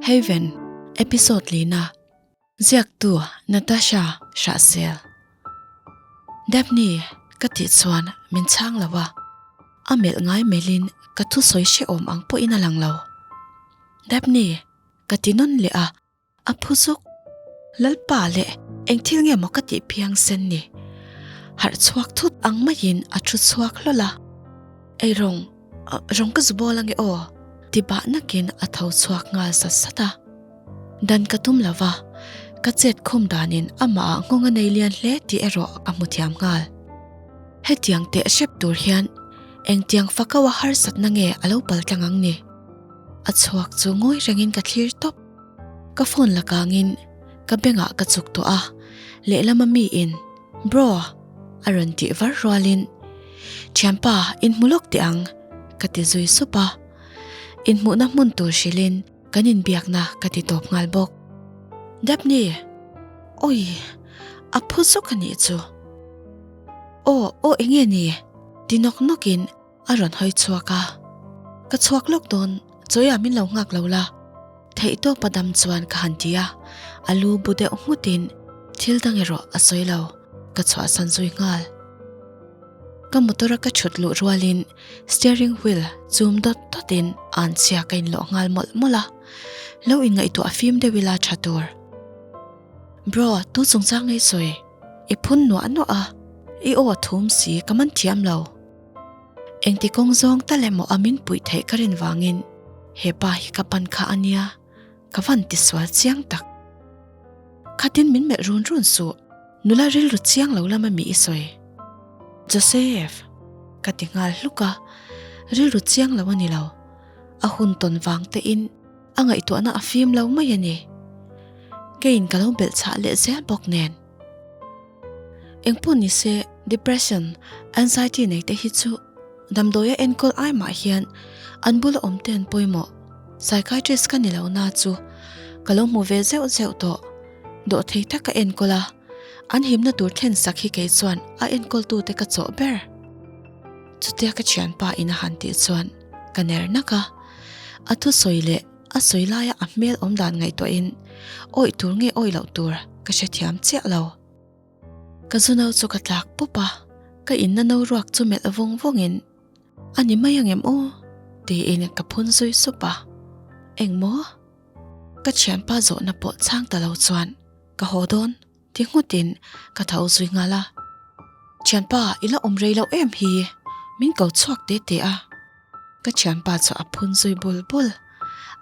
Haven, Episode lina, Ziaktu Natasha Hrahsel. Daphne ka tih chuan min chhang lo a, a melh ngai melhin ka thusawi hrehawm ang pawhin a lang lo. Daphne ka ti nawn leh a, A phu zuk. Lalpa leh eng thil nge maw ka tih phiang sen ni? Harh chhuak thut ang maiin a thu chhuak hlawl a. Ei rawng, rawng ka zu bawl ange aw, ti bah nakin a tho chhuak nghal sat sat a. Dan ka tum lo va, ka chet khum danin amah ah nghawng a nei lian hle tih erawh a hmu thiam nghal. Hetiang teh hrep tur hian engtiang fakau a harsatna nge a lo paltlang ang ni? A chhuak chu ngawi rengin ka thlir tawp. Ka phone la kangin ka bengah ka chuk tawh a, lehlama miin Bro! a rawn tih var rualin Thianpa, inhmu lawk teh ang ka ti zui sup a. Inhmuhna hmun tur hrilhin kan inbiakna ka ti tawp nghal bawk. Daphne! Awi! A phu zuk a nih chu. Aw, aw enge ni? ti nawk nawkin A rawn hawi chhuak a, Ka chhuak lawk dawn, chawiah min lo nghak lo la. Theihtawpa dam chuan ka han ti a, a lu bu deuh nghutin thil dang erawh a sawi lo, ka chhuahsan zui nghal. Ka motor a ka thut luh rualin steering wheel chum dawt dawtin anchhia ka inlawh nghal mawlh mawlh a, lo inngaihtuah fim deuh ila tha tur. Bro, tu chungchang ngei sawi? I phun nuah nuah a, i aw a thum si ka man thiam lo. Engti kawng zawng tal emaw a min puih theih ka rin vangin he pa hi ka pan kha a nia, ka van ti sual chiang tak. Khatin min melh run run suh, nula rilru chiang lo lama mi i sawi. Joseph! Ka ti nghal hluk a, rilru chiang lo a ni lo, a hun tawn vang te in a ngaihtuahna a fim lo mai a ni. Keiin ka lo belh chhah leh zel bawk nen. Engpawh ni se, depression, anxiety nei te hi chu damdawi a enkawl ai mah hian an bula awm te an pawimawh. Psychiatrist ka ni lo na chu ka lo hmu ve zeuh zeuh tawh. Dawhthei tak ka enkawl a, an himna tur thlen sak hi kei chuan a enkawltu te ka chawh ber. Chutia ka thianpa in a han tih chuan ka ner nak a, a thusawi leh A sawi laia a hmel awm dan ngaihtuahin awih tur nge awih loh tur ka hrethiam chiah lo. Ka zu no chu ka tlak pup a, ka inna no ruak chu melh vawng vawngin a ni mai angem aw tiin ka phun zui sup a. Engmaw? Ka thianpa zawhna pawh chhang ta lo chuan ka haw dawn ti nghutin ka tho zui nghal a. Thianpa i la awm rei loh em hi min ko chhuak te te a. Ka thianpa chu a phun zui bul bul,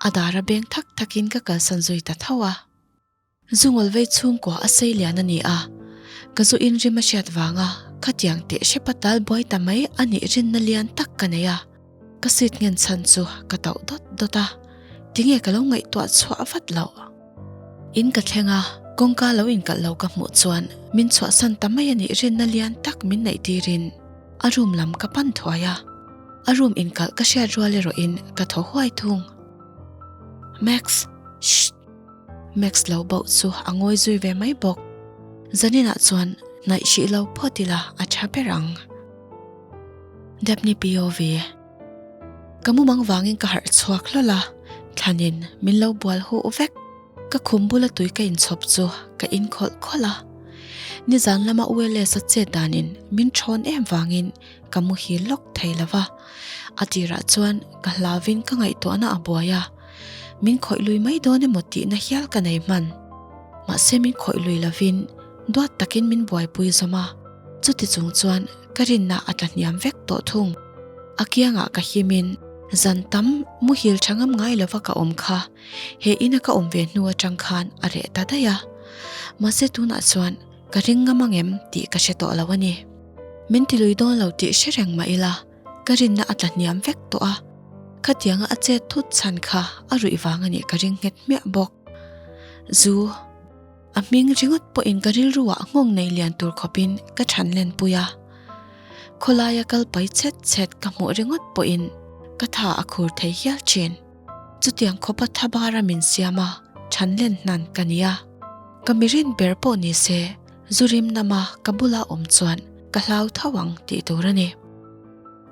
a dar a beng thak thakin ka kalsan zui ta tho a. Zungawl vei chhungkua a sei lian a ni a, ka zu inrim a hriat vanga khatiang teh hrepa tal buai ta mai a nih rinna lian tak ka nei a, ka seat nghen chhan chu ka tauh dawt dawt a, tinge ka lo ngaihtuah chhuah vat loh. In ka thleng a, kawngka lo inkalh lo ka hmuh chuan min chhuahsan ta mai a nih rinna lian tak min neih tirin a room lam ka pan thuai a, a room inkalh ka hriat rual erawhin ka thaw huai thung. Max, shh! Max lo bauh chu a ngawi zui ve mai bawk. Zaninah chuan hnaih hrih lo phawt ila a tha ber ang. Daphne POV. Ka mumang vangin ka harh chhuak hlawl a, thlanin min lo bual huh vek. Ka khum bula tui ka inchhawp chu ka inkhawlh khawlh a. Nizan lama ULS a chet danin min thawn em vangin ka muhil lawk thei lo va. A tirah chuan ka hlauvin ka ngaihtuahna a buai a, min khawih lui mai dawn emaw tihna hial ka nei hman. Mahse min khawih lui lovin duat takin min buaipui zawm a, chuti chung chuan ka rinna a tla hniam vek tawh thung. A kiangah ka himin zan tam muhil tha ngam ngai lova ka awm kha he ina ka awm ve hnu atang khan a reh ta daih a. Mahse tunah chuan ka ring ngam angem tih ka hre tawh lo a ni. Min ti lui dawn lo tih hre reng mah ila ka rinna a tla hniam vek tawh a. Khatianga a chet thut chhan kha a ruih vang a nih ka ring nghet hmiah bawk. Zu. A hming ringawt pawhin ka rilruah nghawng nei lian tur khawpin ka chhan lenpui a. Khawlaia kal pai chhet chhet ka hmuh ringawt pawhin ka tha a khur thei hial thin. Chutiang khawpa tha bara min siam a, chhan len hnan ka ni a. Ka mirin ber pawh ni se, zu rim nama ka bula awm chuan ka hlau tho ang tih tur a ni.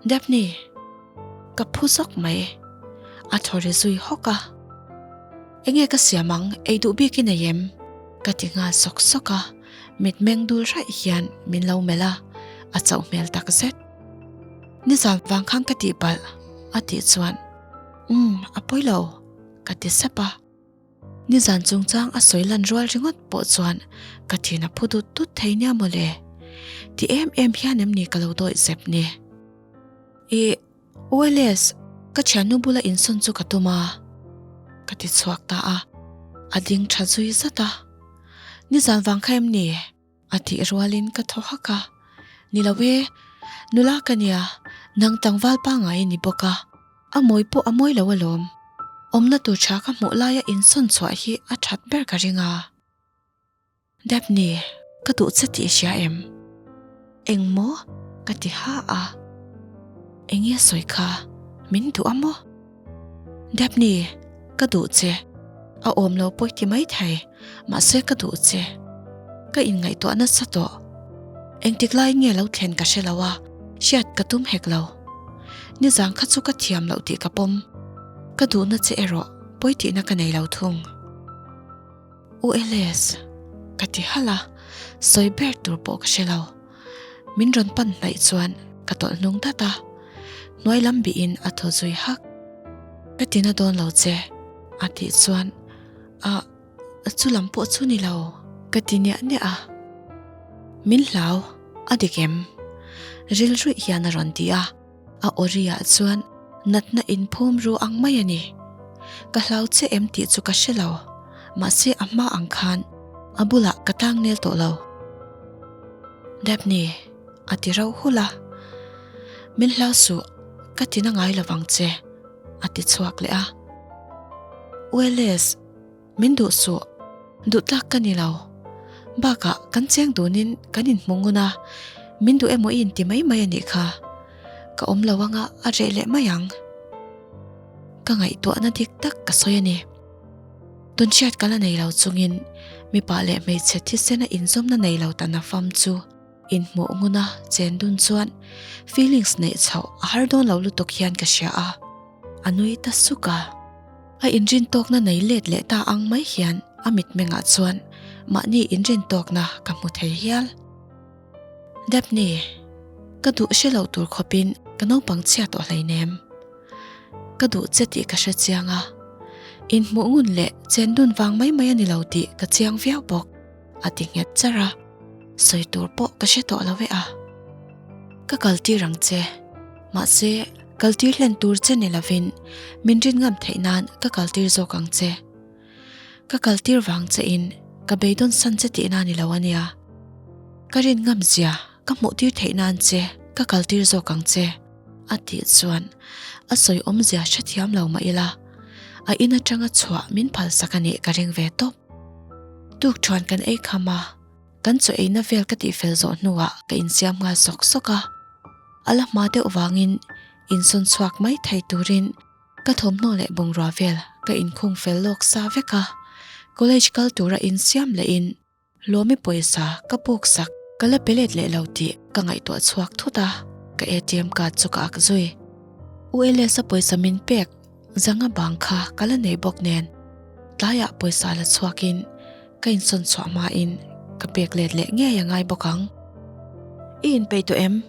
Daphne! Ka phu zawk mai. A thaw ri zui hawk a. Enge ka siam ang, ei duh bik i nei em? Ka ti nghal sawk sawk a, mitmeng dul raih hian min lo melh a, a chauh hmel tak zet. Nizan vang khan ka tih palh, a tih chuan, Umm, a pawi lo, ka ti sep a. Nizan chungchang a sawi lan rual ringawt pawh chuan ka thin a phu dut dut thei nia mawle. Ti em em hian em ni ka lo dawih zep ni? Ih, ULS, ka thiannu bula insawn chu ka tum a, ka ti chhuak ta a, a ding tha zui zat a. Nizan vang kha em ni? A tih rualin ka thaw hak a, Ni lo e, nula ka nia, nang tlangval pangngai i ni bawk a, a mawi pawh a mawi lo alawm. Awmna tur tha ka hmuh laia insawn chhuah hi a that ber ka ring a. Daphne, ka duh che tih i hria em? Eng maw? Ka ti ha a. Eng nge sawi kha? Min duh a maw? Daphne, ka duh che. A awm lo pawi ti mai thei, mahse ka duh che. Ka inngaihtuah nasa tawh. Engtik laiin nge lo thlen ka hre lo a, hriat ka tum hek lo. Nizan kha chu ka thiam loh tih ka pawm. Ka duhna che erawh pawi tihna ka nei lo thung. U Elias, ka ti halh a, sawi ber tur pawh ka hre lo. Min rawn pan hnaih chuan ka tawlh hnung dat a, hnuai lam bihin a thaw zui hak. Ka ti na dawn lo che, a tih chuan, A, chu lam pawh chu ni lo, ka ti niah niah a. Min hlau, a dik em? Rilruih hian a rawn ti a. A awriah chuan natna inphum ru ang mai a ni. Ka hlau che em tih chu ka hre lo, mahse a hma ang khan a bulah ka tang nel tawh lo. Daphne, a ti rauh hulh a. Min hlau suh, ka ti na ngai lovang che, a ti chhuak leh a. Wallace. Min duh suh, duh tlak ka ni lo. Bakah kan cheng dunin kan inhmu ngun a, min duh emaw i inti mai mai a nih kha. Ka awm lo anga a reh leh mai ang. Ka ngaihtuahna dik tak ka sawi a ni. Tun hriat ka la nei lo chungin mipa leh hmeichhe thisena inzawmna nei lo ta nafam chu inhmuh nguna chen dun chuan feelings neih chhoh a har dawn lo lutuk hian ka hria a. A nui ta suk a. A inrin tawkna nei let leh ta ang mai hian a mitmengah chuan mahni inrin tawkna ka hmu thei hial. Daphne, ka duh hre lo tur khawpin ka naupang chhia tawh hleinem. Ka duh che tih ka hre chiang a, inhmuh ngun leh chen dun vang mai mai a ni lo tih ka chiang viau bawk. A ti nghet char a, sawi tur pawh ka hre tawh lo e a. Ka kaltir ang che, mahse kaltir hlen tur che ni lovin min rin ngam theih nan ka kaltir zawk ang che. Ka kaltir vang che in ka beidawn san che tihna ni lo ania. Ka rin ngam zia ka hmuh tir theih nan che ka kaltir zawk ang che, a tih chuan a sawi awmzia hrethiam lo mah ila a in atanga chhuah min phalsak a nih ka ring ve tawp. Tukṭhuan kan ei kham a, kan chaw eina vel ka tihfel zawh hnuah ka insiam nghal sawk sawk a. A la hma deuh vangin insawn chhuak mai thei turin ka thawmhnaw leh bungrua vel ka inkhung fel lawk sa vek a. College kal tura insiam lehin Lawmi pawisa ka puk sak ka la pe let leh lo tih ka ngaihtuah chhuak thut a, ka ATM card chu ka ak zui. U Elias-a pawisa min pek Zanga bang kha ka la nei bawk nen tlaiah pawisa la chhuakin ka insawn chhuah hmain ka pek let leh ngei a ngai bawk ang. I inpeih tawh em?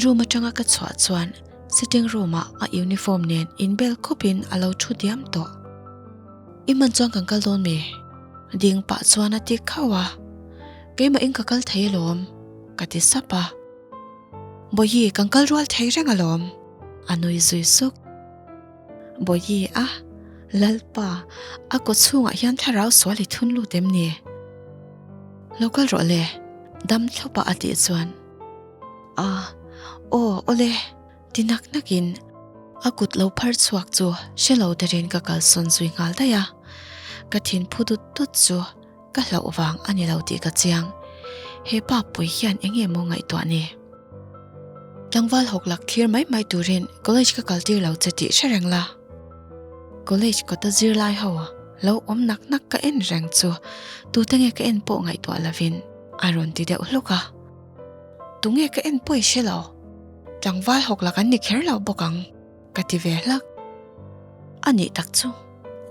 Room atanga ka chhuah chuan sitting room ah a uniform nen inbel khawpin a lo thu diam tawh. I hman chuan kan kal dawn mi? Ding pah chuan a ti khauh a, Keimah in ka kal thei alawm ka ti sap a. Bawihi kan kal rual thei reng alawm, a nui zui suk. Bawihi a, Lalpa, a kaw chhungah hian thlarau sual i thun lut em ni? Lo kal rawh le, dam thlawpa a tih chuan. A, aw, awle, ti nak nakin a kut lo phar chhuak chu hre lo derin ka kalsawn zui nghal daih a. Ka thin phu dut dut chu Ka hlauh vang a ni lo tih ka chiang. He pa pui hian eng nge maw ngaihtuah ni? Tlangval hawk lak thlir mai mai turin college ka kal tir lo che tih hre reng la. College kawta zirlai ho lo awm nak nak ka en reng chu tute nge ka en pawh ngaihtuah lovin a rawn ti deuh hluk a. Tunge ka en pawh i hre lo. Tlangval hawk lak an ni kher lo bawk ang. Ka ti ve hlak. A nih tak chu.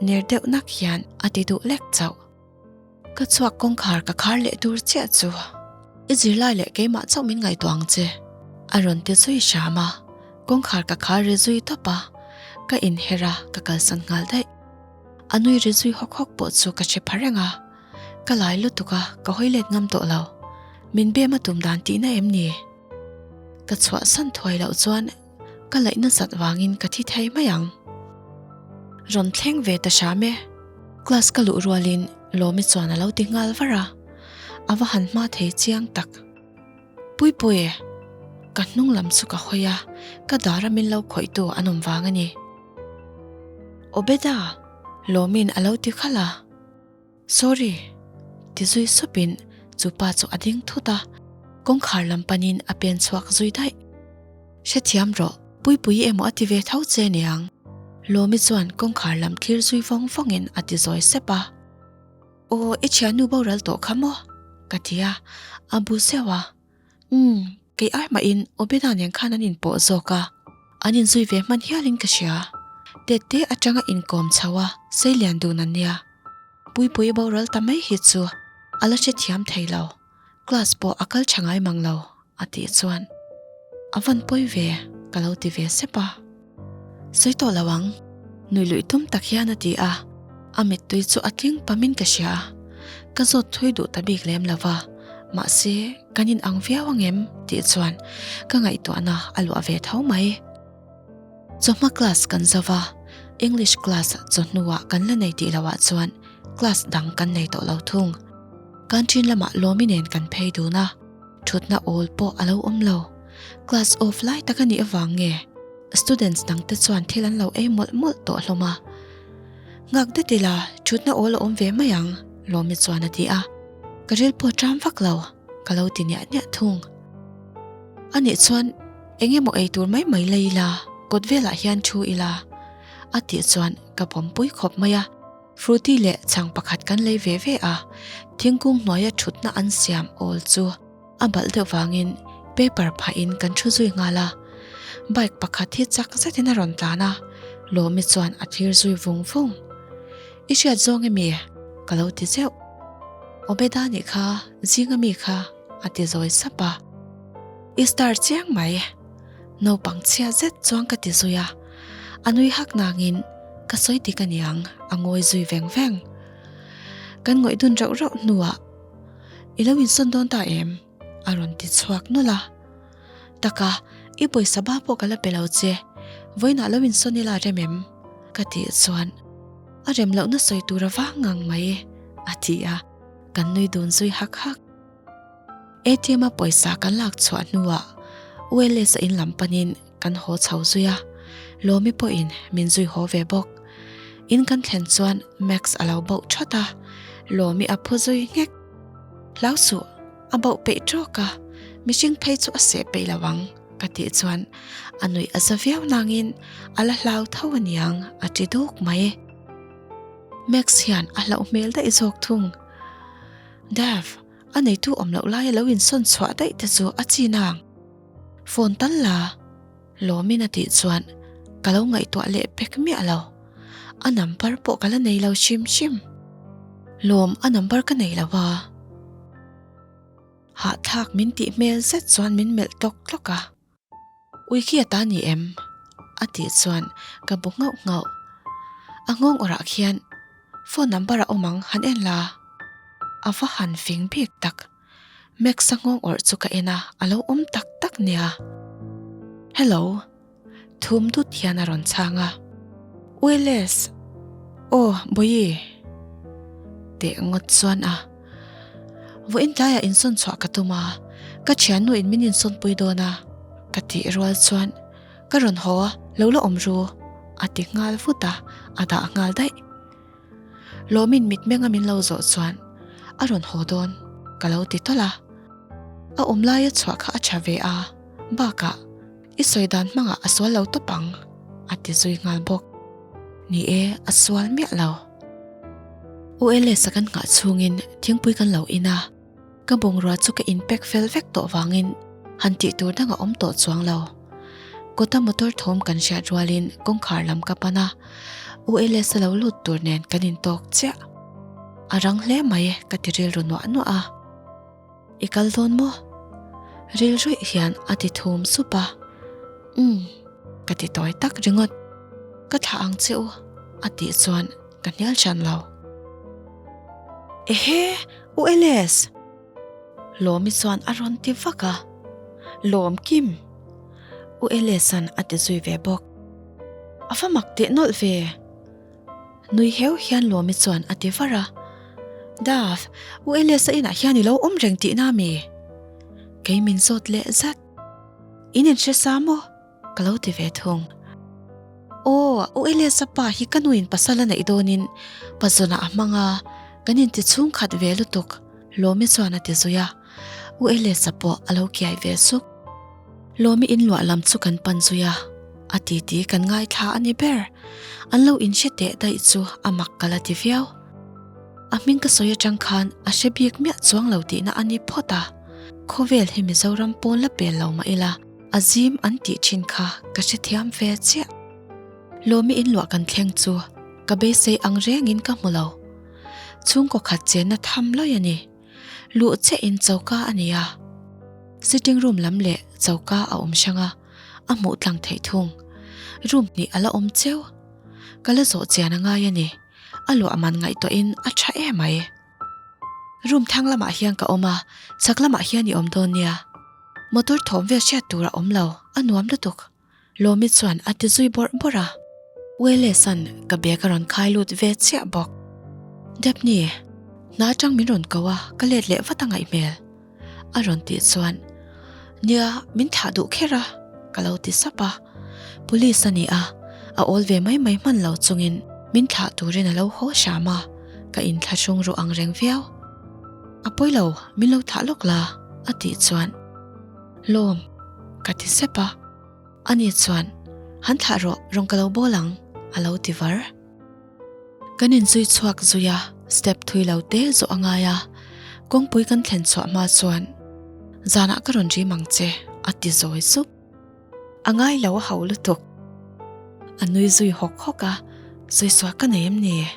ner deuh nak hian a ti duh lek chauh. Ka chhuak kawngkhar ka khar leh tur chiah chu i zirlai leh keimah chauh min ngaihtuah ang che a rawn ti zui hram a, kawngkhar ka khar ri zui tawp a, ka inher a ka kalsan nghal daih. A nui ri zui hawk hawk pawh chu ka hre pha reng a, ka lai lutuk a ka hawi let ngam tawh lo. Min bem a tum dan tihna em ni? Ka chhuahsan thuai loh chuan ka laih nasat vangin ka thi thei mai ang. Rawn thleng ve ta hram e. Class ka luh rualin Lawmi chuan a lo ti nghal var a, a va han hma thei chiang tak. Puipui, ka hnung lam chu ka hawi a, ka dar a min lo khawihtu an awm vang a ni. Obeda, Lawmi'n a lo ti khalh a. Sorry! ti zui supin chu pa chu a ding thut a, kawngkhar lam panin a pen chhuak zui daih. Hrethiam rawh, Puipuii emaw a ti ve tho che niang. Lawmi chuan kawngkhar lam thlir zui vawng vawngin a ti zawi sep a. Aw, i thiannu boral tawh kha maw? ka ti a, a bu zeuh a. Umm, kei ai mahin Obeda nen khan an inpawh zawk a, an inzui ve hman hialin ka hria. Tette atanga inkawm chho a, seilian dun an nia. Puipui boral ta mai hi chu a la hrethiam thei lo, class pawh a kal tha ngai mang lo a tih chuan a van pawi ve ka lo ti ve sep a. Sawi tawh lo ang, nui luih tum tak hian a ti a, a mittui chu a tling pamin ka hria. Ka zawt thui duh ta bik lem lo va, mahse kan in ang viau ang em tih chuan ka ngaihtuahna a luah ve tho mai. Chawhma class kan zo va, English class chawhnuah kan la nei tih loah chuan class dang kan nei tawh lo thung. Canteen lamah Lawmi nen kan phei dun a, thutna awl pawh a lo awm lo. Class off lai tak a nih avang nge students dang te chuan thil an lo ei mawlh mawlh tawh hlawm a. Nghak det ila thutna awl a awm ve mai ang, Lawmi chuan a ti a. Ka ril pawh ṭam vak lo, ka lo ti niah niah thung. A nih chuan eng emaw ei tur mai mai la ila, kawt velah hian thu ila a tih chuan ka pawmpui khawp mai a. Fruity leh chhang pakhat kan lei ve ve a, thingkung hnuaia thutna an siam awl chu a balh deuh vangin paper phahin kan thu zui nghal a. Bike pakhat hi chak zetin a rawn tlan a, Lawmi chuan a thlir zui vung vung. I hriat zawng emi? Ka lo ti zeuh. Obeda nih kha, zinga mi kha a ti zawi sap a. I star chiang mai. Naupang chhia zet chuan ka ti zui a, a nui hak nangin ka sawi dik a niang a ngawi zui veng veng. Kan ngawih dun rauh rauh hnuah I lo insawn dawn ta em? a rawn ti chhuak nawlh a. Taka, i pawisa ba pawh ka la pe lo che, vawiinah lo insawn ila rem em? ka tih chuan a rem lohna sawi tur a vang ngang mai a ti a, kan nui dun zui hak hak. ATM a pawisa kan lak chhuah hnuah ULS a in lam panin kan haw chho zui a, Lawmi pawhin min zui haw ve bawk. In kan thlen chuan Max a lo bauh that a, Lawmi a phu zui nghek. Hlau suh, a bauh peih tawk a, mihring phei chu a seh peih lo ang ka tih chuan a nuih a za viau nangin a la hlau tho aniang a ti duk mai. Max hian a hlauh hmel daih zawk thung. Dev, a neitu awm loh laia lo insawn chhuah daih te chu a chi nang. Phone tal la, Lawmin a tih chuan ka lo ngaihtuah leh pek miah lo. A number pawh ka la nei lo hrim hrim. Lawm a number ka nei lo a. Hahthlak min tih hmel zet chuan min melh tlawk tlawk a. Ui khi a ta ni em? A tih chuan ka bu nghauh nghauh. A nghawng awrah khian phone number a awm ang han en la. A va han fing bik tak. Max a nghawng awrh chu ka en a, a lo awm tak tak nia. Hello. Thum dut hian a rawn chhang a. Uiles! Aw, Bawihi! Teh ngawt chuan a. Vawiin tlaiah insawn chhuah ka tum a, ka thiannu in min insawnpui dawn a, ka tih rual chuan ka rawn haw a, lo la awm ru, a ti nghal vut a, a dah nghal daih. Lawmin mitmenga min lo zawh chuan a rawn haw dawn ka lo ti tawlh a, a awm laia chhuah kha a tha ve a, bakah i sawi dan hmangah a sual lo tawp ang, a ti zui nghal bawk. Ni e, a sual miah lo. ULS-a kan nghah chhungin thingpui kan lo in a, ka bungrua chu ka in pack fel vek tawh vangin han tih tur dang a awm tawh chuang lo. Kawta motor thawm kan hriat rualin kawngkhar lam ka pan a, U Elesa lo lut tur nen kan intawk chiah. A rang hle mai ka ti rilru nuah nuah a. I kal dawn maw? Rilruih hian a ti thum sup a. Umm, ka ti tawi tak ringawt. Ka thlah ang che u, a tih chuan ka hnial hran lo. Ehe, U Eles! Lawmi chuan a rawn ti vak a. Lawm Kim! U Elesa'n a ti zui ve bawk. A va mak teh nawlh ve! Nui heu hian Lawmi chuan a ti var a. Dav, U Elesa inah hian i lo awm reng tihna mi? Kei min zawt leh zat. In inhre sa maw? Ka lo ti ve thung. Aw, U Elesa pa hi ka nuin pasal a neih dawnin pazawnah a hmang a, kan inti chhungkhat ve lutuk, Lawmi chuan a ti zui a. U Elesa pawh a lo kiai ve suk. Lawmi inluah lam chu kan pan zui a, a titi kan ngaithla a ni ber. An lo inhre teh daih chu a mak ka la ti viau. A hming ka sawi atang khan a hre bik miah chuang lo tihna a ni phawt a. Khawvel hi Mizoram pawn la pel lo mah ila, a zim an tih thin kha ka hrethiam ve chiah. Lawmi inluah kan thleng chu ka beisei ang rengin ka hmu lo. Chhungkaw khat chenna tham lawi a ni. Luh chiah in choka a ni a, sitting room lam leh choka a awm hrang a, a hmuh tlang theih thung. Room hnih a la awm cheu. Ka la zawh chian a ngai a ni, a luah man ngaihtuah in a tha em mai. Room thlang lamah hian ka awm a, chhak lamah hian i awm dawn nia. Motor thawm vel hriat tur a awm lo, a nuam lutuk. Lawmi chuan a ti zui bawrh bawrh a, Welles'an ka bag a rawn khai lut ve chiah bawk. Daphne, hna atang min rawn ko a, ka let leh vat a ngaih hmel. A rawn tih chuan, Nia, min thlah duh kher a, ka lo ti sap a. Police a ni a, a awl ve mai mai hman lo chungin min thlah turin a lo haw hram a, ka inthlahrung ru ang reng viau. A pawi lo, min lo thlah lawk la, a tih chuan, Lawm, ka ti sep a. Ani chuan, Han thlah rawh, rawn ka lo bawl ang, a lo ti var. Kan inzui chhuak zui a, step thui lo te zawh a ngai a. Kawngpui kan thlen chhuah hma chuan, Zanah ka rawn rim ang che, a ti zawi sup. A ngai lo a ho lutuk. A nui zui hawk hawk a, Sawi suah ka nei em ni?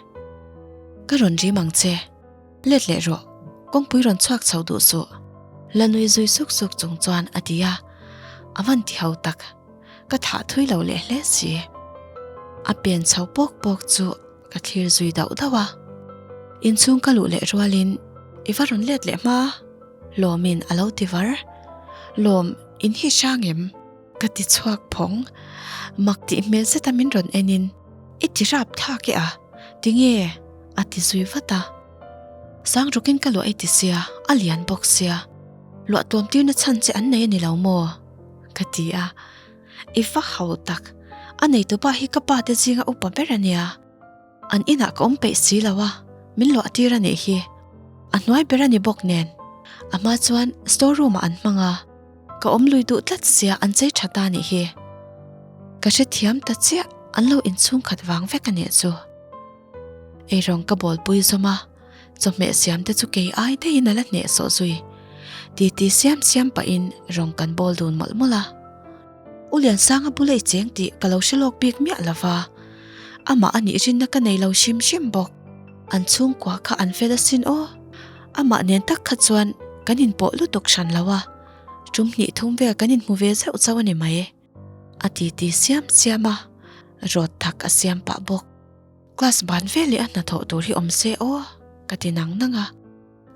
Ka rawn rim ang che. Let leh rawh, kawngpui rawn chhuak chho duh suh. La nui zui suk suk chung chuan a ti a, a van ti ho tak, ka thah thui lo leh hle si. A pen chho pawk pawk chu ka thlir zui dauh dauh a. Inchhung ka luh leh rualin i va rawn let leh hma? Lawmin a lo ti var. Lawm, in hi hrang em? Ka ti chhuak phawng. Mak tih hmel zeta min rawn enin, I ti rap thlak e a, tinge? a ti zui vat a. Sang rukin ka luah i ti sia, a lian bawk sia. Luah tuam tirna chhan che an nei a ni lo maw? Ka ti a. I va hau tak, a neitupa hi ka pa te zinga upa ber a nia. An inah ka awm peih si lo a, min luah tir a nih hi. A hnuai ber a ni bawk nen. A hma chuan store room ah an hmang a, ka awm lui duh tlat sia an chei tha ta nih hi. Ka hrethiam ta chiah, an lo inchhung khat vang vek a nih chu. Eirawng ka bawl pui zawm a, chawhmeh siam te chu kei ai daihin a la hneh sawh zui. Titi siam siam pahin rawng kan bawl dun mawlh mawlh a. U Liansanga bula i cheng tih ka lo hre lawk bik miah lo va, amah a nih rinna ka nei lo hrim hrim bawk. An chhungkua kha an fel asin aw. Amah nen tak kha chuan kan inpawh lutuk hran lo a, tum hnih thum vel kan inhmu ve zeuh chauh a ni mai. A titi siam siam a, rawt thak a siam pah bawk. Class ban veleh a hnathawh tur hi awm se aw, ka ti nang nang a.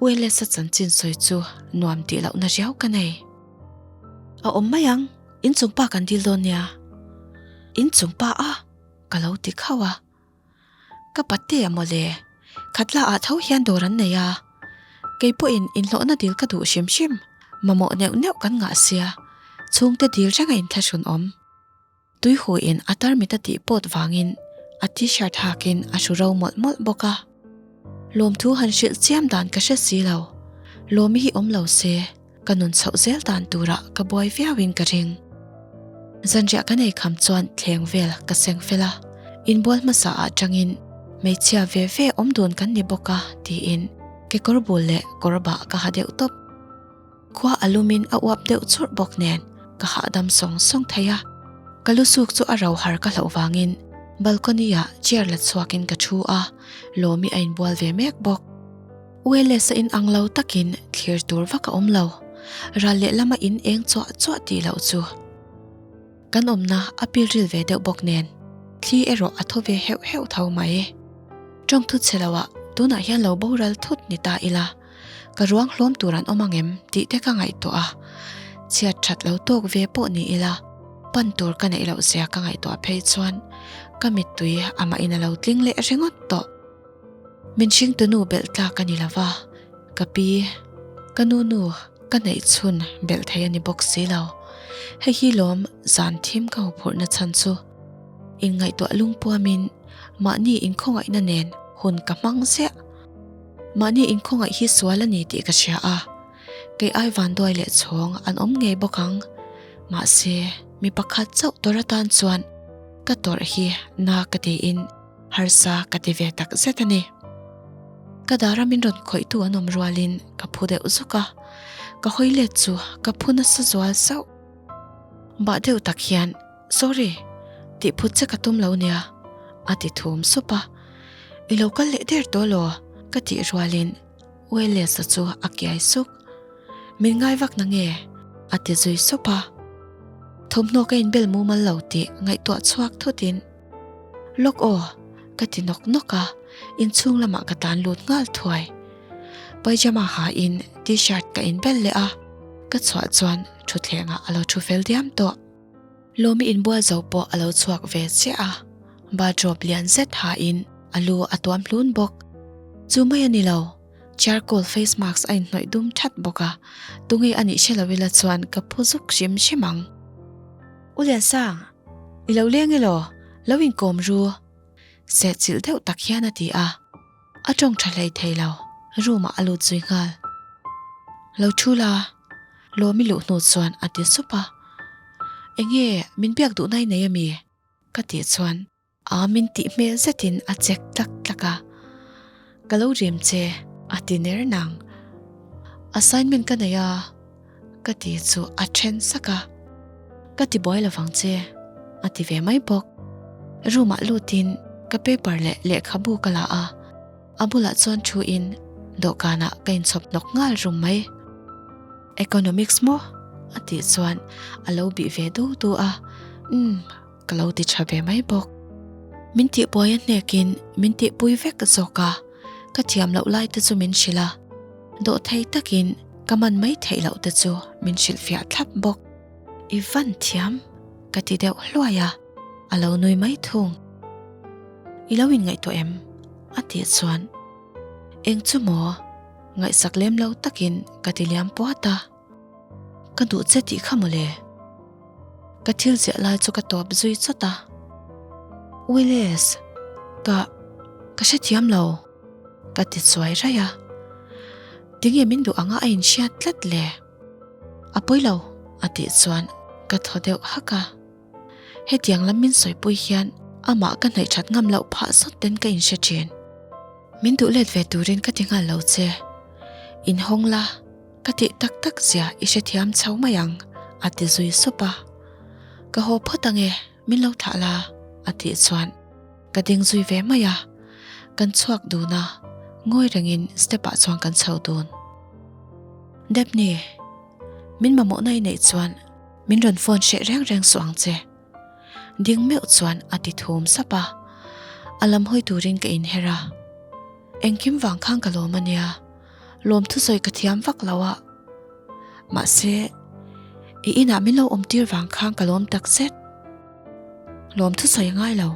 ULS-a chanchin sawi chu nuam tih lohna riau ka nei. A awm mai ang, inchung pa kan dil dawn nia. Inchung pa a? Ka lo ti khauh a. Ka pate a mawle, khatla ah tho hian dawr an nei a. Kei pawhin inhlawhna dil ka duh hrim hrim, mamawh neuh neuh kan ngah sia, chhungte dil reng a inthlahrun awm. Tuihuin a tarmit a tih pawt vangin a t-shirt hakin a hru ro mawlh mawlh bawk a. Lawmthu han hrilh chiam dan ka hre si lo. Lawmi hi awm lo se, ka nun chhoh zel dan turah ka buai viauin ka ring. Zanriah kan ei kham chuan thleng vel ka seng fel a, inbual hmasa ah tangin hmeichhia ve ve awm dun kan ni bawk a tiin kekawr bul leh kawr bah ka ha deuh tawp. Khua a lumin a uap deuh churh bawk nen ka hahdam sawng sawng thei a, ka lusuk chu a ro har ka hlauh vangin Balcony ah chair la chhuakin ka thu a, Lawmi a inbual ve mek bawk. ULS a inang lo takin thlir tur vak a awm lo. Ral lehlama in eng chuah chuah tih loh chu. Kan awmna a pilril ve deuh bawk nen thli erawh a thaw ve heuh heuh tho mai. Tawng thut che loah tunah hian lo boral thut ni ta ila, ka ruang hlawm tur an awm ang em tih te ka ngaihtuah a, chhiat that lo tawk ve pawh ni ila pan tur ka neih loh zia ka ngaihtuah phei chuan ka mittui amahin a lo tling leh ringawt tawh. Min hringtunu belh tlak a ni lo va, ka pi, ka nunu ka neih chhun belh thei a ni bawk si lo. Hei hi lawm zan thim ka huphurhna chhan chu inngaihtuah lungpuamin mahni inkhawngaihna nen hun ka hmang ziah. Mahni inkhawngaih hi sual a ni tih ka hria a, kei ai vanduai leh chhawng an awm ngei bawk ang. Mahse, mi pakhat chauh tawrh atan chuan ka tawrh hi na ka tiin harsa ka ti ve tak zet a ni. Ka dara min rawn khawihtu an awm rualin ka phu deuh zuk a, ka hawi let chu ka phu nasa zual sauh. Bah deuh tak hian Sorry, tih phut che ka tum lo nia, a ti thum sup a. I lo kal leh der tawh law? ka tih rualin Wayless-a chu a kiai suk. Min ngai vak na nge? a ti zui sup a. Thawmhnaw ka inbel mumal lo tih ngaihtuah chhuak thutin, Lawk aw, ka ti nawk nawk a, inchhung lamah ka tlan lut nghal thuai. Pyjama hain T-shirt ka inbel leh a, ka chhuah chuan thutthlengah a lo thu fel diam tawh. Lawmi inbual zo pawh a lo chhuak ve chiah a, bathrobe lian zet hain a lu a tuam hlun bawk. Chu mai a ni lo, charcoal face mask a inhnawih dum that bawk a, tunge a nih hre lo ila chuan ka phu zuk hrim hrim ang. U Liansang, i lo leng elaw? Lo inkawm ru. Sehchilh deuh tak hian a ti a. A tawng tha hlei thei lo, room ah a lut zui nghal. Lo thu la, Lawmi luh hnu chuan a ti sup a. Enge min biak duh nai nei ami? Ka tih chuan a min tih hmel zetin a chek tlak tlak a. Ka lo rim che a ti ner nang. Assignment ka nei a. Ka ti chu a then sak a, Ka ti buai lovang che, a ti ve mai bawk. Room ah lutin ka paper leh lehkhabu ka la a, a bulah chuan thu in dawhkanah ka inchhawp hnawk nghal rum mai. Economics maw? a tih chuan a lo bih ve du du a, Umm, ka lo ti tha ve mai bawk. Min tihbuai a hnekin min tihpui vek zawk a, ka thiam loh lai te chu min hrilh a. Dawhthei takin ka man mai theih loh te chu min hrilhfiah thlap bawk. I van thiam ka ti deuh hluai a, a lo nui mai thung. I lo inngaihtuah em? a tih chuan Eng chu maw? Ngaihsak lem lo takin ka ti liam puat a. Ka duh che tih kha mawle. Ka thil ziah lai chu ka tawp zui chawt a. Willis, ka ka hrethiam lo. Ka ti chuai raih a, Tinge min duh anga a inhriat tlat le? A pawi lo, a tih chuan ka thaw deuh hak a. Hetiang lam min sawipui hian amah ka hnaih that ngam loh phah sawt ten ka inhre thin. Min duh let ve turin ka ti nghal lo che. Inhawng la, ka tih tak tak zia i hrethiam chho mai ang, a ti zui sup a. Ka haw phawt ange, min lo thlah la, a tih chuan. Ka ding zui ve mai a, kan chhuak dun a, ngawi rengin step ah chuan kan chho dun. Debni, min mamawhna i neih chuan min rawn phone hreh reng reng suh ang che. Ding meuh chuan a ti thum sap a, a lam hawi turin ka inher a. Engkim vang khan ka lawm a nia, lawm thusawi ka thiam vak lo a. Mahse, i inah min lo awmtir vang khan ka lawm takzet. Lawm thusawi a ngai lo.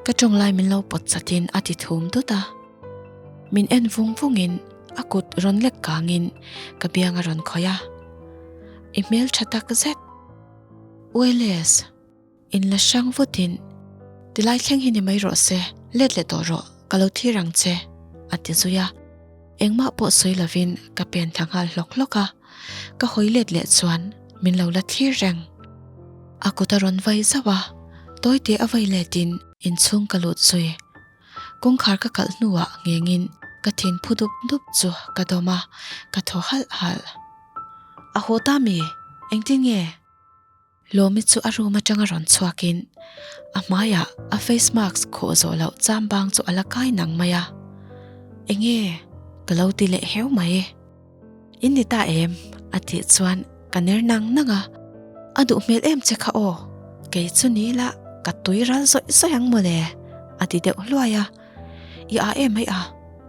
Ka tawng lai min lo pawt chatin a ti thum dut a. Min en vung vungin a kut rawn lek kangin ka biang a rawn khawih a. I hmel tha tak zet. Uiles, in la hrang vutin tilai thleng hi ni mai rawh se, let leh tawh rawh, ka lo thlir ang che, a ti zui a. Engmah pawh sawi lovin ka pen thla nghal hlawk hlawk a. Ka hawi let leh chuan min lo la thlir reng. A kut a rawn vai zauh a, tawite a vai letin inchhung ka lut zui. Kawngkhar ka kalh hnuah nghengin ka thin phu dup dup chu ka dawm a, ka thaw halh halh. A haw ta mi? Engtin nge? Lawmi chu a room atanga rawn chhuakin a hmaiah a face mask khawh zawh loh cham bang chu a la kai nang mai a. Enge? Ka lo ti leh heu mai. In ni ta em? A tih chuan ka ner nang nang a. A duh hmel em che kha aw, kei chu ni la ka tui ral zawih zawih ang mawle a ti deuh hluai a. I a em mai a?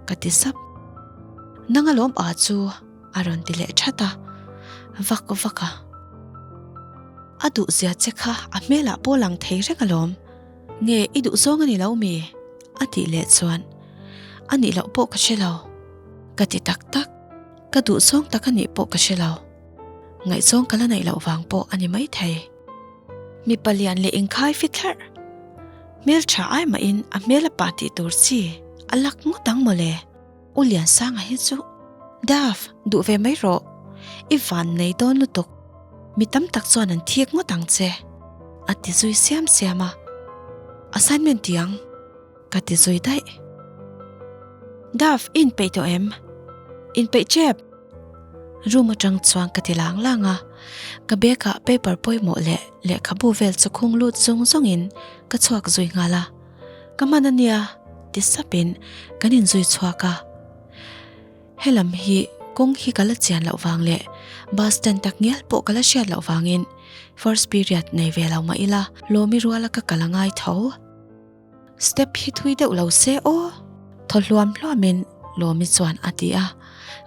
Ka ti sap. Nang alawm a chu a rawn ti leh that a, vak vak a. A duh zia che kha a hmelah pawh lang thei reng alawm. Nge i duh zawng a ni lo mi? A tih leh chuan a nih loh pawh ka hre lo. Ka ti tak tak, ka duh zawng tak a nih pawh ka hre lo. Ngaihzawng ka la neih loh vang pawh a ni maithei. Mipa lian leh inkhai fit thlarh. Hmeltha ai mahin a hmel a pa tih tur chi a lak ngawt ang mawle. U Liansanga hi chu Dave duh ve mai rawh, i van nei dawn lutuk, mi tam tak chuan an thik ngawt ang che a ti zui siam siam a, assignment ti ang ka ti zui daih. Dave i inpeih tawh em? Inpeih tep? Room atang chuan ka ti lang lang a, ka bag ah paper pawimawh leh lehkhabu vel chu khung lut zung zungin ka chhuak zui nghal a. Ka hman a nia, ti sapin kan inzui chhuak a. Helam hi kawng hi ka la chian loh vang leh bus stand tak ngial pawh ka la hriat loh vangin first period nei ve lo mah ila Lawmi ruala ka kal a ngai tho. Step hi thui deuh lo se aw, thaw hluam hluamin Lawmi chuan a ti a,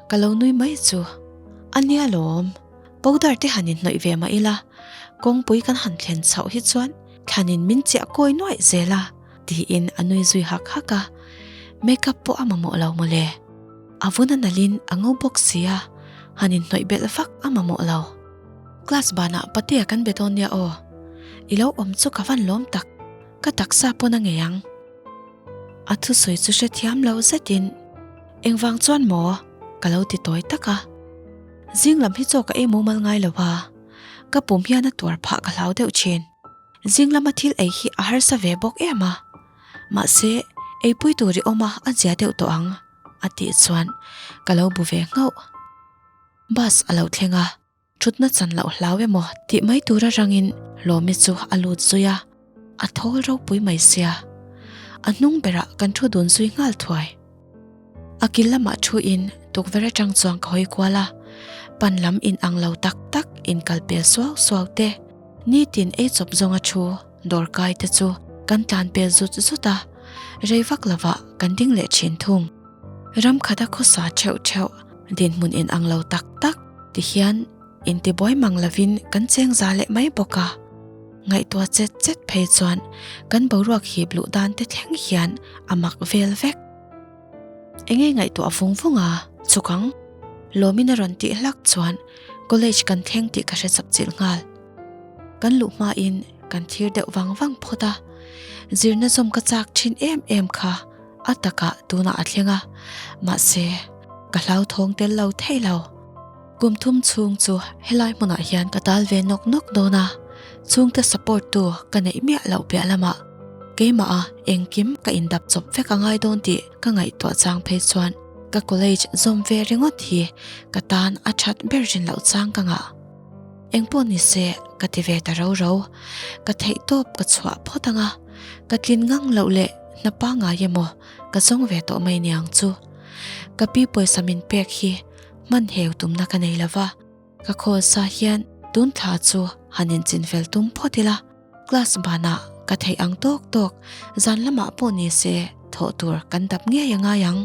ka lo nui mai chu. A nia lawm, powder te han inhnawih ve mah ila kawngpui kan han thlen chhoh hi chuan Thlanin min chiah kawi nuaih zel a, tiin a nui zui hak hak a. Makeup pawh a mamawh lo mawle. A vun a nalhin a ngo bawk si a, han inhnawih belh vak a mamawh lo. Class banah Patea kan be dawn nia aw. I lo awm chu ka van lawm tak, ka taksa pawn a ngei ang. A thusawi chu hrethiam lo zetin, Engvang chuan maw? ka lo ti tawi tak a. Zing lam hi chaw ka ei mumal ngai lo a, ka pum hian a tuar phah ka hlau deuh thin. Zing lama thil ei hi a harsa ve bawk em a, mahse eipui tur i awm a a zia deuh tawh ang a tih chuan ka lo bu ve nghauh. Bus a lo thleng a, thutna chan loh hlau emaw tih mai tura rangin Lawmi chu a lut zui a, a thawl ropui mai sia. A hnung berah kan thu dun zui nghal thuai. A kil lamah thu in tukverh atang chuan ka hawi kual a, pan lam in ang lo tak tak in kal pel suau suau te, nitin ei chawp zawnga thu dawr kai te chu kan tlan pel zut zut a, rei vak lovah kan ding leh thin thung. Ram khata khawsa theuh theuh dinhmun in ang lo tak tak ti hian intibuai mang lovin kan cheng za leh mai bawk a, ngaihtuah chet chet phei chuan kan boruak hip luh dan te thleng hian a mak vel vek. Enge ngaihtuah vung vung a, chuk ang. Lawmin a rawn tih hlak chuan college kan thleng tih ka hre chap chilh nghal. Kan luh hmain kan thlir deuh vang vang phawt a, zirna zawm ka chak thin em em kha a takah tunah a thleng a, mahse ka hlauthawng tel lo thei lo. Kum thum chhung chu helai hmunah hian ka tal ve nawk nawk dawn a, chhungte support tu ka neih miah loh piah lamah keimah a engkim ka indap chawp vek a ngai dawn tih ka ngaihtuah chang phei chuan ka college zawm ve ringawt hi ka tan a that ber rin loh chang ka ngah. Engpawh ni se ka ti ve ta ro ro, ka theih tawp ka chhuah phawt ang a, ka tlin ngang loh leh hna pangngai emaw ka zawng ve tawh mai niang chu. Ka pi pawisa min pek hi Hman heu tumna ka nei lova, ka call sa hian tun thla chu han inchin fel tum phawt ila, class banah ka theih ang tawk tawk zan lamah pawh ni se thawh tur kan dap ngei a ngai ang.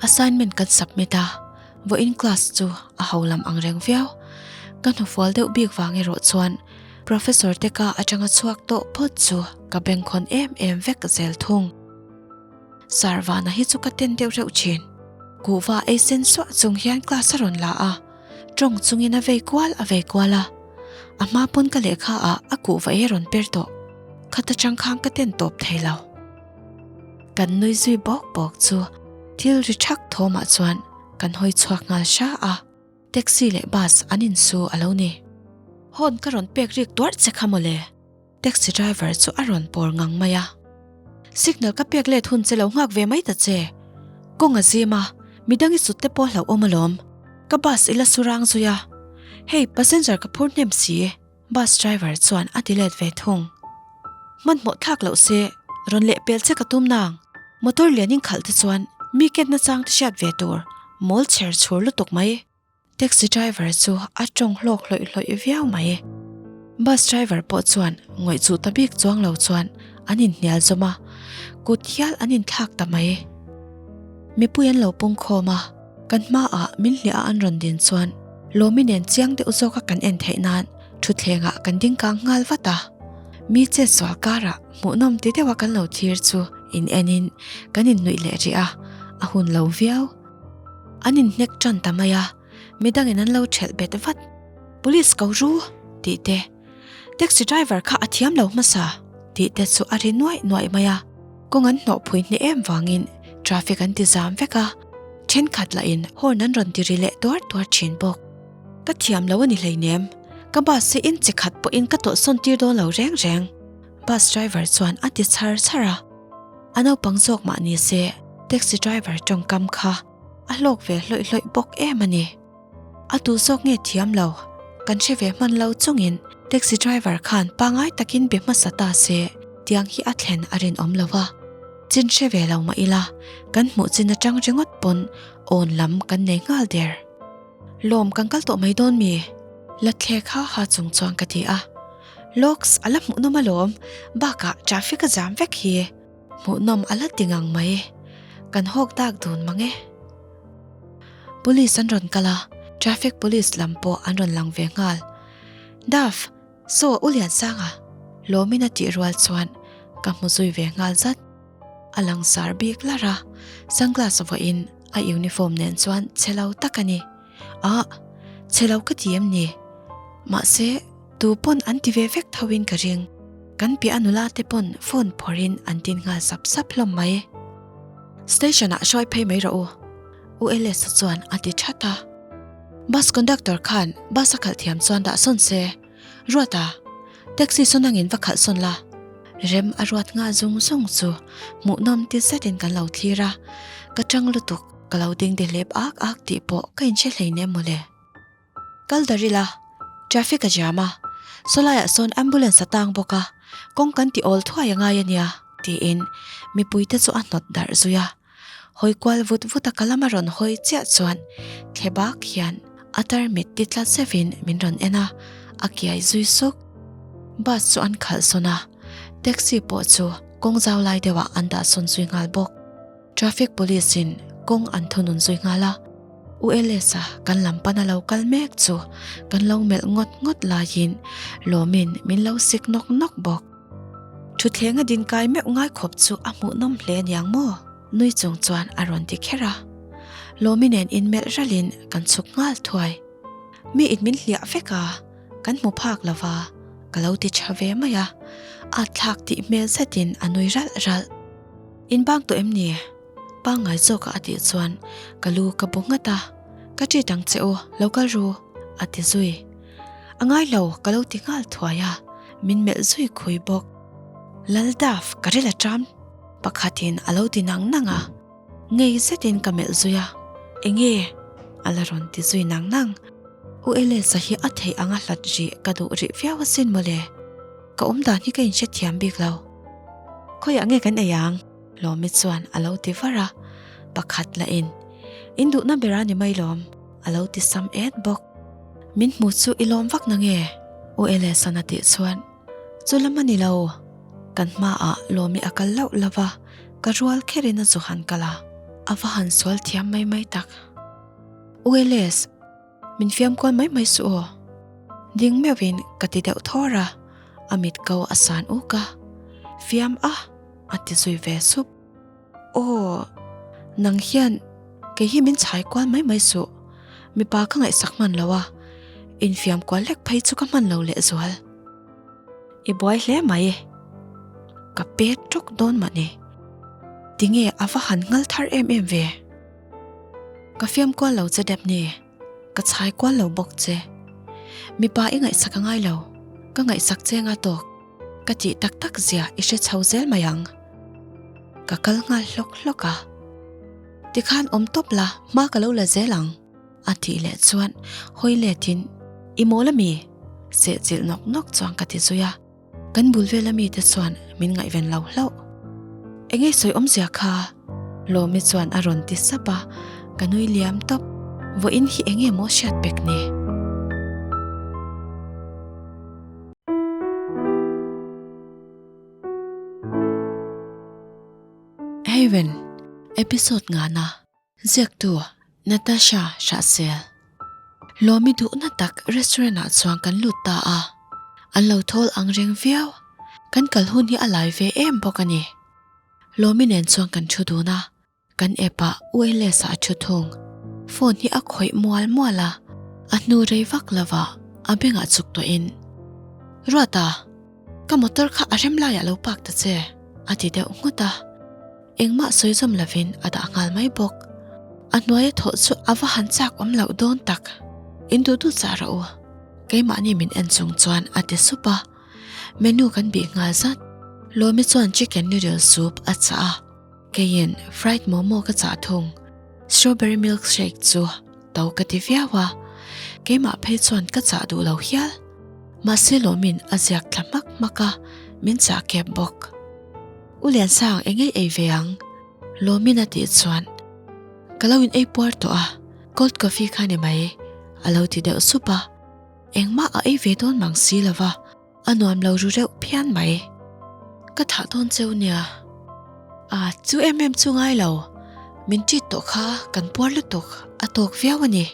Assignment kan submit a, vawiin class chu a ho lam ang reng viau. Ka hnufual deuh bik vang erawh chuan professor te ka atanga chhuak tawh phawt chu ka bengkhawn em em vek zel thung. Sarvana hi chu ka ten deuh reuh thin. Kuhva ei sen suah chung hian class a rawn la a, tawng chungin a vei kual a vei kual a. A hma pawn ka lehkha ah a kuhva ei a rawn per tawh. Khat atang khan ka ten tawp thei lo. Kan nui zui bawk bawk chu thil ri thak thawmah chuan kan hawi chhuak nghal hra a. Taxi leh bus an insu a lo ni. Horn ka rawn pek rik tuarh che kha mawle. Taxi driver chu a rawn pawr ngang mai a. Signal ka pek let hun che lo nghak ve mai ta che. Kawng a zim a, midang i sut te pawh hlauhawm alawm. Ka bus i la su rang zui a. Hei, passenger ka phur hnem si. Bus driver chuan a ti let ve thung. Hmanhmawh thlak loh se, rawn leh pel che ka tum nang. Motor lian in khalh te chuan mi ket na chang te hriat ve tur, mawl chher chhur lutuk mai. Taxi driver chu a tawng hlawk hlawih hlawih viau mai. Bus driver pawh chuan ngawih chuh ta bik chuang lo chuan an inhnial zawm a, kut hial an inthlak ta mai. Mipui an lo pung khawm a, kan hmaah min hliah a an rawn din chuan Lawmi nen chiang deuh zawka kan en theih nan thutthlengah kan ding kang nghal vat a. Mi chetsual karah hmuhnawm ti deuha kan lo thlir chu in enin kan innuih leh rih a, a hun lo viau. An inhnek tan ta mai a, midangin an lo thelh bet vat. Police ko ru! tih te, Taxi driver kha a thiam lo hmasa! tih te chu a ri nuaih nuaih mai a. Kawng an hnawh phui hneh em vangin traffic an ti zam vek a, thenkhat lahin horn an rawn ti ri leh tuar tuar thin bawk. Ka thiam lo a ni hleinem, ka bus hi inchi khat pawhin ka tawlhsawn tir dawn lo reng reng, bus driver chuan a ti chhar chhar a. A naupang zawk mah ni se taxi driver tawngkam kha a hlawk ve hlawih hlawih bawk em a ni. A tu zawk nge thiam lo, kan hre ve hman lo chungin taxi driver khan pangai takin be hmasa ta se tiang hi a thlen a rinawm lo a. Chin hre ve lo mah ila kan hmuh chin atang ringawt pawn awn lam kan nei nghal der. Lawm kan kal tawh mai dawn mi? La thlek ha ha chung chuan ka ti a. Lawks a la hmuhnawm alawm, bakah traffic a jam vek hi. Hmuhnawm a la ti ngang mai. Kan hawk dak dun mang e. Police an rawn kal a, traffic police lam pawh an rawn lang ve nghal. Daf, saw U Liansanga? Lawmin a tih rual chuan ka hmu zui ve nghal zat. A langsar bik lar a, sunglass vawiin a uniform nen chuan chhe lo tak a ni. Ah, chhe lo ka ti em ni? Mahse, tu pawn an ti ve vek tho in ka ring. Kan piah a nula te pawn phone phawrh in an tin nghal sap sap hlawm mai. Station ah hruai phei mai rawh u, U Elesa chuan a ti that a. Bus conductor khan bus a khalh thiam chuan dah sawn se. Ruata, taxi sawn angin va khalh sawn la. Rem a ruat nghal zung zung chu hmuhnawm ti zetin kan lo thlir a, ka tang lutuk. Ka lo ding de hlep ak ak tih pawh ka inhre hleinem mawle. Kal dar ila, traffic a jam a, sawlaiah sawn ambulance a tang bawk a, kawng kan ti awl thuai a ngai a nia, tiin mipuite chu a hnawt darh zui a. Hawi kual vut vut a ka lama rawn hawi chiah chuan thle bak hian a tarmit ti tla zeuhin min rawn en a, a kiai zui suk. Bus chu an khalh sawn a, taxi pawh chu kawng zau lai deuhah an dah sawn zui nghal bawk. Traffic Police in kawng an thunun zui nghal a, U Elesa kan lam pana lo kal mek chu kan lo melh ngawt ngawt laiin Lawmin min lo sik nawk nawk bawk. Thutthleng a din kai meuh ngai khawp chu a hmuhnawm hle aniang maw? Nui chung chuan a rawn ti kher a. Lawmi nen inmelh ralhin kan chhuk nghal thuai. Mi in min hliah vek a, kan hmu phak lo va, ka lo ti tha ve mai a, a thlak tih hmel zetin a nui ralh ralh. In bang tawh em ni? Pangngai zawka a tih chuan ka lu ka bu nghat a, Ka treat ang che u, lo kal ru, a ti zui. A ngai lo, ka lo ti nghal thuai a, min melh zui khui bawk. Laldaf, ka ril a ṭam, pakhatin a lo ti nang nang a, ngei zetin ka melh zui a, Enge? a la rawn ti zui nang nang. U Elesa hi a theih anga hlat rih ka duh rih viau asin mawle. Ka awm dan hi ka inhrethiam bik lo. Khawiah nge kan ei ang? Lawmi chuan a lo ti var a, pakhat lah in, In duhna ber a ni mai lawm, a lo ti sam et bawk. Min hmu chu i lawm vak na nge? U Elesan a tih chuan, Chu lam a ni lo, kan hmaah Lawmi a kal loh lo va, ka rual kherin a zu han kal a, a va han sual thiam mai mai tak. U Eles, Min fiam kual mai mai suh aw. Ding meuhin ka ti deuh thawr a, a mit ko a san uk a. Fiam a, a ti zui ve sup. Aw, nang hian kei hi min chhai kual mai mai suh. Mipa ka ngaihsak hman lo a, infiam kual lek phei chu ka hman lo lehzual. I buai hle mai. Ka pet ṭawk dawn mahni. Tinge a va han nghal thar em em ve. Ka fiam kual lo che dep ni, ka chhai kual lo bawk che. Mipa i ngaihsak a ngai lo, ka ngaihsak che nga tawk, ka tih tak tak zia i hre chho zel mai ang. Ka kal nghal hlawk hlawk a. Tikhan awm tawp la, hma ka lo la zel ang, a tih leh chuan hawi letin, I mawl a mi? Sehchilh nawk nawk chuan ka ti zui a. Kan bul vela mite chuan min ngaihven lo hlauh. Enge sawi awmzia kha? Lawmi chuan a rawn ti sap a, ka nui liam tawp. Vawiin hi enge maw hriat pek ni? Haven, episode ngana. Ziaktu, Natasha Hrahsel. Lawmi duhna tak restaurant ah chuan kan lut ta a, an lo thawl ang reng viau, kan kal hun hi a lai ve em bawk a ni. Lawmi nen chuan kan thu dun a, kan app ah ULS ah a thu thung. Phone hi a khawih mual mual a, a hnu rei vak lova a bengah chuk tawhin, Ruata, ka motor kha a rem laiah lo park ta che, a ti deuh nghut a. Engmah sawi zawm lovin a dah nghal mai bawk. A hnuaia thawh chu a va han chak awm loh dawn tak. In duh duh chah rawh u. Keimahni min en chung chuan a ti sup a. Menu kan bih nghal zat. Lawmi chuan chicken noodle soup a chah a. Keiin fried momo ka chah thung. Strawberry milkshake chu to ka ti viau a. Keimah phei chuan ka chah duh lo hial. Mahse Lawmin a ziak thla hmak hmak a, min chah kep bawk. U Liansang eng ei ei ve ang? Lawmin a tih chuan, Ka lo in ei puar tawh a, cold coffee kha ni mai, a lo ti deuh sup a. Engmah a ei ve dawn mang si lo va, a nuam lo ru reuh phian mai. Ka thah dawn cheu nia. A, chu em em chu ngai lo, min ṭit tawh kha kan puar lutuk, a tawk viau a ni,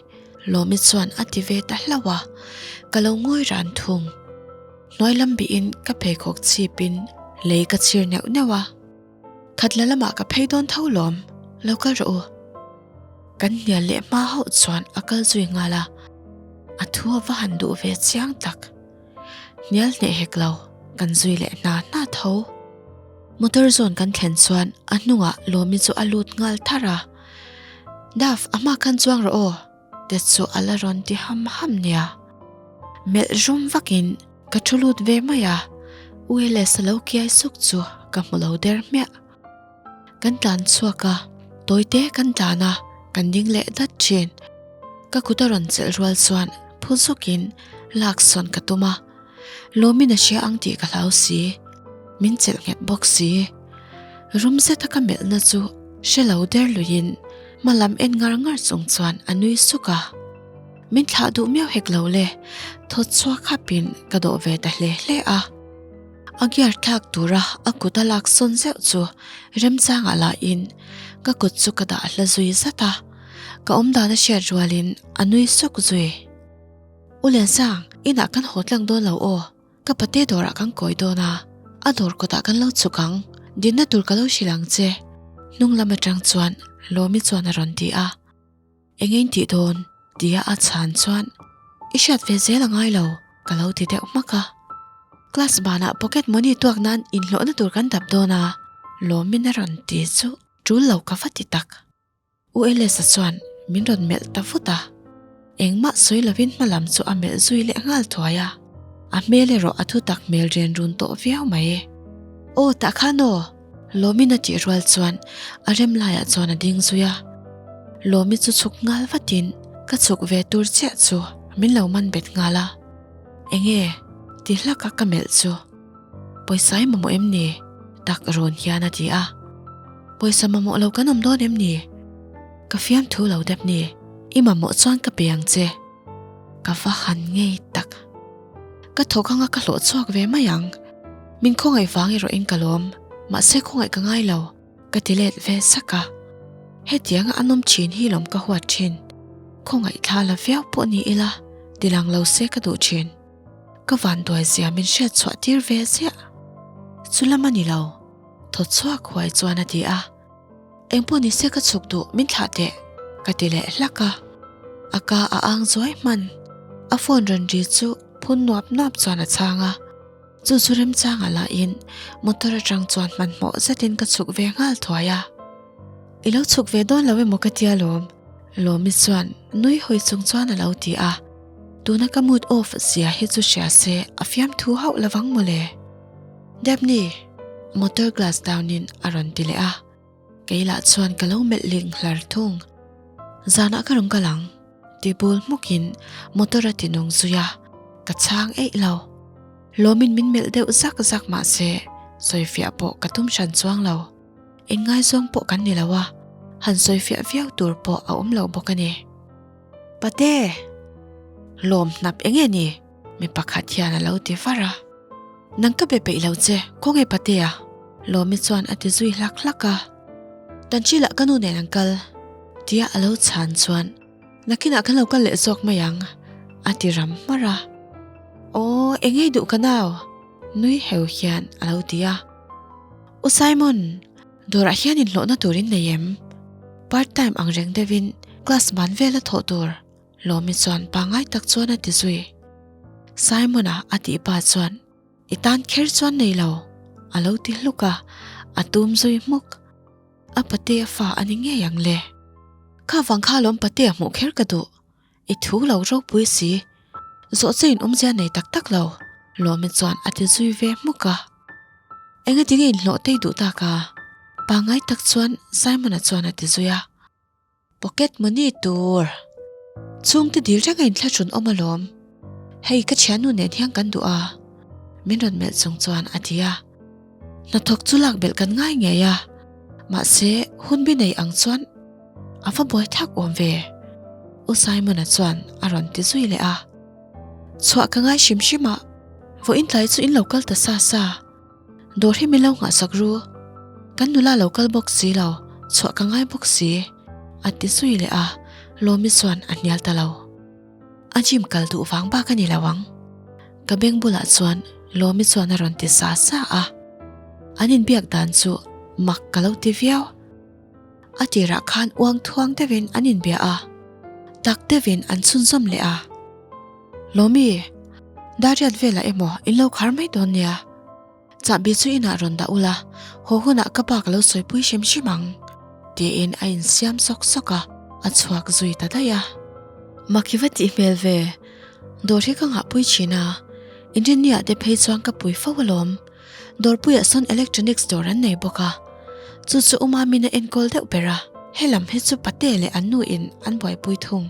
Lawmi chuan a ti ve ta hlauh a, ka lo ngawi ran thung. Hnuai lam bihin ka pheikhawk chhipin lei ka chhir neuh neuh a, Khatla lamah ka phei dawn tho lawm, lo kal rawh u. Kan hnial leh hma hauh chuan a kal zui nghal a, a thu a va han duh ve chiang tak. Hnial hneh hek lo, kan zui leh hna hna tho. Motor zawn kan thlen chuan a hnungah Lawmi chu a lut nghal tharh a, Daf, a hma khan chuang rawh aw. Te chu a la rawn ti ham ham nia. Melh rum vakin ka thu lut ve mai a, Uiles a lo kiai suk chu ka hmu lo der hmiah. Kan tlan chhuak a, tawite kan tlan a, kan ding leh dat thin. Ka kut a rawn chelh rual chuan phu zukin lak sawn ka tum a, Lawmin a hria ang tih ka hlau si, min chelh nghet bawk si. Rum zeta ka melhna chu hre lo der luiin hma lam en ngar ngar chung chuan a nui suk a. Min thlah duh miau hek lo le, thawt chhuak hapin ka dawh ve ta hle hle a. A gear thlak tura a kut a lak sawn zeuh chu remchangah lahin ka kut chu ka dah hla zui zat a, ka awmdan a hriat rualin a nui suk zui. U Liansang, inah kan haw tlang dawn lo aw, ka pate dawrah kan kawi dawn a, a dawr kawtah kan lo chhuk ang, dinna tur ka lo hrilh ang che. Hnung lam atang chuan Lawmi chuan a rawn ti a, Eng in tih dawn? tia a chhan chuan, I hriat ve zel a ngai lo, ka lo ti deuh hmak a. Class banah pocket money tuak nan inhlawhna tur kan dap dawn a, Lawmin a rawn ti chu tul lo ka va ti tak. U Elesa chuan min rawn melh ta vut a, engmah sawi lovin hma lam chu a melh zui leh nghal thuai a, a hmel erawh a thutak hmel ren run tawh viau mai. Aw tah khan aw! Lawmin a tih rual chuan a rem laiah chuan a ding zui a, Lawmi chu chhuk nghal vatin ka chhuk ve tur chiah chu min lo man bet nghal a, Enge? ti hlak a ka melh chu. Pawisa i mamawh em ni? Tak rawn hian a ti a. Pawisa mamawh lo kan awm dawn em ni? Ka fiamthu lo dep ni, i mamawh chuan ka pe ang che. Ka va han ngei tak. Ka thawk anga ka hlawh chhuak ve mai ang. Min khawngaih vang erawh in ka lawm, mahse khawngaih ka ngai lo, ka ti let ve sak a. Hetianga an awm thin hi lawm ka huat thin. Khawngaih thla la viau pawh ni ila, tilang lo se ka duh thin. Ka vanduai zia min hriat chhuah tir ve ziah. Chu lam a ni lo, thaw chhuak huai chuan a ti a. Engpawh ni se ka chhuk duh min thlah teh, ka ti leh hlak a. A ka a ang zuai hman. A phone rawn ri chu phun nuap nuap chuan a chhang a. Chu chu remchangah lahin motor atang chuan hmanhmawh zetin ka chhuk ve nghal thuai a. I lo chhuk ve dawn lo emaw ka tia lawm, Lawmi chuan nui hawi chung chuan a lo ti a. Tuna ka mood off zia hi chu hria se a fiamthu hauh lovang mawle. Debni! Motor glass down in a rawn ti leh a, kei lah chuan ka lo melh ling hlar thung. Zanah ka rawn kal ang, ti bul hmukin motor a ti nung zui a. Ka chhang eih lo. Lawmin min melh deuh zak zak mahse sawifiah pawh ka tum hran chuang lo. Inngaizawng pawh kan ni lo a, han sawifiah viau tur pawh a awm lo bawk a ni. Pate! Lawm hnap eng nge ni? Mi pakhat hian a lo ti var a. Nang ka be peih lo che, khawnge Patea? Lawmi chuan a ti zui hlak hlak a. Tanchilah ka nu nen an kal, tia a lo chhan chuan nakinah kan lo kal leh zawk mai ang, a ti ram hmarh a. Aw, eng nge duh ka nau? Nui heu hian a lo ti a. U Simon, dawrah hian inhlawhna tur in nei em? Part time ang reng deuhin class ban vela thawh tur Lawmi chuan pangngai tak chuan a ti zui. Simon-a a tih pa chuan, I tan kher chuan nei lo, a lo ti hluk a, a tum zui hmuk. A patea fa a ni ngei ang le. Kha vang kha lawm patea hmuh kher ka duh. I thu lo ropui si. Zawh che in awmzia nei tak tak lo, Lawmi chuan a ti zui ve hmuk a. Engati nge inhlawh tei duh tak a? Pangngai tak chuan Simon-a chuan a ti zui a. Pocket money tur. Chhungte dil reng a inthlahrun awm alawm. Hei ka thiannu nen hian kan duh a. Min rawn melh chung chuan a ti a. Hnathawk chu lak belh kan ngai ngei a. Mahse hun bi nei ang chuan a va buai thlak awm ve. U Simon-a chuan a rawn ti zui leh a. Chhuah ka ngai hrim hrim a, vawiin tlai chu in lo kal ta sa sa. Dawr hi min lo nghahsak ru. Kan nula lo kal bawk si lo, chhuah ka ngai bawk si, a ti zui leh a, Lawmi chuan a hnial ta lo. A gym kal duh vang bak a ni lo ang. Ka beng bulah chuan Lawmi chuan a rawn ti sa sa a. An inbiak dan chu mak ka lo ti viau. A tirah khan uang thuang deuhin an inbia a, tak deuhin an chhunzawm leh a. Lawmi, Dariat velah emaw in lo khar mai dawn nia. Chahbi chu inah rawn dah ula, haw hunah ka pa ka lo sawipui hrim hrim ang, tiin a insiam sawk sawk a, a chhuak zui ta daih a. Mak i va tih hmel ve, dawr hi ka nghahpui thin a, inrinniah te phei chuan ka pui fo alawm. Dawrpuiah sawn electronics dawr an nei bawk a, chu chu u Mamin a enkawl deuh ber a, helam hi chu pate leh an nu in an buaipui thung.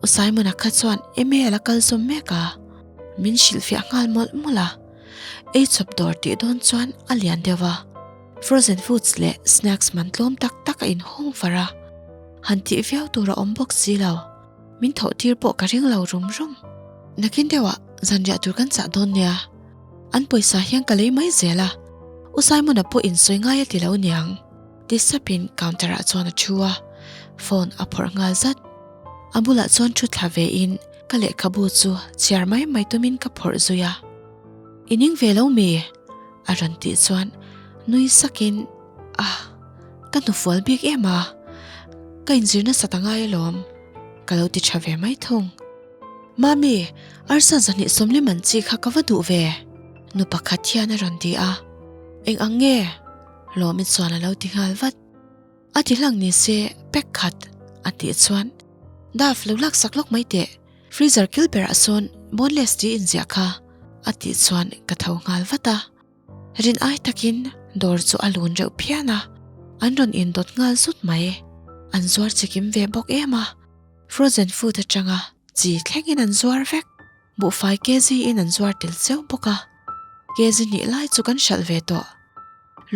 U Simon-a kha chuan email a kal zawm mek a, min hrilhfiah nghal mawlh mawlh a, eichawp dawr tih dawn chuan a lian deuh a, frozen foods leh snacks man tlawm tak tak a inhawng far a, han tih viau tur a awm bawk si lo, min thawh tir pawh ka ring lo rum rum. Nakin deuhah zanriah tur kan chah dawn nia. An pawisa hian ka lei mai zel a, U Simon-a pawh insawi ngai a ti lo niang, ti sapin counter-ah chuan a thu a, phone a phawrh nghal zat. A bulah chuan thu thla vein ka lehkhabu chu chhiar mai mai tumin ka phawrh zui a. I ning ve lo mi? a rawn tih chuan nui sakin, Ah, ka hnufual bik em a, ka inzir nasat a ngai alawm, ka lo ti tha ve mai thung. Mami, arsa zahnih sawmlim an chi kha ka va duh ve, nu pakhat hian a rawn ti a. Eng ang nge? Lawmi chuan a lo ti nghal vat. A ti hlang ni se pack khat a tih chuan Dave lo laksak lawk mai teh, freezer kil berah sawn boneless tih inziah kha a tih chuan ka tho nghal vat a. Rin ai takin dawr chu a lun reuh phian a, an rawn indawt nghal zut mai. An zuar chikim ve bawk em a. Frozen food atanga chi thlengin an zuar vek. Buhfai kg in an zuar tel cheu bawk a, kg hnih lai chu kan hralh ve tawh.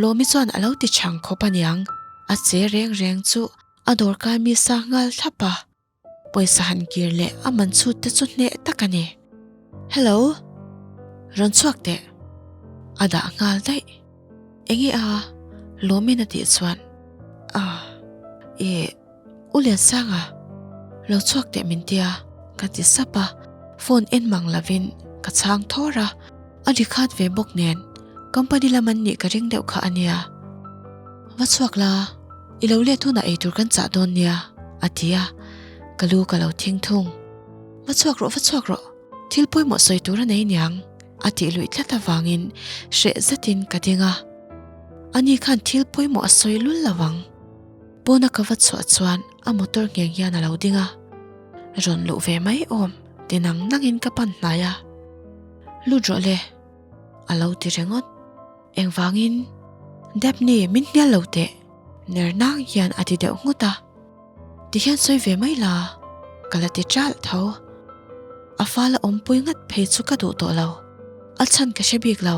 Lawmi chuan a lo ti chhang khawp aniang, a che reng reng chu a dawrkai mi sa nghal thlap a, pawisa han kir leh a man chhut te chu hneh tak a ni. Hello! Rawn chhuak teh. A dah nghal daih. Enge a? Lawmin a tih chuan, Ah, ih. U Liansanga, lo chhuak teh min tia, ka ti sap a, phone en mang lovin ka chhang thawr a, a ri khat ve bawk nen company lam an nih ka ring deuh kha a nia. Va chhuak la, i lo let hunah eitur kan chah dawn nia, a ti a, ka lu ka lo thing thung. Va chhuak rawh, va chhuak rawh, thil pawimawh sawi tur a nei niang, a tih luih tlat avangin hreh zetin ka ding a, ani khan thil pawimawh a sawi lul lo ang. Pawna ka va chhuah chuan a motor ngheng hian a lo ding a, rawn luh ve mai awm ti nang nangin ka pan hnai a, Lut rawh le, a lo ti ringawt. Engvangin? Daphne min hnial lo teh, ner nang hian a ti deuh nghut a, ti hian sawi ve mai la, ka la ti ṭalh tho. A fala awmpui ngat phei chu ka duh tawh lo. A chhan ka hre bik lo.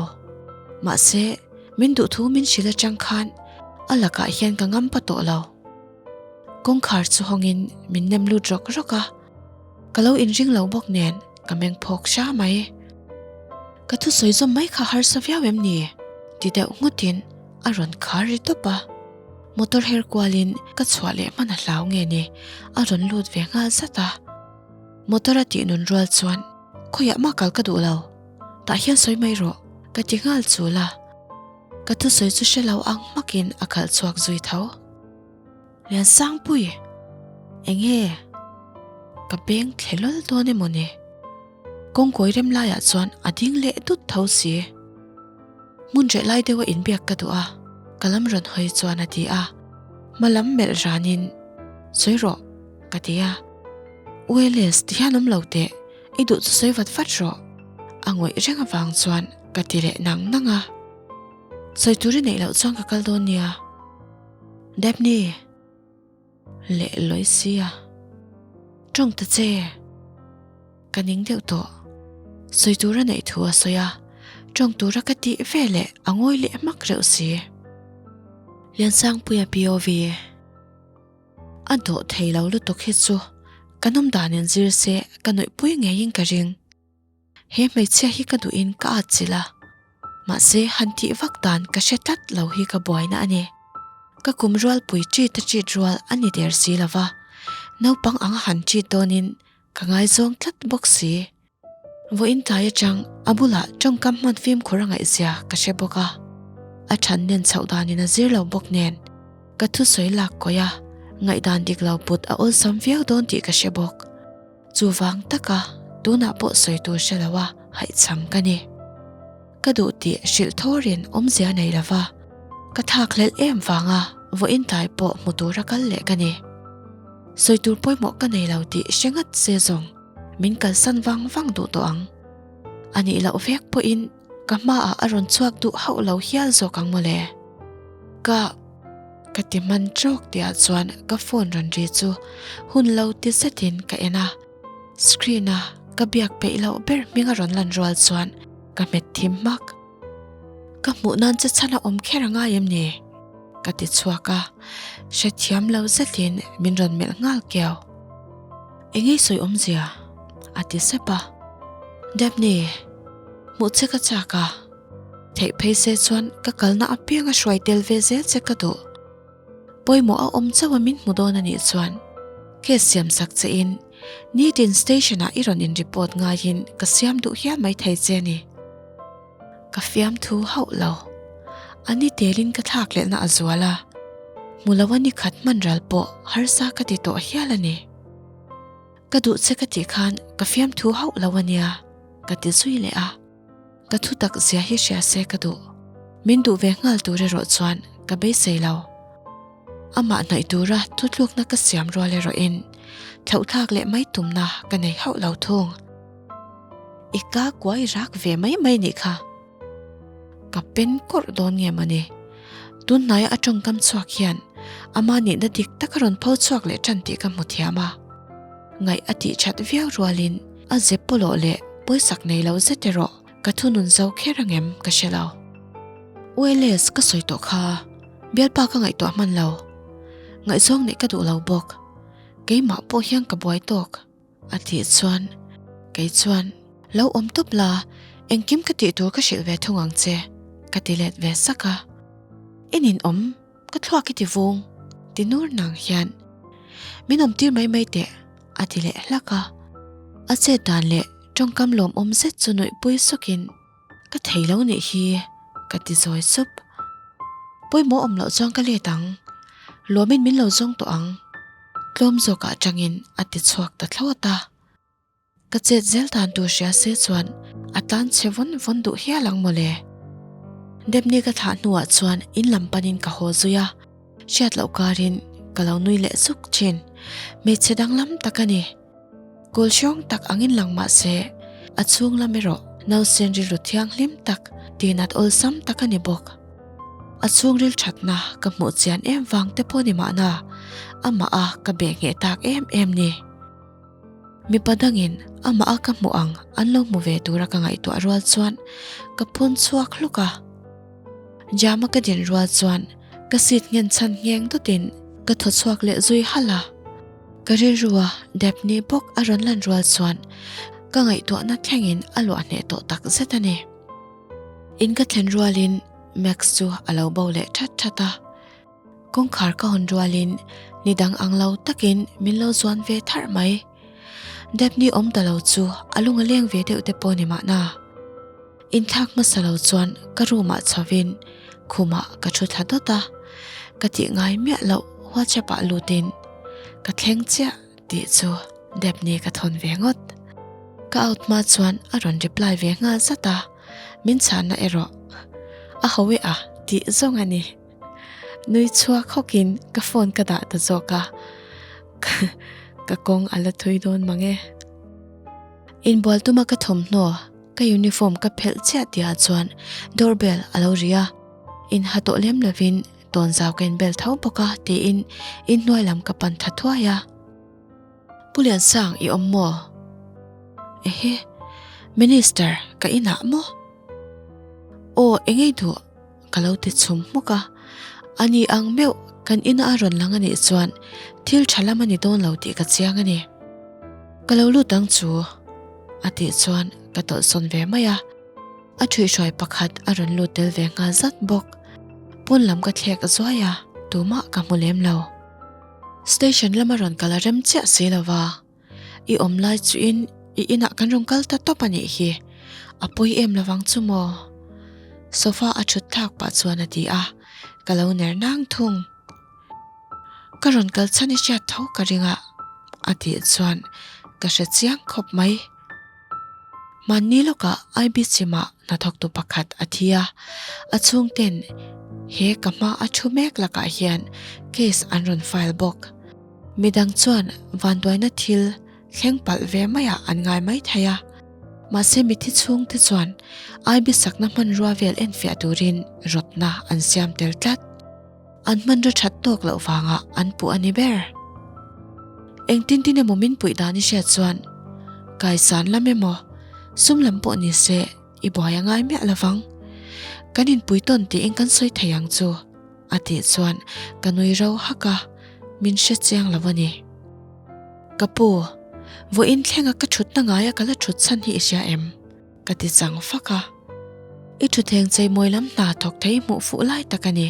Mahse, min duh thu min hrilh atang khan a lakah hian ka ngam pa tawh lo. Kawngkhar chu hawngin min nem lut rawk rawk a. Ka lo inring lo bawk nen ka meng phawk hra mai. Ka thusawi zawm mai kha harsa viau em ni? ti deuh ngawtin a rawn khar ri tawp a. Motor her kualin ka chhuah leh hman a hlau nge ni a rawn lut ve nghal zat a. Motor a tih nun rual chuan khawiah mah kal ka duh lo, tah hian sawi mai rawh ka ti nghal chul a. Ka thusawi chu hre lo ang hmakin a khalh chhuak zui tho. Liansangpui, enge ka beng thle lawl dawn emaw ni? Kawngkawi rem laiah chuan a ding leh dut tho si. Hmun reh lai deuha inbiak ka duh a, ka lam rawn hawi chuan a ti a. Hma lam melh ranin, Sawi rawh, ka ti a. Ueles, ti hian awm lo teh, i duh chu sawi vat vat rawh. A ngawih reng avang chuan ka ti leh nang nang a. Sawi tur i neih loh chuan ka kal dawn nia. Daphne leh Loisia tawng ta che ka ning deuh tawh. Sawi tura neih thu a sawi a, tawng tura ka tih ve leh a ngawi leh hmak reuh si. Liansangpuia POV a dawh thei lo lutuk hi chu ka nawm danin zir se ka nuihpui ngeiin ka ring. He hmeichhia hi ka duhin ka at chilh a, mahse han tih vak dan ka hre tlat lo hi ka buaina a ni. Ka kum rualpui ṭit a ṭit rual a ni der si lo va, naupang anga han ṭit dawnin ka ngaizawng tlat bawk si. Vawiin tlai atang a bulah tawngkam hman fimkhur a ngaihzia ka hre bawk a, a ṭhan nen chhoh danin a zir lo bawk nen ka thusawi lak kawi a, ngaihdan dik lo put a awlsam viau dawn tih ka hre bawk. Chuvang taka tunah pawh sawi tur hre lo a haihchham ka ni. Ka duh tih hrilh thawrin awmzia nei lo va, ka thlak hlelh em vanga vawiin tlai pawh hmu tura kal leh ka ni. Sawi tur pawimawh ka nei lo tih hre ngat se zawng min kalsan vang vang duh tawh ang. A nih loh vek pawhin ka hmaah a rawn chhuak duh hauh lo hial zawk ang mawle. Ka. Ka ti hman trawk tihah chuan ka phone rawn ri chu hun lo ti zetin ka en a, screen a ka biak peih loh ber hming a rawn lan rual chuan ka hmet thim hmak. Ka hmuh nan che chhan a awm kher a ngai em ni? Ka ti chhuak a, hrethiam lo zetin min rawn melh nghal kiau. Engei sawi awmzia? A ti sep a. Daphne, hmuh che ka chak a. Theih phei se chuan ka kalna apiang a hruai tel ve zel che ka duh. Pawimawh a awm chauh a min hmu dawn a nih chuan case siam sak che in nitin station ah i rawn in report ngaiin ka siam duh hial mai thei che ni. Ka fiamthu hauh lo. A ni telin ka thlak lehna a zual a, hmu lo a ni khat hman ral pawh harsa ka ti tawh hial a ni. Ka duh che ka tih khan ka fiamthu hauh lo a nia ka ti zui leh a. Ka thu tak zia hi hria se ka duh. Min duh ve nghal tur erawh chuan ka beisei lo. Amah hnaih tura thutlukna ka siam rual erawhin thlauhthlak leh mai tumna ka nei hauh lo thung. I ka kuai rak ve mai mai nih kha. Ka pen kawrh dawn nge mawni? Tunhnaia a tawngkam chhuak hian ama nihna dik tak a rawn pho chhuak leh tan tih ka hmu thiam a. Ngaih a tih that viau rualin a zep pawlawh leh pawisak nei lo zet erawh ka thunun zo kher angem ka hre lo. ULS ka sawi tawh kha bialpa ka ngaihtuah hman lo. Ngaihzawng neih ka duh lo bawk. Keimah pawh hian ka buai tawk. A tih chuan kei chuan lo awm tawp la, engkim ka tih tur ka hrilh ve thung ang che ka ti let ve sak a. I ninawm ka thluak i ti vung ti nur nang hian min awm tir mai mai teh a ti leh hlak a. A chet dan leh tawngkam lawmawm zet chu nuihpui sukin ka thei lo nih hi ka ti zawi sup. Pawimawh awm loh chuan ka let ang, lawmin min lo zawng tawh ang. Tlawm zawkah atangin a ti chhuak ta thlawt a. Ka chet zel dan tur hria se chuan a tan chhe vawn vawn duh hial ang mawle. Debni ka thlah hnuah chuan in lam panin ka haw zui a, hriat loh karin ka lo nui leh zuk thin. Hmeichhe danglam tak a ni. Kawl hrawng tak angin lang mah se a chhung lam erawh nausen rilru thianghlim tak tinat awlsam tak a ni bawk. A chhungril thatna ka hmuh chian em vang te pawh ni mahna amah a ka beh ngheh tak em em ni. Mipa dangin amah a ka hmuh ang an lo hmu ve tura ka ngaihtuah rual chuan ka phun chhuak hluk a. Jama ka din rual chuan ka seat nghen chhan ngheng dawtin ka thaw chhuak leh zui halh a. Ka rilrua Daphne bawk a rawn lan rual chuan ka ngaihtuahna thlengin a luah hneh tawh tak zet a ni. In ka thlen rualin Max chu a lo bo leh that that a. Kawngkhar ka hawn rualin ni dang ang lo takin min lo zuan ve tharh mai. Daphne awm ta lo chu a lung a leng ve deuh te pawh ni mahna. Inthlak hmasa lo chuan ka room ah chhovin khumah ka thu thla dawt a, ka tih ngai miah loh WhatsApp ah lutin ka thleng chiah tih chu Daphne ka thawn ve ngawt. Ka out hma chuan a rawn reply ve nghal zat a, min chhanna erawh a ho e a tih zawng a ni. Nui chhuak hawkin ka phone ka dah ta zawk a, ka kawng a la thui dawn mang e. Inbual tuma ka thawmhnaw ka uniform ka phelh chiah tihah chuan door bell a lo ri a, inha tawh lem lovin tawnzau ka inbel tho bawk a tiin inhnuai lam ka pan tha thuai a. Pu Liansang i awm maw? Ehe, Minister ka inah maw? Aw engei duh ka lo ti chhum hmuk a, ani ang meuh kan ina a rawn lang anih chuan thil tha lam a ni dawn lo tih ka chiang a ni. Ka lo lut ang chu a tih chuan ka tawlhsawn ve mai a, a thuihhruai pakhat a rawn lut tel ve nghal zat bawk. Pawn lam ka thlek zuai a, tumah ka hmu lem lo. Station lama rawn kal a rem chiah si lo va. I awm lai chuin i inah kan rawn kal ta tawp a nih hi, a pawi em lovang chu maw? Sofa a thut thlak pah chuan a ti a, ka lo ner nang thung. Ka rawn kal chhan i hriat tho ka ring a, a tih chuan ka hre chiang khawp mai. Mahni lawkah IB chimah hnathawktu pakhat a thi a, a chhungten he ka hma a thu mek lakah hian case an rawn file bawk. Midang chuan vanduaina thil thleng palh ve maiah an ngai mai thei a, mahse mithi chhungte chuan IB sakna hmanrua vel enfiah turin rawtna an siam tel tlat. An hmanraw that tawk loh vangah an puh a ni ber. Engtin tin emaw min puih dan i hriat chuan kaisan lam emaw sum lam pawh ni se i buai a ngai miah lovang. Kan inpui tawn tiin kan sawi thei ang chu a tih chuan ka nui ro hak a, min hre chiang lo a ni. Ka pu, vawiin thlenga ka thutna ngaia ka la thut chhan hi i hria em? Ka ti chang fak a, I thutthleng cheimawi lam hna thawk thei hmuh fuh lai tak a ni,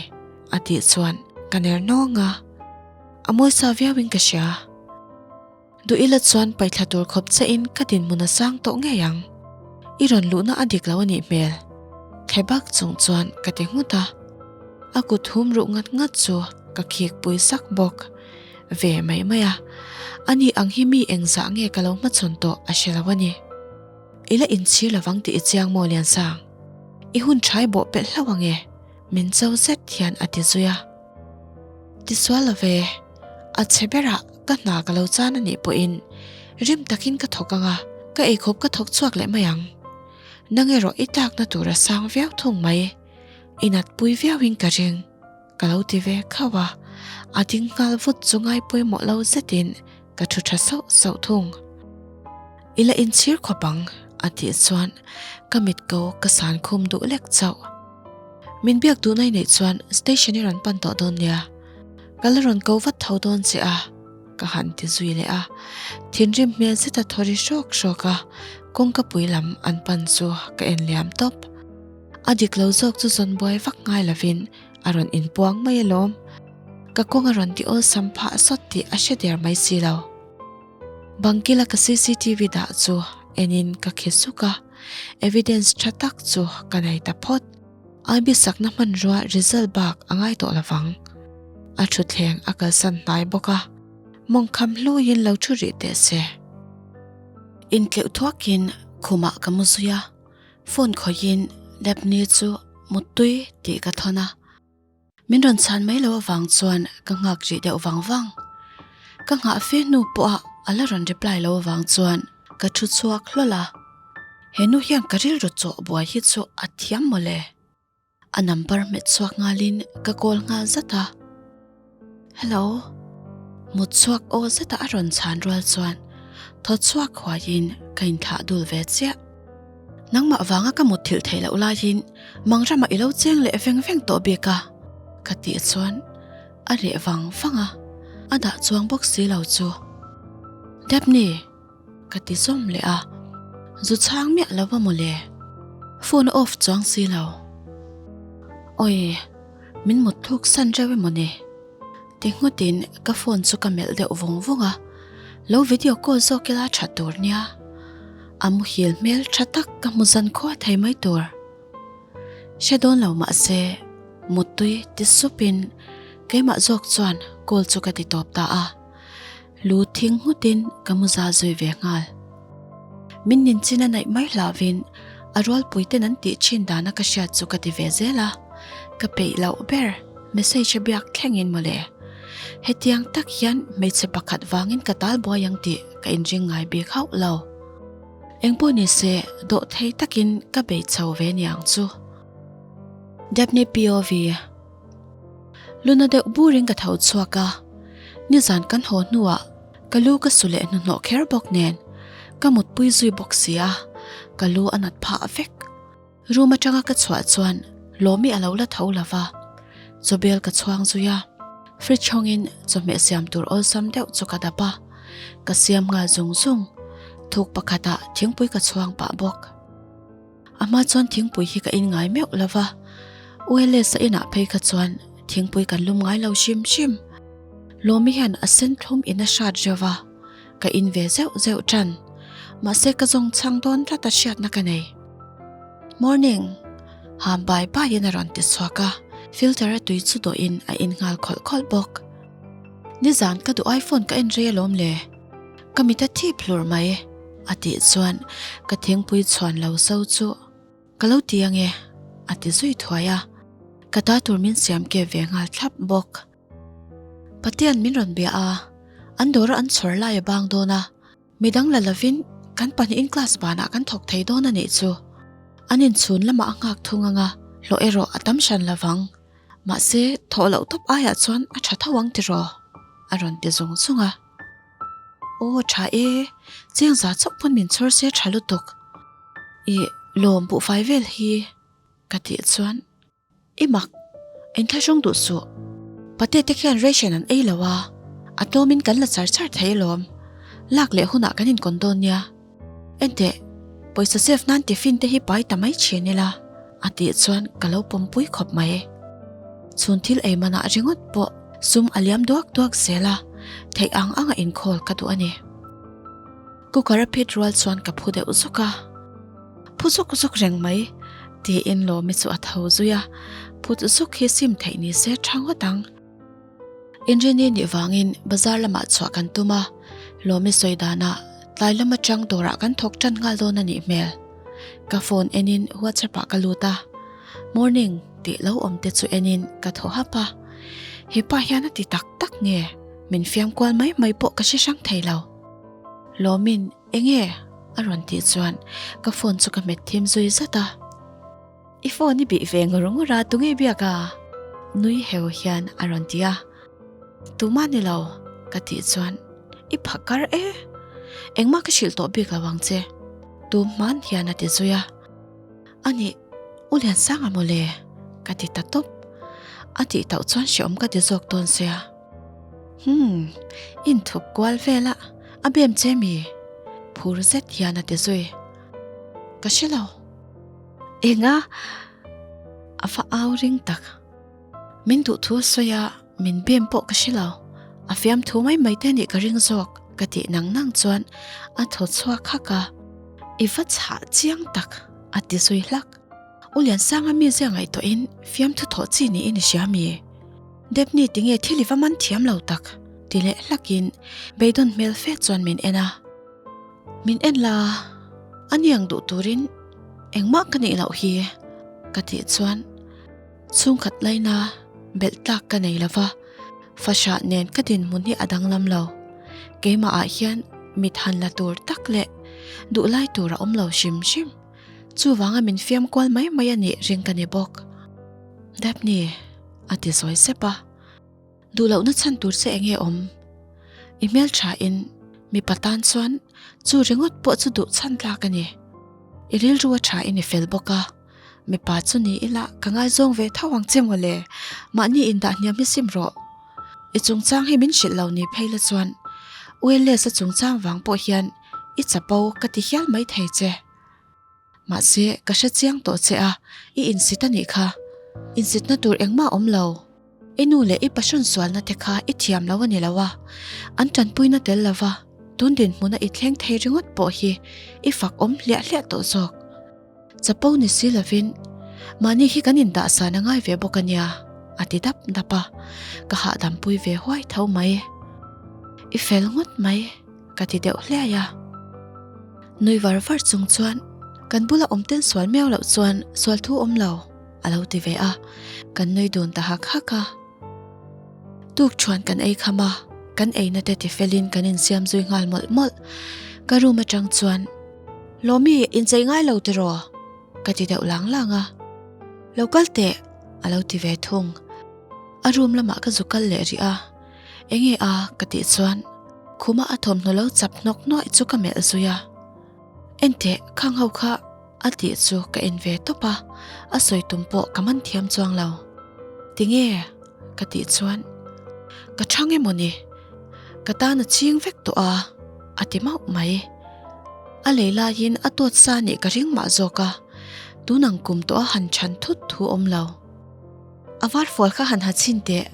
a tih chuan ka ner nawng a, a mawisa viauin ka hria. Duh ila chuan paihthla tur khawp chein ka dinhmun a sang tawh ngei ang. I rawn luhna a dik lo a nih hmel. Thle bak chung chuan ka ti nghut a, a kut hum ruh ngat ngat chu ka khik pui sak bawk. Ve mai mai a, ani ang hi mi engzah nge ka lo hmachhawn tawh a hre lo a ni. I la inchhir lovang tih i chiang maw Liansang? I hun thai bawh pelh hlauh ang e, min cho zet hian a ti zui a. Tisual lo ve, a chhe berah ka hna ka lo chan a nih pawhin rim takin ka thawk ang a, ka eikhawp ka thawk chhuak leh mai ang. Nang erawh i tlakna tur a sang viau thung mai, i natpui viauin ka ring, ka lo ti ve khauh a, a ding nghal vut chu ngai pawimawh lo zetin ka thu tha sauh sauh thung. I la inchhir khawp ang, a tih chuan ka mit ko ka san khum duh lek chauh. Min biak duhna i neih chuan station i rawn pan tawh dawn nia, ka la rawn ko vat tho dawn che a, ka han ti zui leh a. Thinrim hmel zeta thaw ri hrawk hrawk a, kawngka pui lam an pan chu ka en liam tawp. A dik lo zawk chu zawn buai vak ngai lovin a rawn inpuang mai alawm. Ka kawng a rawn ti awlsam phah sawt tih a hre der mai si lo. Bangkila ka cctv dah chu enin ka khi suk a, evidence tha tak chu ka nei ta phawt. IB sakna hmanrua result bak a ngai tawh lovang. A thutthleng a kalsan hnai bawk a, mawngkham hluiin lo thu rih teh se. Intleuh thuakin khumah ka mu zui a, phone khawihin Daphne chu muttui tih ka thawn a. Min rawn chhan mai lo avang chuan ka nghak rih deuh vang vang. Ka nghah fe hnu pawha a la rawn reply lo avang chuan ka thu chhuak hlawl a. He nu hian ka rilru chawh buai hi chu a thiam mawle. A number hmet chhuak nghalin ka call nghal zat a. Hello. Mut chhuak aw zeta a rawn chhan rual chuan. Thaw chhuak huaiin ka inthlah dul ve chiah. Nangmah vanga ka mutthilh theih loh laiin Mangramah i lo cheng leh veng veng tawh bik a, ka tih chuan a reh vang vang a, a dah chuang bawk si lo chu. Daphne! Ka ti zawm leh a, zu chhang miah lo va mawle, phone a off chuang si lo. Awi, min mut thluk san reuh emaw ni? Ti nghutin ka phone chu ka melh deuh vawng vawng a, lo video call zawk ila tha tur nia. A muhil hmel tha tak ka hmu zan khua thei mai tur. Hre dawn lo mahse muttui ti supin keimah zawk chuan call chu ka ti tawp ta a. Lu thing nghutin ka mu za zui ve nghal. Min ninchin a naih mai hlauhin a rualpuiten an tih thin dana ka hriat chu ka ti ve zel a, ka peih loh ber message a biak thlengin mawle. Hetiang tak hian hmeichhe pakhat vangin ka tal buai ang tih ka inring ngai bik hauh lo. Engpawh nise dawh thei takin ka bei chho ve niang chu. Daphne POV. Luna deuh burin ka tho chhuak a, nizan kan haw hnuah ka lu ka su leh hnuhnawh kher bawk nen ka mutpui zui bawk si a, ka lu a nat phah vek. Room atanga ka chhuah chuan Lawmi a lo la tho lo va, chawbel ka chhuang zui a, fridge hawngin chawhmeh siam tur awlsam deuh chu ka dap a, ka siam nghal zung zung, thuk pakhatah thingpui ka chhuang pah bawk. A hma chuan thingpui hi ka in ngai meuh lo va, ULS a inah phei kha chuan thingpui kan lum ngai lo hrim hrim. Lawmi hian a sen thlum in a hrat reuh va, ka in ve zeuh zeuh tan. Mahse ka zawng chhang dawn tlat a hriatna ka nei. Morning! Ham bai baiin a rawn ti chhuak a, filter a tui chu dawhin a in nghal khawlh khawlh bawk. Nizan ka duh iPhone ka en rei alawm le. Ka mit a thip hlur mai. A tih chuan ka thingpui chhuan lo zo chu ka lo ti ange a ti zui thuai a, ka ta tur min siam kep ve nghal thlap bawk. Patian min rawn bia a, an dawra an chhawr lai a bang dawn a, midang la lovin kan pahnihin class banah kan thawk thei dawn a nih chu. An inchhun lamah a nghak thung anga hlawh erawh a tam hran lovang. Mahse thawh loh tawp aiah chuan a tha tho ang tiraw? A rawn ti zung zung a. Aw tha e, cheng za chauh pawn min chhawr se tha lutuk. Ih, lawm buhfai vel hi ka tih chuan i mak, inthlahrung duh suh. Pate te khian ration an ei lo a, a tlawmin kan la char char thei alawm. Lak leh hunah kan inkawn dawn nia. Enteh, pawisa save nan tiffin te hi pai ta mai thin ila, a tih chuan ka lo pawmpui khawp mai. Chhun thil ei manah ringawt pawh sum a liam duak duak zel a, theih ang anga inkhawl ka duh a ni. Cooker a phit rual chuan ka phu deuh zuk a, Phu zuk zuk reng mai, tiin Lawmi chu a tho zui a, phut zuk hi sim theih ni se tha ngawt ang. Inrini nih vangin bazar lamah chhuah kan tum a, Lawmi sawi danah tlai lam atang dawrah kan thawk tan nghal dawn a nih hmel. Ka phone enin WhatsApp ah ka lut a, Morning tih lo awm te chu enin ka thaw hap a, hepa hian a ti tak tak nge min fiam kual mai mai pawh ka hre hrang thei lo. Lawmin enge a rawn tih chuan ka phone chu ka hmet thim zui zat a. I phone i bih ve ngur ngur a, tunge biak a? Nui heu hian a rawn ti a. Tumah ni lo, ka tih chuan i phak kar e. Engmah ka hrilh tawh bik lo ang che, tum hman hian a ti zui a. Anih, U Liansanga mawle, ka ti ta tawp. A tih tauh chuan hreawm ka ti zawk dawn sia. Humm, inthup kual vel a, a bem che mi? Phur zet hian a ti zui. Ka hre lo. Enga? A va au ring tak. Min duh thu a sawi a, min bem pawh ka hre lo. A fiam thu mai mai te nih ka ring zawk ka tih nang nang chuan a thaw chhuak hak a. I va chhah chiang tak a ti zui hlak. U Liansanga mizia ngaihtuahin fiamthu thawh chi niin i hria mi? Depni tinge thil i va man thiam lo tak ti leh hlakin beidawn hmel fe chuan min en a. Min en la, a niang duh turin engmah ka nih loh hi ka tih chuan chhungkhat laina belh tlak ka nei lo va, fahrah nen ka dinhmun hi a danglam lo. Keimah ah hian mit han la tur tak leh duh lai tur a awm lo hrim hrim. Chuvanga min fiam kual mai mai a nih ring ka ni bawk. Daphne a ti zawi sep a. Duh lohna chhan tur che enge awm? I hmeltha in. Mipa tan chuan chu ringawt pawh chu duh chhan tlak a ni. I rilru a tha in i fel bawk a, mipa chu ni ila ka ngaizawng ve tho ang che mawle, mahni indah hniam hi sim rawh. I chungchang hi min hrilh lo ni phei la chuan Uelesa chungchang vang pawh hian i chapo ka ti hial mai thei che. Mahse ka hre chiang tawh che a, i insit a nih kha. Insitna tur engmah awm lo. I nu leh i passion sualna te kha i thiam lo a ni lo a, an tanpuina tel lova tun dinhmuna i thleng thei ringawt pawh hi i fak awm hliah hliah tawh zawk. Chapo ni si lovin mahni hi kan indahsan a ngai ve bawk a nia, a ti dap dap a, ka hahdam pui ve huai tho mai. I fel ngawt mai, ka ti deuh hliai a. Nui var var chung chuan kan bula awm ten sual miau loh chuan sual thu awm lo. A lo ti ve a, kan nui dun ta hak hak a. Tuk chuan kan ei kham a, kan eina te ti felin kan insiam zui nghal mawlh mawlh. Ka room atang chuan, Lawmi, inchei ngai lo tiraw? ka ti deuh lang lang a. Lo kal teh, a lo ti ve thung. A room lamah ka zu kal leh rih a, Enge a? ka tih chuan khuma a thawmhnaw lo chap hnawk nuaih chu ka melh zui a. Enteh, khang ho kha a tih chu ka en ve tawp a, a sawi tum pawh ka man thiam chuang lo. Tinge? ka tih chuan Ka chhang emaw ni? Ka tan a ching vek tawh a, a ti mauh mai. A lei laiin a tawt sa nih ka ring mah zawk a, tun ang kum tawh a han chhan thut thu awm lo. A var fual kha han ha chhin teh,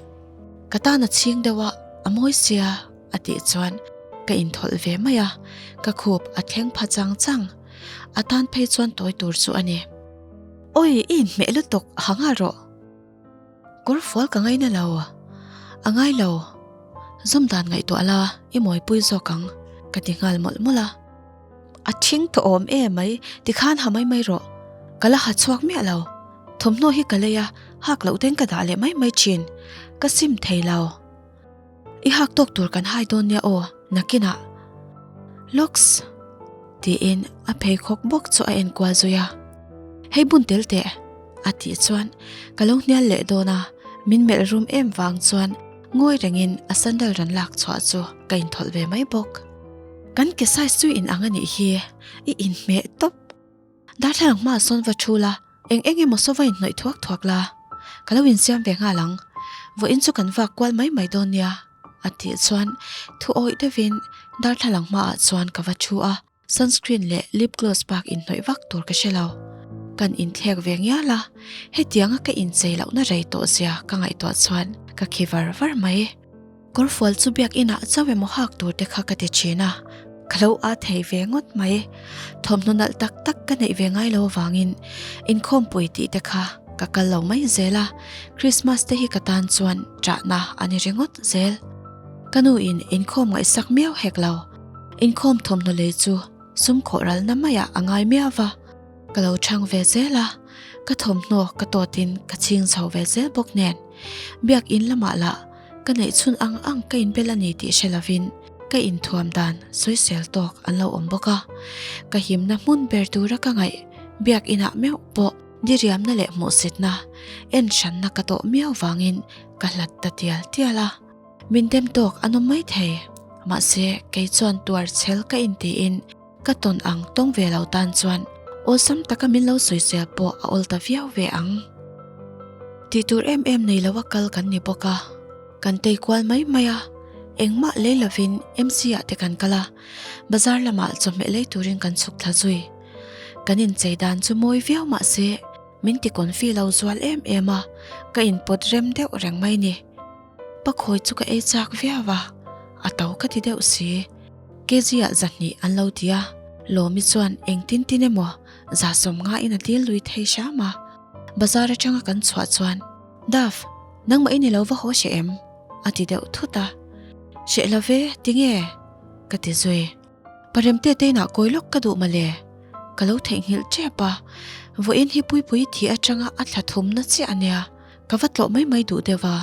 ka tan a ching deuh a, a mawi sia. A tih chuan ka inthawlh ve mai a, ka khup a thleng pha chang chang. A tan phei chuan tawi tur chu a ni. Awi, i inhmeh lutuk, ha nghal rawh. Kawr fual ka ngaina lo. A ngai lo. Zawm dan ngaihtuah la, i mawipui zawk ang, ka ti nghal mawlh mawlh a. A thing tawh awm e mai, tikhan ha mai mai rawh. Ka la ha chhuak miah lo. Thawmhnaw hi ka lei a, hak loh ten ka dah leh mai mai thin. Ka sim thei lo. I hak tawk tur kan hai dawn nia aw, nakinah. Lux! Tiin a pheikhawk bawk chu a enkual zui a. Hei bun tel teh! A tih chuan ka lo hnial leh dawn a, min melh rum em vang chuan ngawi rengin a sandal rawn lak chhuah chu ka inthawlh ve mai bawk. Kan ke size chu inang a nih hi, i inhmeh tawp. Darthlalang hmaah sawn va thu la, eng eng emaw saw va inhnawih thuak thuak la, ka lo insiam ve nghal ang. Vawiin chu kan vak kual mai mai dawn nia, a tih chuan thu awih deuhin darthlalang hmaah chuan ka va thu a, sunscreen leh lip gloss bak inhnawih vak tur ka hre lo. Kan inthlek ve ngial a, hetianga ka inchei lohna rei tawh zia ka ngaihtuah chuan ka khi var var mai. Kawrfual chu biakinah chauh emaw hak tur te kha ka ti thin a, ka lo a thei ve ngawt mai. Thawmhnaw nalh tak tak ka neih ve ngai lo avangin inkhawmpui tih te kha ka kal lo mai zel a, Christmas te hi ka tan chuan ṭahna a ni ringawt zel. Ka nu in inkhawm ngaihsak miau hek lo, inkhawm thawmhnaw lei chu sum khawh ralna maiah a ngai miau va. Ka lo chhang ve zel a, ka thawmhnaw ka tawtin ka chhing chho ve zel bawk nen. Biakin lamah lah ka neih chhun ang ang ka inbel a ni tih hre lovin ka inthuam dan sawisel tawk an lo awm bawk a. Ka himna hmun ber tura ka ngaih biakinah meuh pawh diriamna leh hmuhsitna en hranna ka tawh miau vangin ka hlat ta tial tial a. Min dem tawk an awm maithei, mahse kei chuan tuar chhel ka intiin Ka tawn ang tawng ve lo tan chuan awlsam taka min lo sawisel pawh a awl ta viau ve ang. Tih tur em em nei lo a kal kan ni bawk a, kan tei kual mai mai a, engmah lei lovin MC ah te kan kal a, bazar lamah chawhmeh lei turin kan chhuk thla zui. Kan inchei dan chu mawi viau mah se min ti confi lo zual em em a, ka inpawt rem deuh reng mai ni. Pakhawi chu ka ei chak viau a, a to ka ti deuh si. Kg ah zahnih an lo ti a, Lawmi chuan engtin tin emaw za sawmnga in a dil lui thei hram a. Bazar atanga kan chhuah chuan, Daf, nangmah in i lo va haw hreh em? a ti deuh thut a. Hreh lo ve, tinge? ka ti zui. Paremte te inah kawi lawk ka duh mawle, ka lo theihnghilh tep a, vawiin hi Puipuii thi atanga a thla thumna chiah a nia, ka va tlawh mai mai duh deuh a,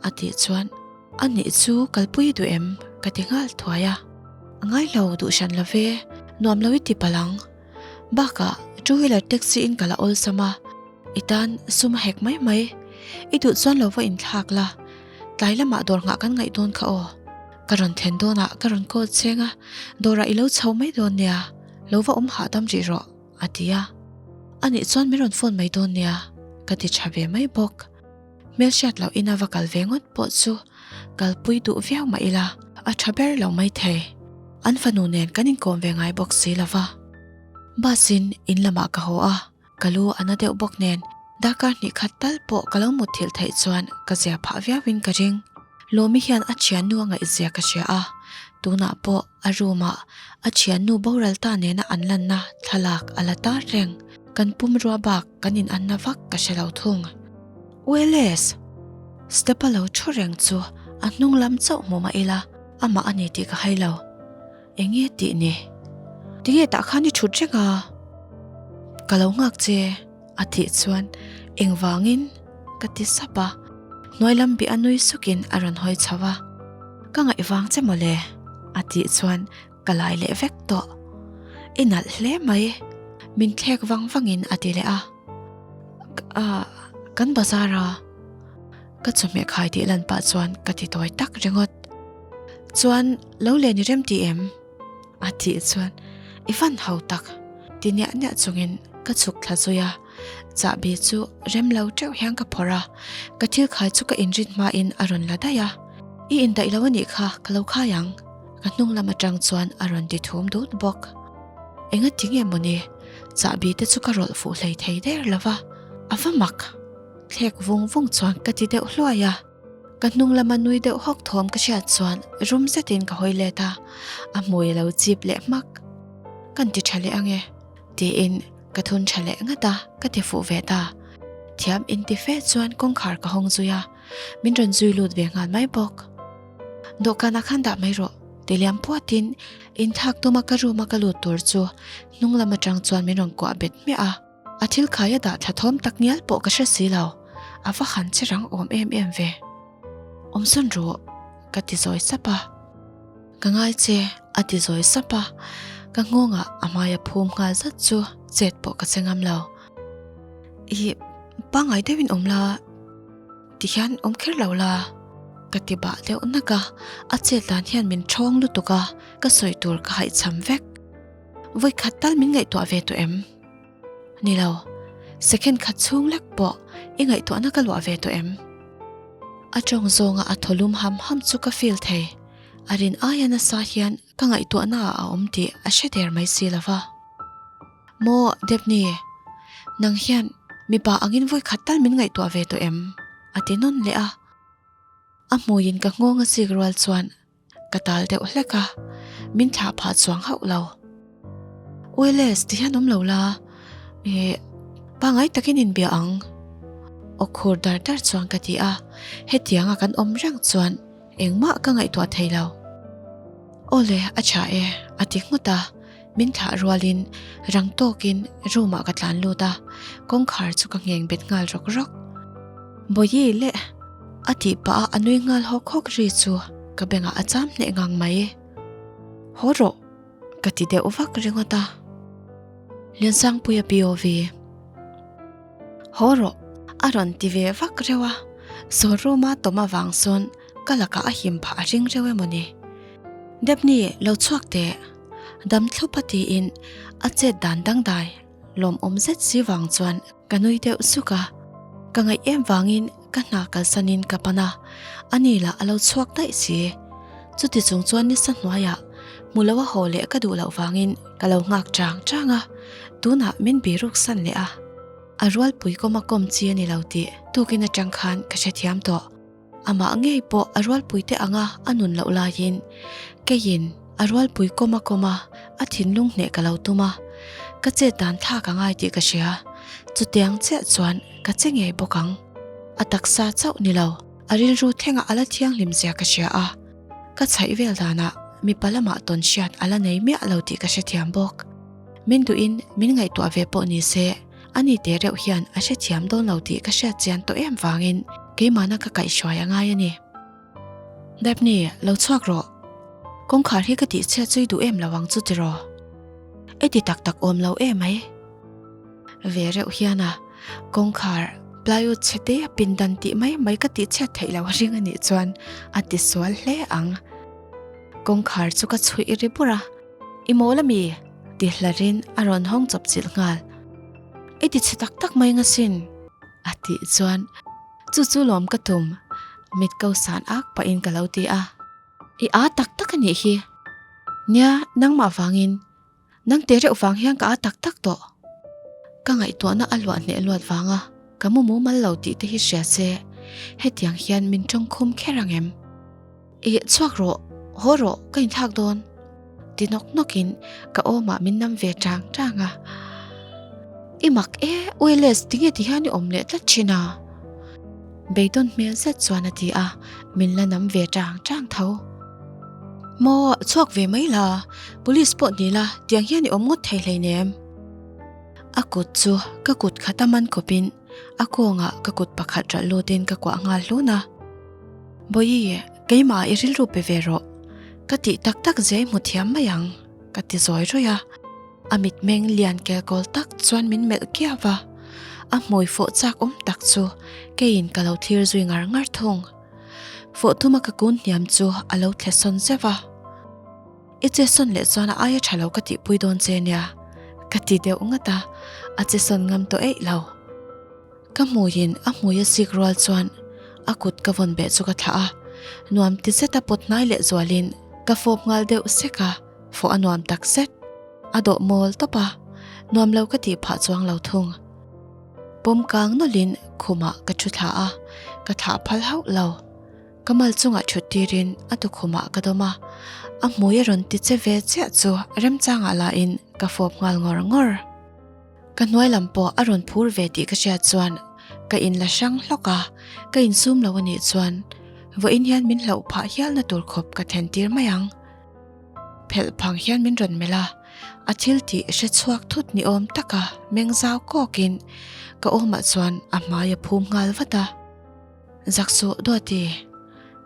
a tih chuan, A nih chu kalpui duh em? ka ti nghal thuai a. A ngai lo duh hran lo ve, nuam lo i ti palh ang. Bakah two wheeler taxi in ka la awlsam a, i tan sum a hek mai mai. I duh chuan lo va inthlak la, tlai lamah dawr nghah kan ngaih dawn kha aw. Ka rawn thlen dawnah ka rawn call cheng a, dawrah i lo chho mai dawn nia, lo va awm hahdam rih rawh, a ti a. Anih chuan min rawn phone mai dawn nia, ka ti tha ve mai bawk. Hmelhriat loh ina va kal ve ngawt pawh chu kalpui duh viau mah ila a tha ber lo mai thei. An fanu nen kan inkawm ve ngai bawk si lo va. Bus in in lamah ka haw a, ka lu a na deuh bawk nen darkar hnih khat tal pawh ka lo mutthilh theih chuan ka zia phah viau in ka ring. Lawmi hian a thiannu a ngaihzia ka hria a, tunah pawh a room ah a thiannu boral ta nena an lanna thlalak a la tar reng. Kan pumrua bak kan in anna vak ka hre lo thung. Ueles! Step a lo thu reng chu a hnung lam chauh hmu mah ila amah a ni tih ka hai lo. Enge tih ni? Tinge tah khan i thut reng a? Ka lo nghak che a tih chuan engvangin ka ti sap a, hnuai lam bih a nui sukin a rawn hawi chho a. Ka ngaih vang che mawle a tih chuan Ka lai leh vek tawh. I nalh hle mai. Min thlek vang vangin a ti leh a. Ah, kan bazar a. Ka chawhmeh khai tih lan pah chuan ka ti tawi tak ringawt. Chuan lo len i rem ti em? A tih chuan i fan ho tak ti niah niah chungin ka chhuk thla zui a. Chahbi chu rem lo teuh hian ka phawrh a. Ka thil khai chu ka inrin hmain a rawn la daih a. I indaih lo anih kha, ka lo khai ang. Ka hnung lam atang chuan a rawn ti thum dut bawk. Enga ti nge mawni, chahbi te chu ka rawlh fuh hlei thei der lo va, a va mak. Thlek vung vung chuan ka ti deuh hluai a. Ka hnung lama nui deuh hawk thawm ka hriat chuan rum zetin ka hawi let a, a hmui a lo chip leh hmak. Kan ti tha leh ange, tiin ka thun tha leh ngat a, ka ti fuh ve ta. Thiam inti fe chuan kawngkhar ka hawng zui a, min rawn zui lut ve nghal mai bawk. Dawhkanah khan dah mai rawh, ti liam puatin inthlak tuma ka room a ka lut tur chu hnung lam atang chuan min rawn kuah bet hmiah a. A thil khai a dah thla thawm tak ngial pawh ka hre si lo, a va han che rang awm em em ve. Awmsawn rawh, ka ti zawi sap a. Ka ngai che, a ti zawi sap a, ka nghawngah a hmai a phum nghal zat chu chet pawh ka che ngam lo. Ih, pangngai deuhin awm la. Ti hian awm kher lo la, ka ti bah deuh nak a, a chet dan hian min thawng lutuk a, ka sawi tur ka haihchham vek. Vawi khat tal min ngaihtuah ve tawh em? Ni lo, second khat chhung lek pawh i ngaihtuahna ka luah ve tawh em? A tawng zawnga a thaw lum ham ham chu ka feel thei, a rin aia nasa hian ka ngaihtuahna ah a awm tih a hre der mai si lova. Maw Debni, nang hian mipa angin vawi khat tal min ngaihtuah ve tawh em? a ti nawn leh a. A hmuiin ka nghawng a chik rual chuan ka tal deuh hlek a, min thlah phah chuang hauh lo. Uiles ti hian awm lo la, ih pangai takin inbia ang. Aw khur dar dar chuan ka ti a, hetianga kan awm reng chuan Engmah ka ngaihtuah thei lo. Awle, a tha e, a ti nghut a. Min thlah rualin rang tawkin room ah ka tlan lut a, kawngkhar chu ka ngheng bet nghal rawk rawk. Bawihi leh! A tih pah a a nui nghal hawk hawk ri chu ka bengah a cham hneh ngang mai. Haw rawh! Ka ti deuh vak ringawt a. Liansangpuia POV. Haw rawh! A rawn ti ve vak reuh a, saw room a tawm avang sawn ka lakah a him phah a ring reuh emaw ni. Debni, lo chhuak teh! Dam thlup a tiin a chet dan dangdai lawmawm zet si vang chuan ka nui deuh suk a, ka ngaih em vangin ka hna kalsanin ka pan a, ani lah a lo chhuak daih si. Chuti chung chuan nisa hnuaiah hmu lo a haw leh ka duh loh vangin ka lo nghak chang chang a, tunah min biruk san leh a. A rualpui kawm a kawm chi a ni lo tih tukin atang khan ka hrethiam tawh. Amah ngei pawh a rualpui te anga a nun loh laiin keiin a rualpui kawm a kawm a, a thinlung hneh ka lo tum a, ka chet dan thlak a ngai tih ka hria. Chutiang chiah chuan ka che ngei bawk ang. A taksa chauh ni lo, a rilru thlengah a la thianghlim zia ka hria a, ka chhaih vel danah mipa lamah tawn hriat a la nei miah lo tih ka hrethiam bawk. Min duhin min ngaihtuah ve pawh ni se, ani teh reuh hian a hrethiam dawn lo tih ka hriat chian tawh em vangin keimahna ka kaihhruai a ngai a ni. Daphne, lo chhuak rawh. Kawngkhar hi ka tihchhiat chu i duh em lo ang chu tiraw? I ti tak tak awm lo em mai. Ve reuh hian a, kawngkhar plywood chhe te a pindan tih mai mai ka tihchhiat theih lo a ring a nih chuan a tisual hle ang. Kawngkhar chu ka chhuih ri bur a, I mawl a mi? ti hlarin a rawn hawng chawp chilh nghal. I ti chhe tak tak mai nga sin, a tih chuan chu chu lawm ka tum, mit ko san ak pahin ka lo ti a. I a tak tak a nih hi. Nia, nangmah vangin, nang te reuh vang hian ka a tak tak tawh. Ka ngaihtuahna a luah hneh luat vanga ka mu mumal lo tih te hi hria se, hetiang hian min tawngkhum kher ang em? Ih, chhuak rawh, haw rawh, ka inthlak dawn. Ti nawk nawkin ka awmah min nam ve chang chang a. I mak e, Uiles, tinge ti hian i awm leh tlat thin a? Beidawn hmel zet chuan a ti a, min la nam ve chang chang tho. Maw, chhuak ve mai la, police pawh ni la, tiang hian i awm ngawt thei hleinem. A kut chu ka kut khat a man khawpin a kawngah ka kut pakhat ralh lutin ka kuah nghal hlun a. Bawihi, keimah i rilru pe ve rawh. Ka tih tak tak zia i hmu thiam mai ang, ka ti zawi rawih a. A mitmeng lian kelkawl tak chuan min melh kiau a, a hmui fawh chak awm tak chu keiin ka lo thlir zui ngar ngar thung. Fawh thuma ka kun hniam chu a lo thle sawn zeuh a. I che sawn leh chuan a aia tha lo ka tihpui dawn che nia, ka ti deuh ngat a, a che sawn ngam tawh eih lo. Ka hmuiin a hmui a sik rual chuan a kut ka vawn beh chu ka thlah a, nuam ti zeta pawt hnai leh zualin ka fawp nghal deuh sek a, fawh a nuam tak zet. A dawh mawl tawp a, nuam lo ka tih phah chuang lo thung. Pawm kang nawlhin khumah ka thu thla a, ka thlah phal hauh lo. Ka mal chungah thut tirin a tukhumah ka dawm a, a hmui a rawn ti che ve chiah chu remchangah lahin ka fawp nghal ngawr ngawr. Ka hnuai lam pawh a rawn phur ve tih ka hriat chuan ka inla hrang hlawk a, ka insum lo a nih chuan vawiin hian min hlauh phah hialna tur khawp ka then tir mai ang. Phelh phang hian min rawn melh a, a thil tih hre chhuak thut ni awm taka meng zau kawkin ka awmah chuan a hmai a phum nghal vat a. Zaksuh Duati,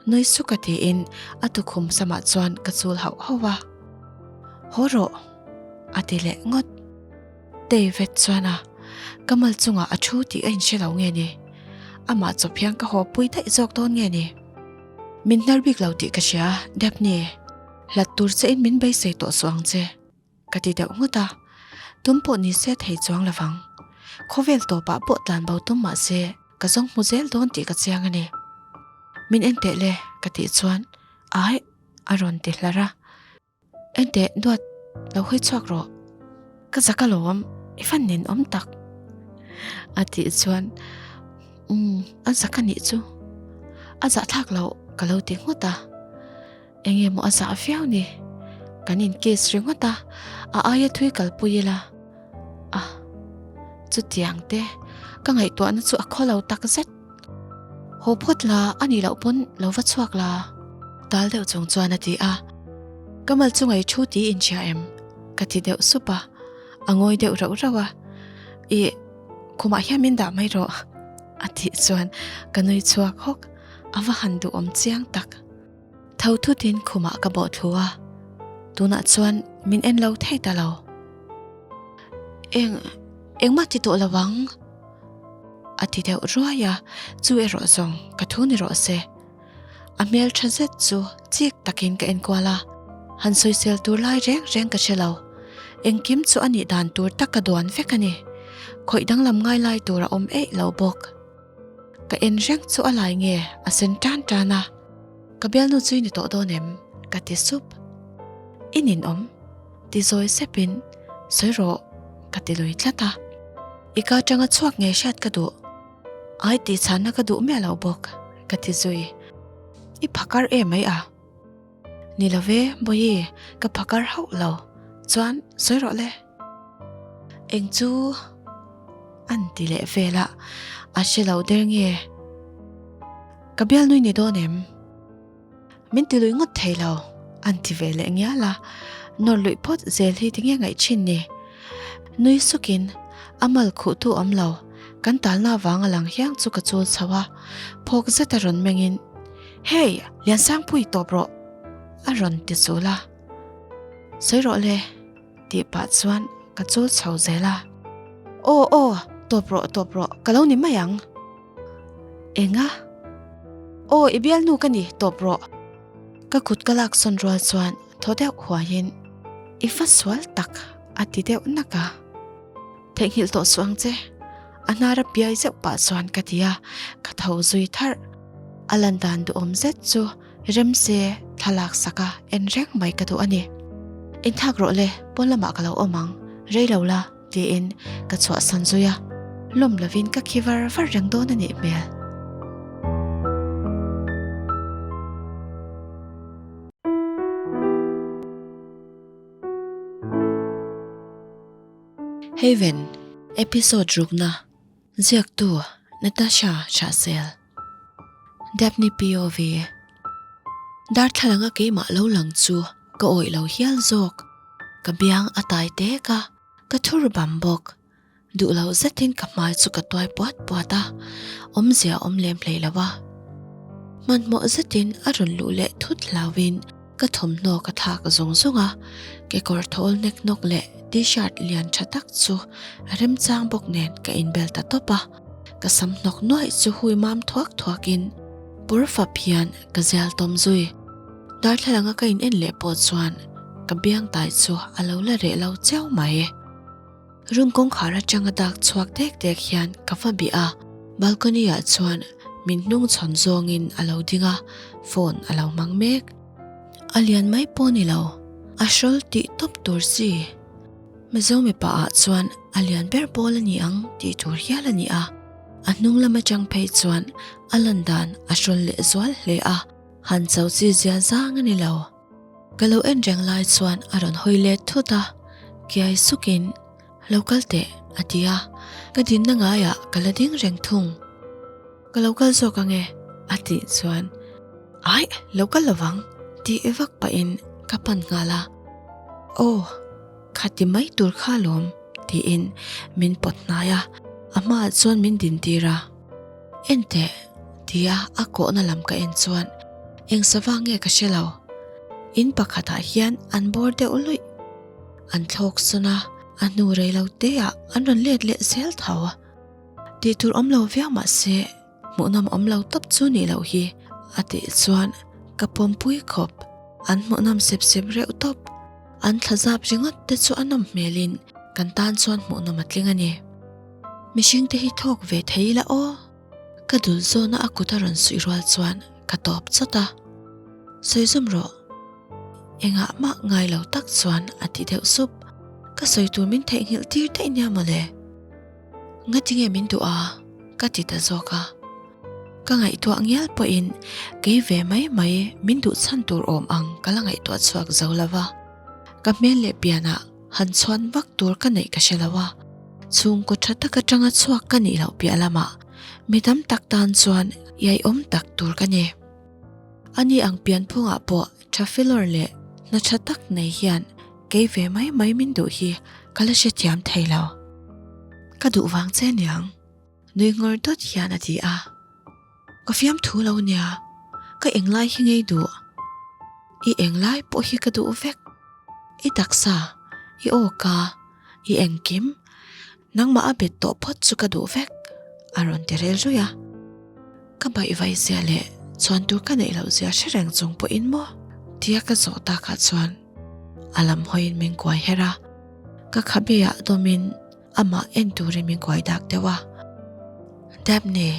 nui suka tiin a tukhum samah chuan ka chul hauh hauh a. Haw rawh, a ti leh ngawt. David chuan a ka mal chungah a thu tih a inhre lo nge ni? Amah chawp hian ka haw pui daih zawk dawn nge ni? Min hnar bik lo tih ka hria, Daphne. Hlat tur che in min beisei tawh suh ang che. Ka ti deuh nghut a, tum pawh ni se thei chuang lovang. Khawvel tawpah pawh tlan bo tum mah se ka zawng hmu zel dawn tih ka chiang a ni. Min en teh le ka tih chuan Aih a rawn ti hlar a. En teh duat lo hawi chhuak rawh. Ka zak alawm i fan nen awm tak a tih chuan Umm a zak a nih chu a zahthlak loh ka lo ti nghut a. Enge maw a zah viau ni? Kan in kiss ringawt a, a aia thui kalpui ila. A, chutiang te, ka ngaihtuahna chu a khaw lo tak zet. Haw phawt la, a nih loh pawn lo va chhuak la. Tal deuh chung chuan a ti a. Ka mal chu ngaih thu ti inhria em? Ka ti deuh sup a, a ngawi deuh rauh rauh a. Ih, khumah hian min dah mai rawh, a tih chuan ka nui chhuak hawk. A va han duhawm chiang tak. Tho thutin khumah ka bawh thlu a, tunah chuan min en lo thei ta lo. Eng, engmah ti tawh lo ang, a ti deuh ruai a, chu erawh zawng ka thu ni rawh se. A hmel tha zet chu chik takin ka enkual a, han sawisel tur lai reng reng ka hre lo. Engkim chu a nih dan tur tak ka duan vek a ni. Khawih danglam ngai lai tur a awm eih lo bawk. Ka en reng chu a lai nge a sen tan tan a, ka bialnu chu i ni tawh dawn em? ka ti sup. I ninawm? ti zawi sepin sawi rawh ka ti lui tlat a. I ka atanga chhuak ngei hriat ka duh, ai tih chhanna ka duh miah lo bawk ka ti zui. I phakar em mai a? Ni lo ve, Bawihi, ka phakar hauh lo. Chuan sawi rawh le. Eng chu an ti leh vel a, a hre lo der nge? Ka bialnui ni dawn em? Min ti lui ngawt thei lo, an ti ve leh ngial a, nawr luih phawt zel hi tinge ngaih thin ni? Nui sukin a mal khuhtu awm lo, kan talna vanga lang hiang chu ka chul chho a, phawk zeta rawn mengin, Hey, Liansangpui tawp rawh! a rawn ti chul a, Sawi rawh le. Tih pah chuan ka chul chho zel a. Aw aw, tawp rawh tawp rawh, ka lo ni mai ang. Enga? Aw, i bialnu ka ni, tawp rawh. Ka kut ka lak sawn rual chuan thaw deuh huaiin, I fa sual tak a ti deuh nak a. Theihnghilh tawh suh ang che. A hnar a piai zeuh pah chuan ka ti a, ka tho zui tharh. A lan dan duhawm zet chu remse thlalak sak a en reng mai ka duh a ni. Inthlak rawh le, pawn lamah ka lo awm ang, rei lo la. Tiin ka chhuahsan zui a, lawm lovin ka khi var var reng dawn a nih hmel. Haven, Episode rukna, Ziaktu, Natasha Chahsel. Daphne POV. Darthlalanga keimah lo lang chu ka awih lo hial zawk. Ka biang a tai tek a, ka thur bam bawk. Duh loh zetin ka hmai chu ka tuai puat puat a, awmzia awm lem hlei lo a. Hmanhmawh zetin a rawn luh leh thut hlauhin ka thawmhnaw ka thlak zung zung a, kekawr thawl nek nawk leh t-shirt lian tha tak chu a remchang bawk nen ka inbel ta tawp a. Ka sam hnawk nuaih chu hui mam thuak thuakin pawr fap hian ka zial tawm zui. Darthlalanga ka in en leh pawh chuan ka biang tai chu a lo la reh lo chiau mai. Room kawngkhar atanga dak chhuak dek dek hian ka va bih a, balcony ah chuan min hnung chhawn zawngin a lo ding a, phone a lo hmang mek. A lian mai pawh ni lo, a hrawl tih tawp tur chi. Mizo mipa ah chuan a lian ber pawl a ni ang tih tur hial a ni a, a hnung lam atang phei chuan a lan dan a hrawl leh zual hle a, han cho chi zia zang a ni lo. Ka lo en reng lai chuan a rawn hawi let thut a, kiai sukin lo kal teh a ti a, ka dinna ngaiah ka la ding reng thung. Ka lo kal zawk ange a tih chuan Aih lo kal lovang tih vak pahin ka pan nghal a, Aw khati mai tur kha alawm tiin min pawt hnai a, a hmaah chuan min din tir a, Enteh tia a kawhna lam ka en chuan eng sava nge ka hre lo, in pakhatah hian an bawr deuh luih, an thlawk sawn a, a hnu rei lo teah an rawn let leh zel tho. Tih tur awm lo viau mah se hmuhnawm awm lo tawp chu nih loh hi a tih chuan ka pawmpui khawp. An hmuhnawm sep sep reuh tawp. An thla zap ringawt te chu a nawm hmelin kan tan chuan hmuhnawm a tling a ni. Mihring te hi thawk ve thei ila aw. Ka dul zawna a kut a rawn suih rual chuan ka tawp chawt a. Sawi zawm rawh. Engah mah ngai lo tak chuan a ti deuh sup. Ka sawi tur min theihnghilh tir daih nia mawle. Ngatinge min duh a? Ka ti ta zawk a. Ka ngaihtuah ngial pawhin kei ve mai mai min duh chhan tur awm ang ka la ngaihtuah chhuak zo lo va. Ka hmel leh pianah han chhuan vak tur ka neih ka hre lo a. Chhungkaw tha tak atanga chhuak ka nih loh piah lamah mi tam tak tan chuan iaiawm tak tur ka ni. Ani ang pianphungah pawh tha filawr leh hna tha tak nei hian Kei ve mai mai min duh hi ka la hrethiam thei lo. Ka duh vang che niang. Nui ngawr dawt hian a ti a. Ka fiamthu lo nia, ka englai hi ngei duh. I englai pawh hi ka duh vek. I taksa, i awka, i engkim, nangmah a bet tawh phawt chu ka duh vek, a rawn ti rel ruih a. Ka baihvai zia leh chuan tur ka neih loh zia hre reng chung pawhin maw? Tia ka zawh takah chuan a lam hawiin min kuai her a, ka khabeah dawmin amah en turin min kuai dak deuh a. Daphne,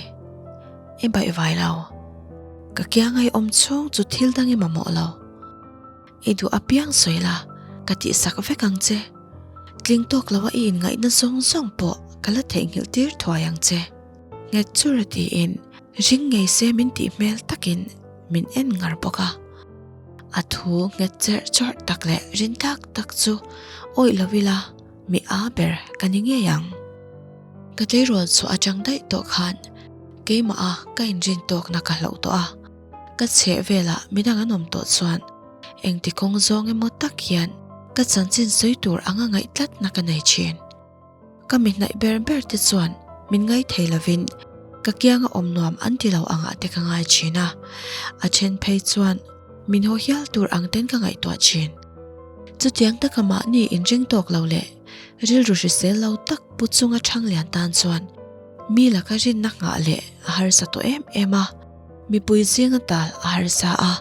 i baihvai lo. Ka kianga i awm chhung chu thil dang i mamawh lo. I duh apiang sawi la, ka tihsak vek ang che. Tling tawk loa i inngaihna zawng zawng pawh ka la theihnghilh tir thuai ang che. Nghet chur a tiin ring ngei se min tih hmel takin min en ngar bawk a. A thu nghet cherh chawrh tak leh rin tlak tak chu awih lo ila mi a ber ka ni ngei ang. Ka tleirawl chhuah atang daih tawh khan keimah a ka inrin tawkna ka hlauh tawh a. Ka chheh velah midang an awm tawh chuan engti kawng zawng emaw tak hian ka chanchin sawi tur anga ngaih tlatna ka nei thin. Ka mi hnaih ber ber te chuan min ngai thei lovin ka kianga awm nuam an ti lo angah te ka ngai thin a, a then phei chuan min haw hial tur ang ten ka ngaihtuah thin. Chutiang taka mahni inring tawk lo leh rilru hrisel lo tak pu chunga thang lian tan chuan mi laka rinna nghah leh a harsa tawh em em a, mipui zinga tal a harsa a.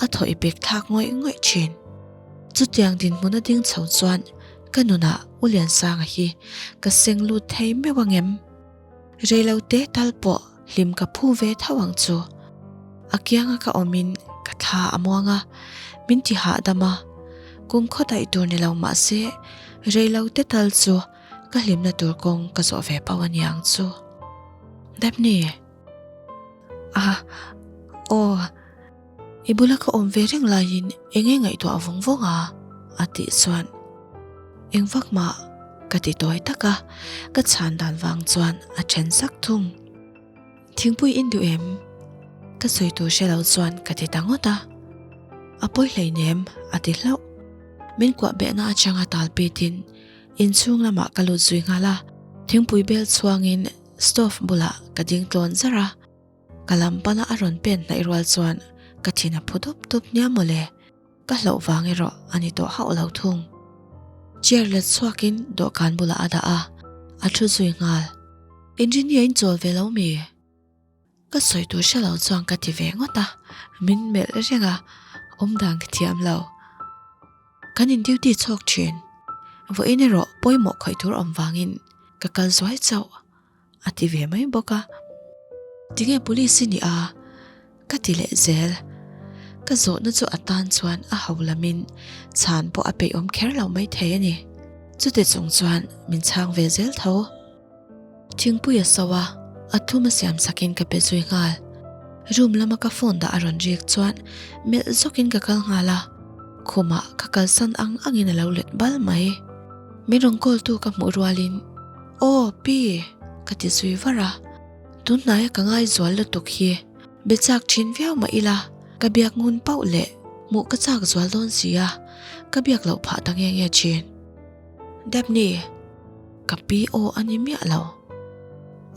A thaw i pek thlak ngawih ngawih thin. Chutiang dinhmun a ding chho chuan ka nunah U Liansanga hi ka seng lut thei meuh ang em? Reilote tal pawh hlim ka phu ve tho ang chu. A kianga ka awmin ka thla a muang a, min ti hahdam a. Kum khaw daih tur ni lo mah se reilote tal chu ka hlimna tur kawng ka zawh ve pauh a niang chu. Daphne. Ah, aw. I bula ka awm ve reng laiin eng nge ngaihtuah vawng vawng a? a tih chuan eng vak mah ka ti tawi tak a, ka chhan dan vang chuan a then sak thung. Thingpui in duh em? Ka sawi tur hre lo chuan ka ti ta ngawt a. A pawi hleinem a ti hlauh. Min kuah behna atanga tal pitin inchhung lamah ka lut zui nghal a, thingpui bel chhuangin stove bulah ka ding tlawn zar a. Ka lam pana a rawn pen hnaih rual chuan ka thin a phu dup dup nia mawle, ka hlauh vang erawh a ni tawh hauh lo thung. Chair let chhuakin dawhkan bulah a dah a, a thu zui nghal. Engineer in chawl ve lo mi? Ka sawi tur hre lo chuan ka ti ve ngawt a, min melh reng a, awmdan ka thiam lo. Kan in duty chhawk thin, vawiin erawh pawimawh khawih tur awm vangin ka kal zuai chauh. A ti ve mai bawk a. Tinge police i nih a? Ka ti leh zel. Ka zawhna chu a tan chuan a ho lamin chhan pawh a peihawm kher lo mai thei a ni. Chute chung chuan min chhang ve zel tho. Thingpui a so a, a thum a siam sakin ka pe zui nghal. Room lama ka phone dah a rawn rik chuan melh zawkin ka kal nghal a, khumah ka kalsan ang angin a lo let bal mai. Min rawn call tu ka hmuh rualin Aw, pi, ka ti zui var a. Tunhnaia ka ngaizual lutuk hi be chak thin viau mah ila, ka biak ngun pauh leh hmuh ka chak zual dawn si a, ka biak loh phah ta nge nge thin. Daphne, ka pi aw a ni miah lo.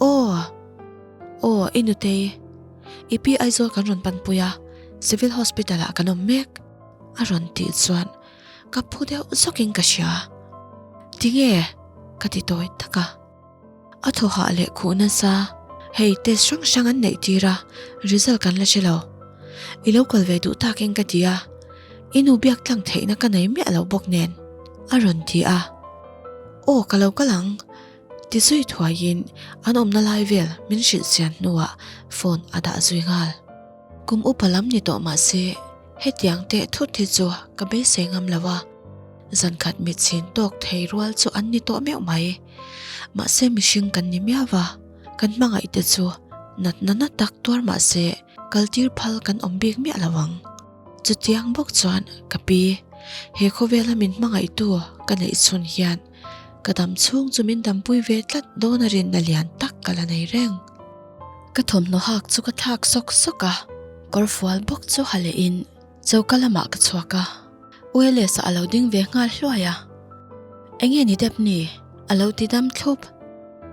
Aw, aw, i nutei, i pi Aizawl kan rawn panpui a, Civil Hospital ah kan awm mek, a rawn tih chuan Ka phu deuh zawkin ka hria. Tinge? Ka ti tawi tak a. A thaw hah leh khuh nasa. Hei test hrang hrang an neih tir a, result kan la hre lo. I lo kal ve duh takin ka ti a, i nu biak tlang theihna ka nei miah lo bawk nen a rawn ti a. Aw ka lo kal ang ti zui thuaiin an awmna lai vel min hrilh chian hnuah phone a dah zui nghal. Kum upa lam ni tawh mah se Hetiang teh thut hi chu ka beisei ngam lo a, zan khat mit chhin tawk thei rual chu an ni tawh meuh mai. Mahse mihring kan ni miau va, kan hmangaih te chu natna na tak tuar mahse kaltir phal kan awm bik miah lo ang. Chutiang bawk chuan ka pi, he khawvela min hmangaihtu ka neih chhun hian ka dam chhung chu min dampui ve tlat dawn a rinna lian tak ka la nei reng. Ka thawmhnaw hak chu ka thlak sawk sawk a, kawr fual bawk chu ha leh in choka lamah ka chhuak a, Ueles ah a lo ding ve nghal hluai a. Enge ni dep ni? A lo ti dam thlup.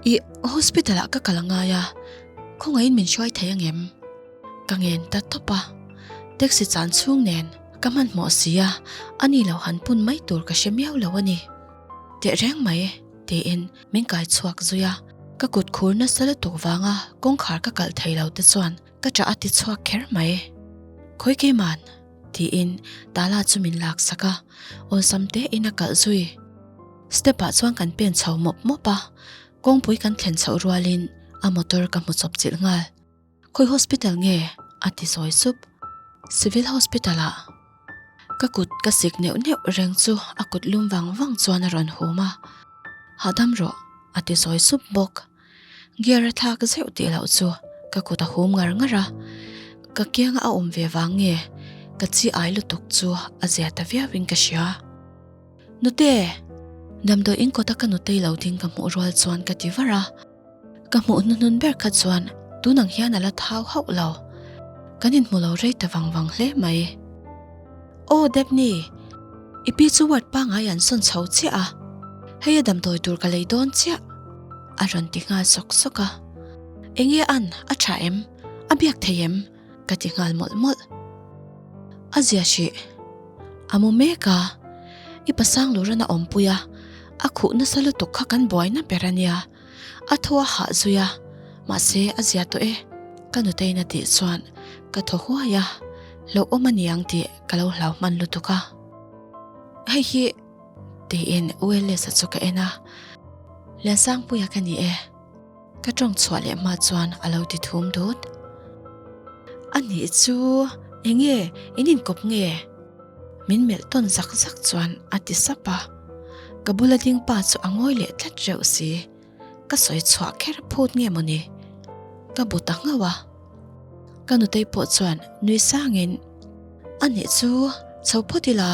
Ih, hospital ah ka kal a ngai a, khawngaihin min hruai thei angem? Ka ngen ta tawp a, taxi chan chhung nen ka hmanhmawh si a, ani lo han pun mai tur ka hre miau lo a ni. Tehreng mai, tiin min kai chhuak zui a, ka kut khur nasa lutuk vanga kawngkhar ka kalh thei lo te chuan ka ṭah a ti chhuak kher mai. Khawi keiman? tiin tala chu min lak sak a, awlsam te in a kalh zui. Step ah chuan kan pen chho mawp mawp a, kawngpui kan thlen chhoh rualin a motor ka hmu chawp chilh nghal. Khawi hospital nge? a ti sawi sup. Civil hospital ah. Ka kut ka sik neuh neuh reng chu a kut lum vang vang chuan a rawn hum a. Hahdam rawh, a ti sawi sup bawk. Gear a thlak zeuh tih loh chu ka kut a hum ngar ngar a. Ka kianga a awm ve vang nge ka chi ai lutuk chu a zia ta viau in ka hria. Nute! Damdawi in kawta ka nutei lo ding ka hmuh rual chuan ka ti var a. Ka hmuh hnuhnun ber kha chuan tun ang hian a la thau hauh lo. Kan inhmu lo rei ta vang vang hle mai. Aw Daphne, i pi chu ward pangngai an sawn chho chiah a, hei a damdawi tur ka lei dawn chiah a rawn ti nghal sawk sawk a. Enge an, a tha em? A biak thei em? Ka ti nghal mawlh mawlh. A zia hrih. A mu mek a, i pasang luran a awmpui a, a khuh nasa lutuk kha kan buaina ber a nia. A thaw a hah zui a, mahse a zia tawh e, ka nuteiin a tih chuan ka thaw huai a. Hlauhawm a niang tih ka lo hlau hman lutuk a. Hei hi tiin Wallace-a chu ka en a, Liansangpuia ka ni e. Ka tawng chhuah leh hma chuan a lo ti thum dut. A nih chu enge in inkawp nge? Min melh tawn zak zak chuan a ti sap a. Ka bula ding pa chu a ngawi leh tlat reuh si. Ka sawi chhuah kher phut nge mawni? Ka bu ta nghauh a. Ka nutei pawh chuan nui sangin, A nih chu, chho phawt ila.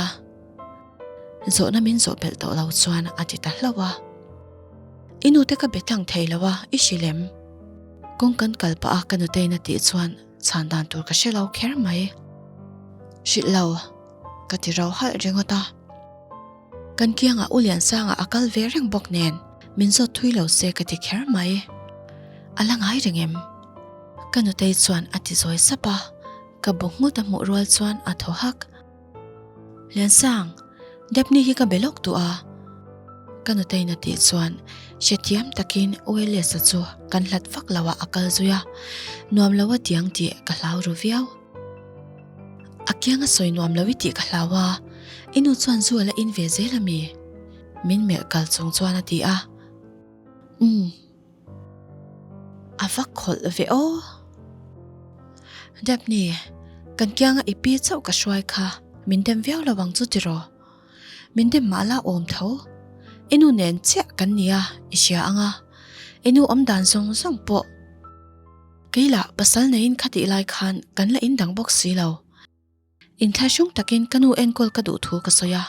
Zawhna min zawh belh tawh lo chuan a ti ta hlauh a. I nute ka be tlang thei lo a, i hrilh em? Kawng kan kal pah a ka nuteiin a tih chuan chhan dan tur ka hre lo kher mai. Hrilh lo, ka ti ro halh ringawt a. Kan kiangah U Liansanga a kal ve reng bawk nen min zawt thui lo se ka ti kher mai. A la ngai reng em? Ka nutei chuan a ti zawi sap a, ka bu nghut a hmuh rual chuan a thaw hak. Liansang, Daphne hi ka be lawk duh a. Ka nuteiin a tih chuan hrethiam takin Wallace-a chu kan hlat vak lo ah a kal zui a, nuam lo a tiang tih ka hlau ru viau. A kiang a sawi nuam lo i tih ka hlau a, i nu chuan zu a la in ve zel a mi? Min melh kal chung chuan a ti a. Umm. A va khawlh ve aw. Daphne, kan kianga i pi chauh ka hruai kha min dem viau lo ang chu tiraw? Min dem mah la awm tho. I nu nen chiah kan nia i hria ang a, i nu awm dan zawng zawng pawh. Kei lah pasal neiin khatih lai khan kan la indang bawk si lo. Inthlahrung takin ka nu enkawl ka duh thu ka sawi a,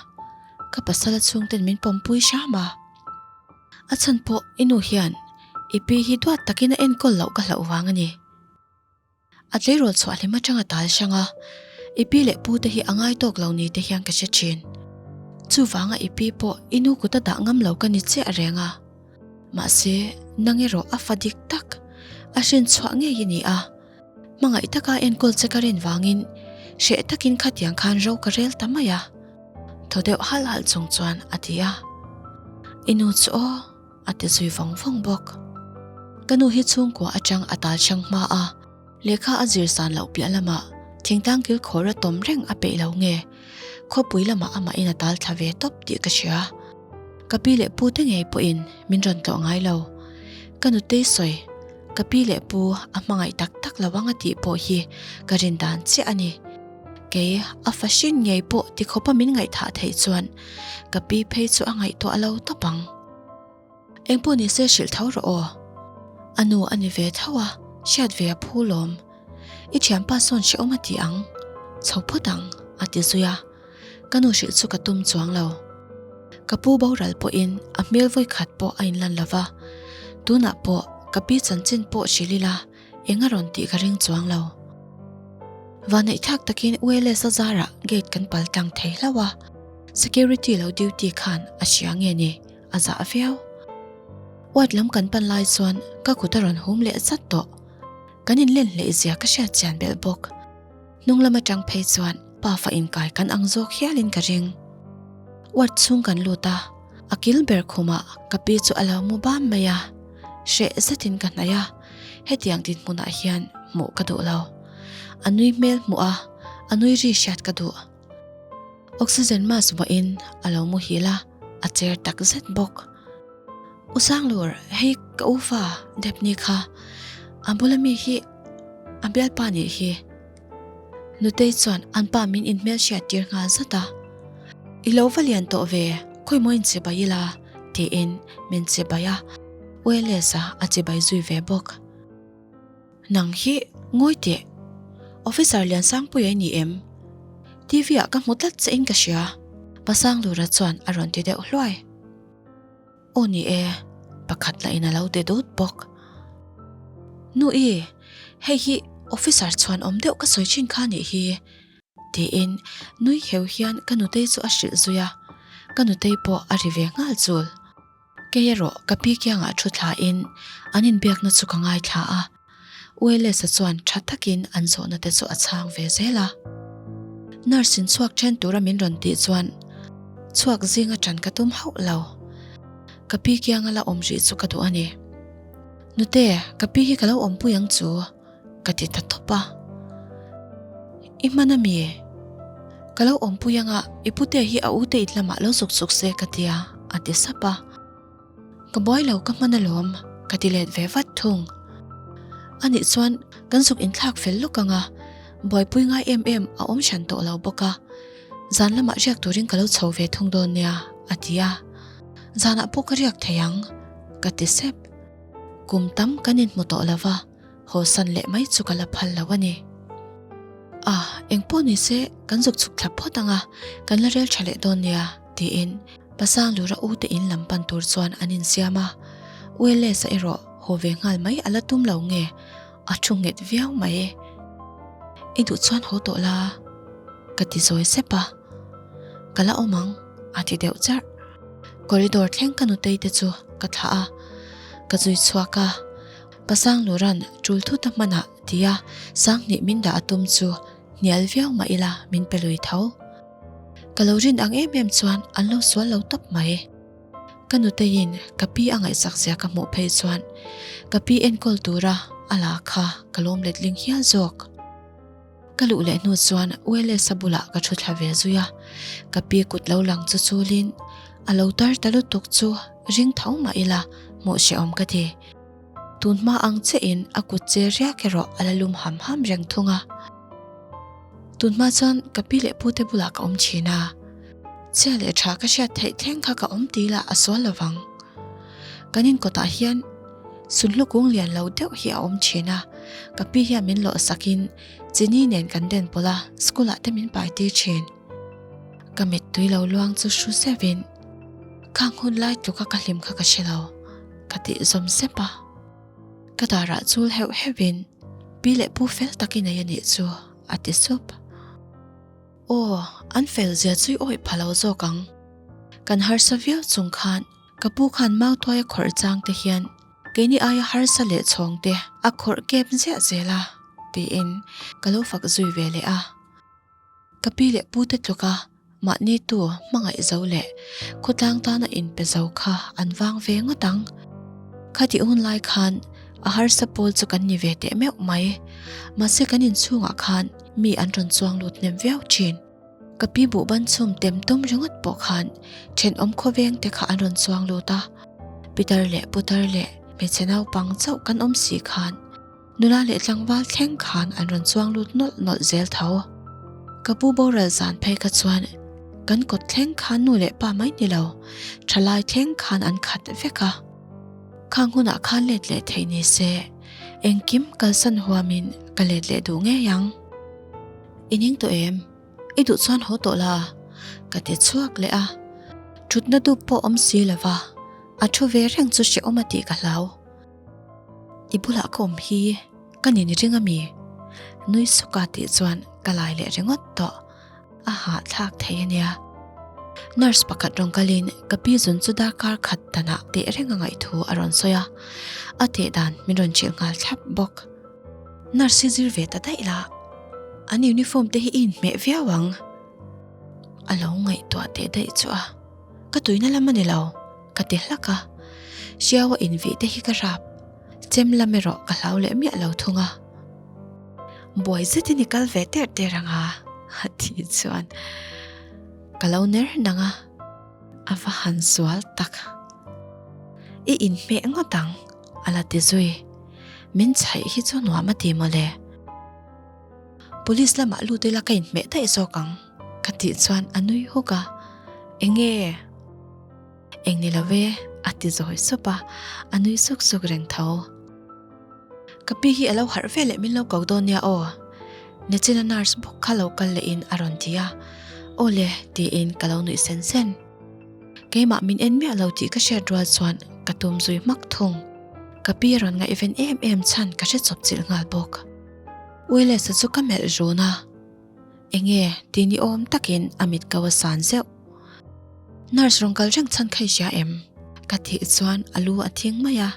ka pasala chhungten min pawmpui hram a. A chhan pawh i nu hian i pi hi duat takin a enkawl loh ka hlauh vang a ni. A tleirawl chhuah hlim atanga tal hrang a, i pi leh pu te hi a ngai tawk lo ni te hian ka hre thin. Chuvanga i pi pawh i nu kut a dah ngam lo ka ni chiah reng a. Mahse, nang erawh a fa dik tak, a hrin chhuah ngei i ni a. Hmangaih taka enkawl che ka rin vangin hreh takin khatiang khan ro ka rel ta mai a, thaw deuh halh halh chung chuan a ti a. I nu chu aw, a ti zui vawng vawng bawk. Ka nu hi chhungkua atang a tal hrang hma a, lehkha a zir san loh piah lamah thingtlang kil khawr a tawm reng a peih lo nge, khawpui lamah amahin a tal thla ve tawp tih ka hria. Ka pi leh pu te ngei pawhin min rawn tlawh ngai lo. Ka nutei sawi. Ka pi leh pu a hmangaih tak tak lo ang a tih pawh hi ka rin dan chiah a ni. Kei a fa hrin ngei pawh ti khawpa min ngaihthah theih chuan ka pi phei chu a ngaihtuah lo tawp ang. Engpawh ni se hrilh tho rawh aw. A nu a ni ve tho a, hriat ve a phu lawm. I thianpa sawn hrehawm a ti ang, chho phawt ang a ti zui a. Ka nu hrilh chu ka tum chuang lo. Ka pu boral pawhin a hmel vawi khat pawh a inlan lo va, tunah pawh ka pi chanchin pawh hrilh ila eng a rawn tih ka ring chuang lo. Vaneihthlak takin Wallace-a zarah gate kan pal tlang thei hlauh a, security lo duty khan a hria nge ni a zah viau. Ward lam kan pan lai chuan ka kut a rawn hum leh zat tawh. Kan inlen hleih zia ka hriat chian belh bawk. Hnung lam atang phei chuan pafa inkai kan ang zawk hialin ka ring. Ward chhung kan lut a, a kil ber khumah ka pi chu a lo mu bam mai a, hreh zetin ka hnaih a, hetiang dinhmunah hian hmuh ka duh lo. A nui hmel hmuh a, a nui ri hriat ka duh. Oxygen mask vuahin a lo muhil a, a cher tak zet bawk. U Sanglur, hei ka u fa Depni kha, a bula mi hi a bialpa nih hi. Nutei chuan an pa min inhmel hriat tir nghal zat a. I lo va lian tawh ve, khawi maw inchibai ila? tiin min chibai a, Wallace-a a chibai zui ve bawk. Nang hi ngawi teh, Officer Liansangpuia i ni em? TV ah ka hmu tlat che in ka hria, Pasanglura chuan a rawn ti deuh hluai. Aw ni e, pakhat lah in a lo ti dut bawk. Nu i, hei hi officer chhuan awm deuh ka sawi thin kha nih hi, tiin nui heu hian ka nutei chu a hrilh zui a, ka nutei pawh a ri ve nghal chul. Kei erawh ka pi kiangah thu thla in an inbiakna chu ka ngaithla a. Wallace-a chuan tha takin an zawhna te chu a chhang ve zel a. Nurse in chhuak then tura min rawn tih chuan chhuak zinga tan ka tum hauh lo. Ka pi kianga la awm rih chu ka duh a ni. Nute, ka pi hi ka lo awmpui ang chu, ka ti ta tawp a. I hman a mi? Ka lo awmpui anga i pute hi a ute in lamah lo zuk zuk se ka tia, a ti sap a. Ka buai lo ka hman alawm, ka ti let ve vat thung. Anih chuan kan zuk inthlak fel lawk anga buaipui ngai em em a awm hran tawh lo bawk a, zan lamah riak turin ka lo chho ve thung dawn nia, a ti a. Zanah pawh ka riak thei ang, ka ti sep. Kum tam kan inhmu tawh lo va, hawsan leh mai chu ka la phal lo a ni. A, engpawh ni se kan zuk chhuk thla phawt ang a, kan la rel tha leh dawn nia, tiin Pasang Lura u te in lam pan tur chuan an insiam a. Uelesa erawh haw ve nghal mai a la tum lo nge, a thu nghet viau mai. I duh chuan haw tawh la, ka ti zawi sep a. Ka la awm ang, a ti deuh charh. Corridor thleng ka nutei te chu ka thlah a, ka zui chhuak a, Pasang Luran tul thut a hmanah tia Sanghnih min dah a tum chu hnial viau mah ila min pe lui tho. Ka lo rin ang em em chuan an lo sual lo tawp mai. Ka nuteiin ka pi a ngaihsak zia ka hmuh phei chuan ka pi enkawl tura a la kha ka lawm letling hial zawk. Ka luh leh hnu chuan Wallace-a bulah ka thu thla ve zui a, ka pi kut lo lang chu chulin a lo tar ta lutuk chu ring tho mah ila hmuh hrehawm ka ti. Tun hma ang chiahin a kut che riak erawh a la lum ham ham reng thung a. Tun hma chuan ka pi leh pute bulah ka awm thin a, chhia leh tha ka hriat theih thleng kha ka awm ti ila a sual lovang. Kan inkawtah hian Sunhlu kung lian lo deuh hi a awm thin a, ka pi hian min lawh sakin chini nen kan den pawlh a, school ah te min pai tir thin. Ka mittui lo luang chu hru zeuhin, Khang hun lai tluka ka hlim kha ka hre lo, ka tih zawm zep a. Ka darah chul heuh heuhin, Pi leh pu fel tak i nei a nih chu, a ti sup. Aw, an fel zia chu i awih pha lo zawk ang. Kan harsa viau chung khan Ka pu khan mautuai a khawrh chang te hian keini aia harsa leh chhawng te a khawrh kep ziah zel a, tiin ka lo fak zui ve leh a. Ka pi leh pu te tluka mahni tu hmangaih zo leh khawtlang tana inpe zo kha an vang ve ngawt ang. Khati hun lai khan a harsa pawl chu kan ni ve teh meuh mai. Mahse kan inchhungah khan mi an rawn chuang lut hnem viau thin. Ka pi buh ban chhum tem tum ringawt pawh khan thenawm khawveng te kha an rawn chuang lut a, Pitar leh Putar leh hmeichhe naupang chauh kan awm si khan nula leh tlangval thleng khan an rawn chuang lut nawlh nawlh zel tho. Ka pu boral zan phei kha chuan kan kawt thleng khan nu leh pa mai ni lo, thalai thleng khan an khat vek a. Khang hunah khan let leh theih ni se engkim kalsan huamin ka let leh duh ngei ang. I ning tawh em? I duh chuan haw tawh la, ka ti chhuak leh a. Thutna dup pawh awm si lo va, a thu ve reng chu hrehawm a tih ka hlau. I bulah ka awm hi ka nin ring a mi? Nui suka tih chuan ka lai leh ringawt tawh. A hahthlak thei a nia. Nurse pakhat rawn kalin ka pi zun chu darkar khat danah teh reng a ngaih thu a rawn sawi a, a teh dan min rawn hrilh nghal thlap bawk. Nurse hi zir ve ta daih la, an uniform te hi i inhmeh viau ang. A lo ngaihtuah teh daih chu a, ka tuina lam a ni lo, ka ti hlak a. Hriau a invih te hi ka rap, chem lam erawh ka hlau leh miah lo thung a. Buai zetin i kal ve ter ter ang a, a tih chuan ka lo ner nang a, a va han sual tak. I inhmeh ngawt ang. A la ti zui. Min chhaih hi chu nuam a ti mawle. Police lamah lut ila ka inhmeh daih zawk ang ka tih chuan a nui huk a. Enge? Eng ni lo e a ti zawi sup a, a nui suk suk reng tho. Ka pi hi a lo harh ve leh min lo ko dawn nia aw. Nichina nurse bawk kha lo kal lehin a rawn ti a. Aw le tiin ka lo nuih sen sen. Keimah min en miah lo tih ka hriat rual chuan ka tum zui hmak thung. Ka pi a rawn ngaihven em em chhan ka hre chawp chilh nghal bawk. Willis-a chu ka melh run a, Enge ti ni awm takin a mit ko a san zeuh. Nurse rawn kal reng chhan kha i hria em? Ka tih chuan a lu a thing mai a,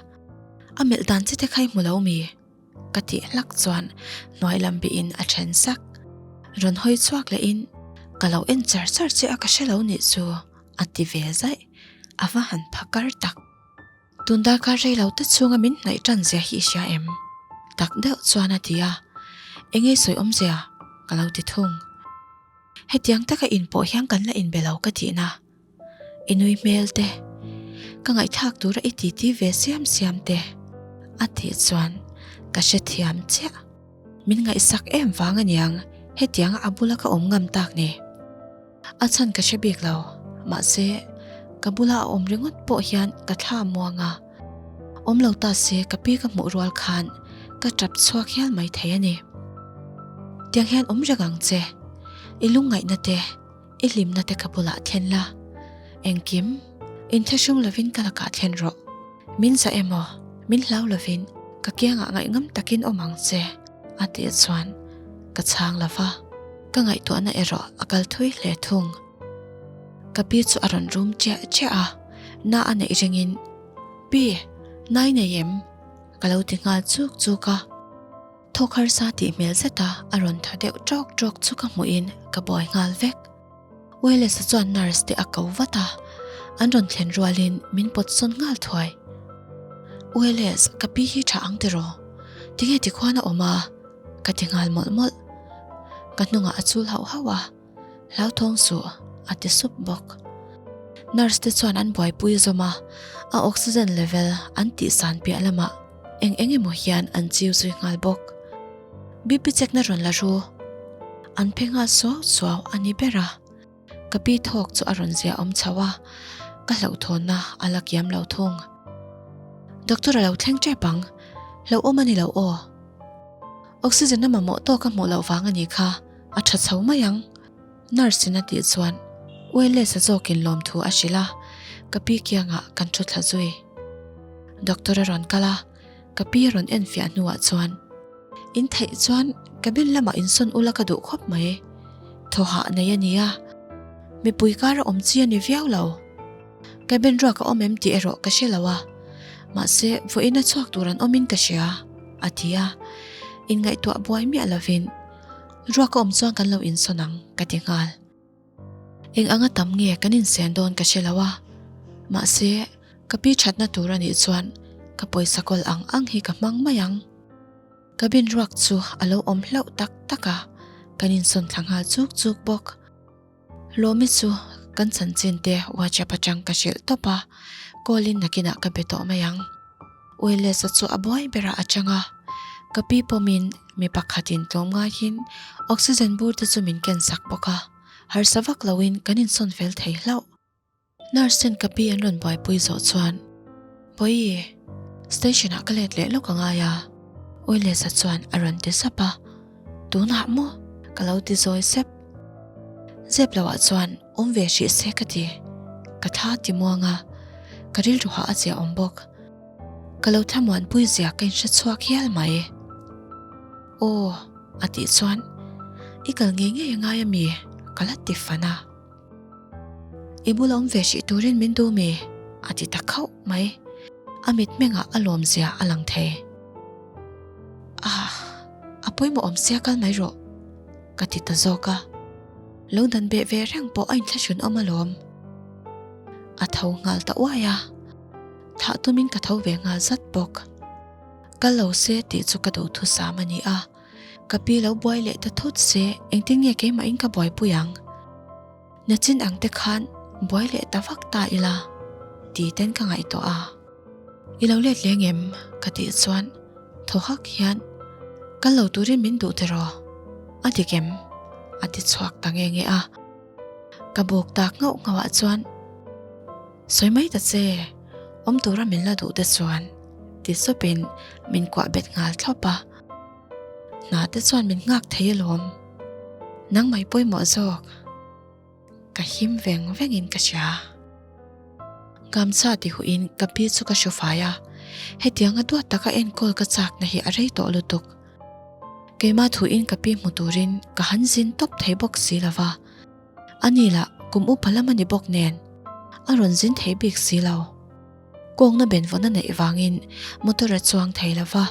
A melh dan che te kha i hmu lo mi? Ka tih hlak chuan hnuai lam bihin a then sak. Rawn hawi chhuak lehin, Ka lo en char char che a ka hre lo nih chu, a ti ve zaih. A va han phakar tak. Tun darkar rei lo te chhunga min hnaih tan zia hi i hria em? Tak deuh chuan a ti a. Engei sawi awmzia? Ka lo ti thung. Hetiang taka in pawh hian kan la inbe lo ka tihna. I nui hmel te, ka ngaihthlak tura i titi ve siam siam te a tih chuan ka hrethiam chiah. Min ngaihsak em vang aniang hetianga a bula ka awm ngam tak ni. A chhan ka hre bik lo, mahse ka bula a awm ringawt pawh hian ka thla muang a. Awm lo ta se ka pi ka hmuh rual khan ka tap chhuak hial mai thei a ni. Tiang hian awm reng ang che, i lungngaihna te, i hlimna te ka bulah thlen la. Engkim, inthlahrung lovin ka lakah thlen rawh. Min za emaw, min hlau lovin ka kiangah ngaihngam takin awm ang che, a tih chuan ka chhang lo va, ka ngaihtuahna erawh a kal thui hle thung. Ka pi chu a rawn rum chiah chiah a, na a neih ringin, Pi, nai nei em? ka lo ti nghal chuk chuk a. Thawk harsa tih hmel zeta a rawn tha deuh ṭawk ṭawk chu ka hmuhin ka buai nghal vek. Wayless-a chuan nurse te a ko vat a, an rawn thlen rualin min pawt sawn nghal thuai. Wayless, ka pi hi tha ang tiraw? Tinge tikhuan a awm a? Ka ti nghal mawlh mawlh. Ka hnungah a chul hauh hauh a, Hlauthawng suh, a ti sup bawk. Nurse te chuan an buaipui zawm a, a oxygen level an tihsan piah lamah eng eng emaw hian an chiu zui nghal bawk. BP check na rawn la ru. An phe nghal suau suau a ni ber a. Ka pi thawk chu a rawn zia awm chho a, ka hlauhthawnna a la kiam lo thung. Doctor a lo thleng tep ang, hlauhawm a ni lo aw. Oxygen a mamawh tawk a hmuh loh vang a nih kha, a tha chho mai ang. Nurse in a tih chuan Wayless a zawkin lawmthu a hrilh a, ka pi kiangah kan thu thla zui. Doctor a rawn kal a, ka pi a rawn en fiah hnuah chuan, In theih chuan cabin lamah insawn ula ka duh khawp mai. Thaw hah nei a nia, mipui kara awm chi a ni viau lo. Cabin ruak a awm em tih erawh ka hre lo a, mahse vawiin a chhuak tur an awmin ka hria, a ti a. Inngaihtuah buai miah lovin ruak a awm chuan kan lo insawn ang ka ti nghal. Eng anga tam nge kan insen dawn ka hre lo a, mahse ka pi thatna tur a nih chuan ka pawisa kawl ang ang hi ka hmang mai ang. Cabin ruak chu a lo awm hlauh tak tak a, kan insawn thla nghal chuk chuk bawk. Lawmi chu kan chanchin te WhatsApp atang ka hrilh tawp a, call in nakinah ka be tawh mai ang. Wayless-a chu a buai berah a chang a, ka pi pawmin mi pakhatin tlawm ngaiin oxygen bur te chu min ken sak bawk a, harsa vak loin kan insawn fel thei hlauh. Nurse ten ka pi an rawn buaipui zawh chuan, Bawihi, station ah ka let leh lawk angai a, Wayless-a chuan a rawn ti sap a. Tunah maw? Ka lo ti zawi sep. Zep loah chuan awm ve hrih se ka ti. Ka thla ti muang a, ka rilru hah a zia awm bawk. Ka lo thlamuanpui zia ka inhre chhuak hial mai. Aw, a tih chuan i kal ngei ngei a ngai a mi? Ka la ti fan a. I bula awm ve hrih turin min duh mi? A ti ta khauh mai. A mitmengah a lawm zia a lang thei. Ah, a pawimawh awm sia kal mai rawh, ka ti ta zawk a. Lo dan beh ve reng pawh a inthlahrun awm alawm. A tho nghal ta uai a, thlah tumin ka tho ve nghal zat bawk. Kal lo se tih chu ka duhthusam a ni a, ka pi lo buai leh ta thut se engtin nge keimahin ka buaipui ang? Nachin ang te khan buai leh ta vak ta ila ti ten ka ngaihtuah a. I lo let leng em? Ka tih chuan thaw hak hian kal lo turin min duh tiraw? A dik em? A ti chhuak ta nge nge a. Ka buk tak nghauh nghauh ah chuan sawi mai ta che, awm tura min la duh te chuan ti sawpin min kuah bet nghal thlawp a. Hna te chuan min nghak thei alawm. Nang mai pawimawh zawk. Ka him veng vengin ka hria. Gamcha ti huhin ka pi chu ka hru fai a, hetianga duat taka enkawl ka chakna hi a rei tawh lutuk. Keimah thuin ka pi hmu turin ka han zin tawp thei bawk si lo va, ani lah kum upa lam a ni bawk nen a rawn zin thei bik si lo. Kawngna benvawn a neih vangin motor a chuang thei lo va,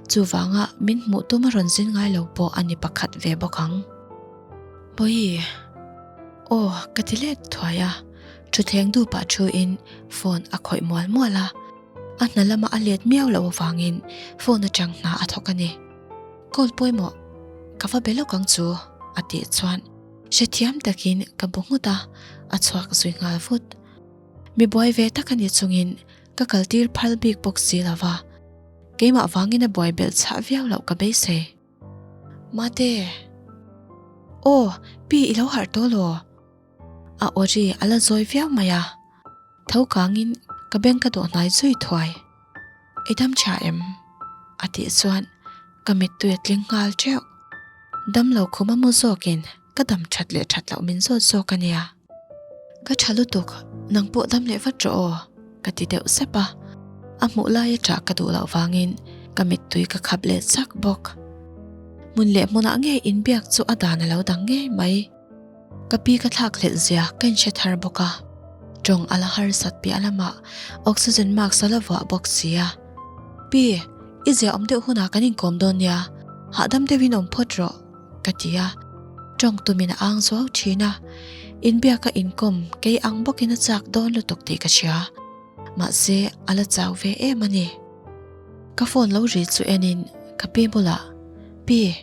chuvanga min hmuh tum a rawn zin ngai lo pawh a ni pakhat ve bawk ang. Bawihi, Aw, ka ti let thuai a, thutthleng dupah thuin phone a khawih mual mual a, a hna lama a let miau loh avangin phone atang hna a thawk a ni. Call pawimawh, ka va be lawk ang chu. A tih chuan hrethiam takin ka bu nghut a, a chhuak zui nghal vut. Mi buai ve tak a ni chungin ka kaltir phal bik bawk si lo va, keimah vangin a buai belh chhah viau loh ka beisei. Mate! Aw, pi i lo harh tawh law? A aw ri a la zawi viau mai a, tho kangin ka beng ka dawh hnai zui thuai. I dam tha em? A tih chuan ka mittui a tling nghal teuh. Dam lo khum a mu zawkin ka dam that leh that loh min zawt zawk a nia. Ka tha lutuk, nang pawh dam leh vat rawh aw, ka ti deuh sep a. A hmuh laia tah ka duh loh vangin ka mittui ka khap leh chak bawk. Hmun leh hmunah ngei inbiak chu a dan a lo dang ngei mai. Ka pi ka thlak hlelh zia ka inhre thar bawk a, tawng a la harsat piah lamah oxygen mask a la vuah bawk si a. Pi, i zia awm deuh hunah kan inkawm dawn nia, hahdam deuhin awm phawt rawh, ka ti a. Tawng tumin a ang zuau thin a, inbiaka inkawm kei ang bawkin a chak dawn lutuk tih ka hria. Mahse, a la chau ve em a ni. Ka phone lo ri chu enin ka pi bulah, Pi,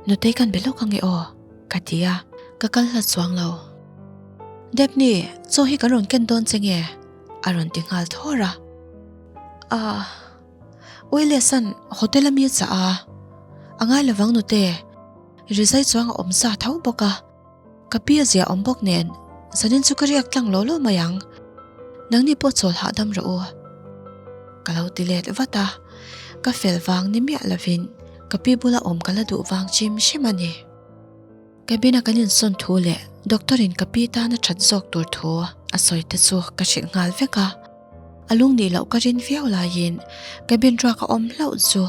nutei kan be lawk ange aw? Ka ti a, ka kal hlat chuang lo. Depni, chaw hi kan rawn ken dawn che nge? A rawn ti nghal thawr a. Ah, Uilesan hotel a mi chah a, a ngai lovang nute, rizai chuang a awm sa tho bawk a, ka pi a zia awm bawk nen zanin chu ka riak tlang law law mai ang, nangni pawh chawl hahdam rawh u. Ka lo ti let vat a, ka fel vang ni miah lovin ka pi bula awm ka la duh vang chim hrim a ni. Cabin a kan insawn thu leh doctor in ka pi tana that zawk tur thu a sawi te chu ka hrilh nghal vek a, a lung nih loh ka rin viau laiin cabin ruak a awm hlauh chu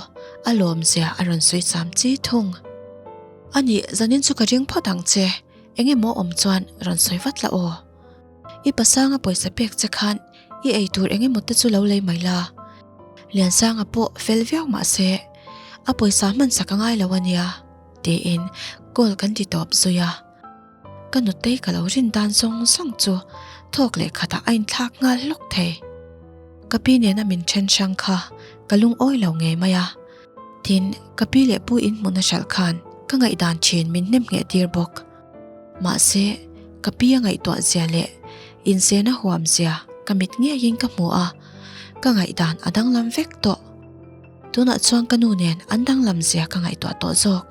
a lawm zia a rawn sawi cham chi thung. A nih zanin chu ka ring phawt ang che, eng emaw awm chuan rawn sawi vat la aw. I pasanga pawisa pek che khan i ei tur eng emaw te chu lo lei mai la. Liansanga pawh fel viau mah se a pawisa hman sak a ngai lo a nia tiin call kan ti tawp zui a. Ka nutei ka lo rin dan zawng zawng chu thawk leh khatah a inthlak nghal hlawk thei. Ka pi nena min then hrang kha ka lungawi lo ngei mai a. Tin, ka pi leh pu inhmun a hralh khan ka ngaihdan thin min hnem ngheh tir bawk. Mahse, ka pi a ngaihtuah zia leh inzena huam zia ka mit ngeiin ka hmu a, ka ngaihdan a danglam vek tawh. Tunah chuan ka nu nen an danglam zia ka ngaihtuah tawh zawk.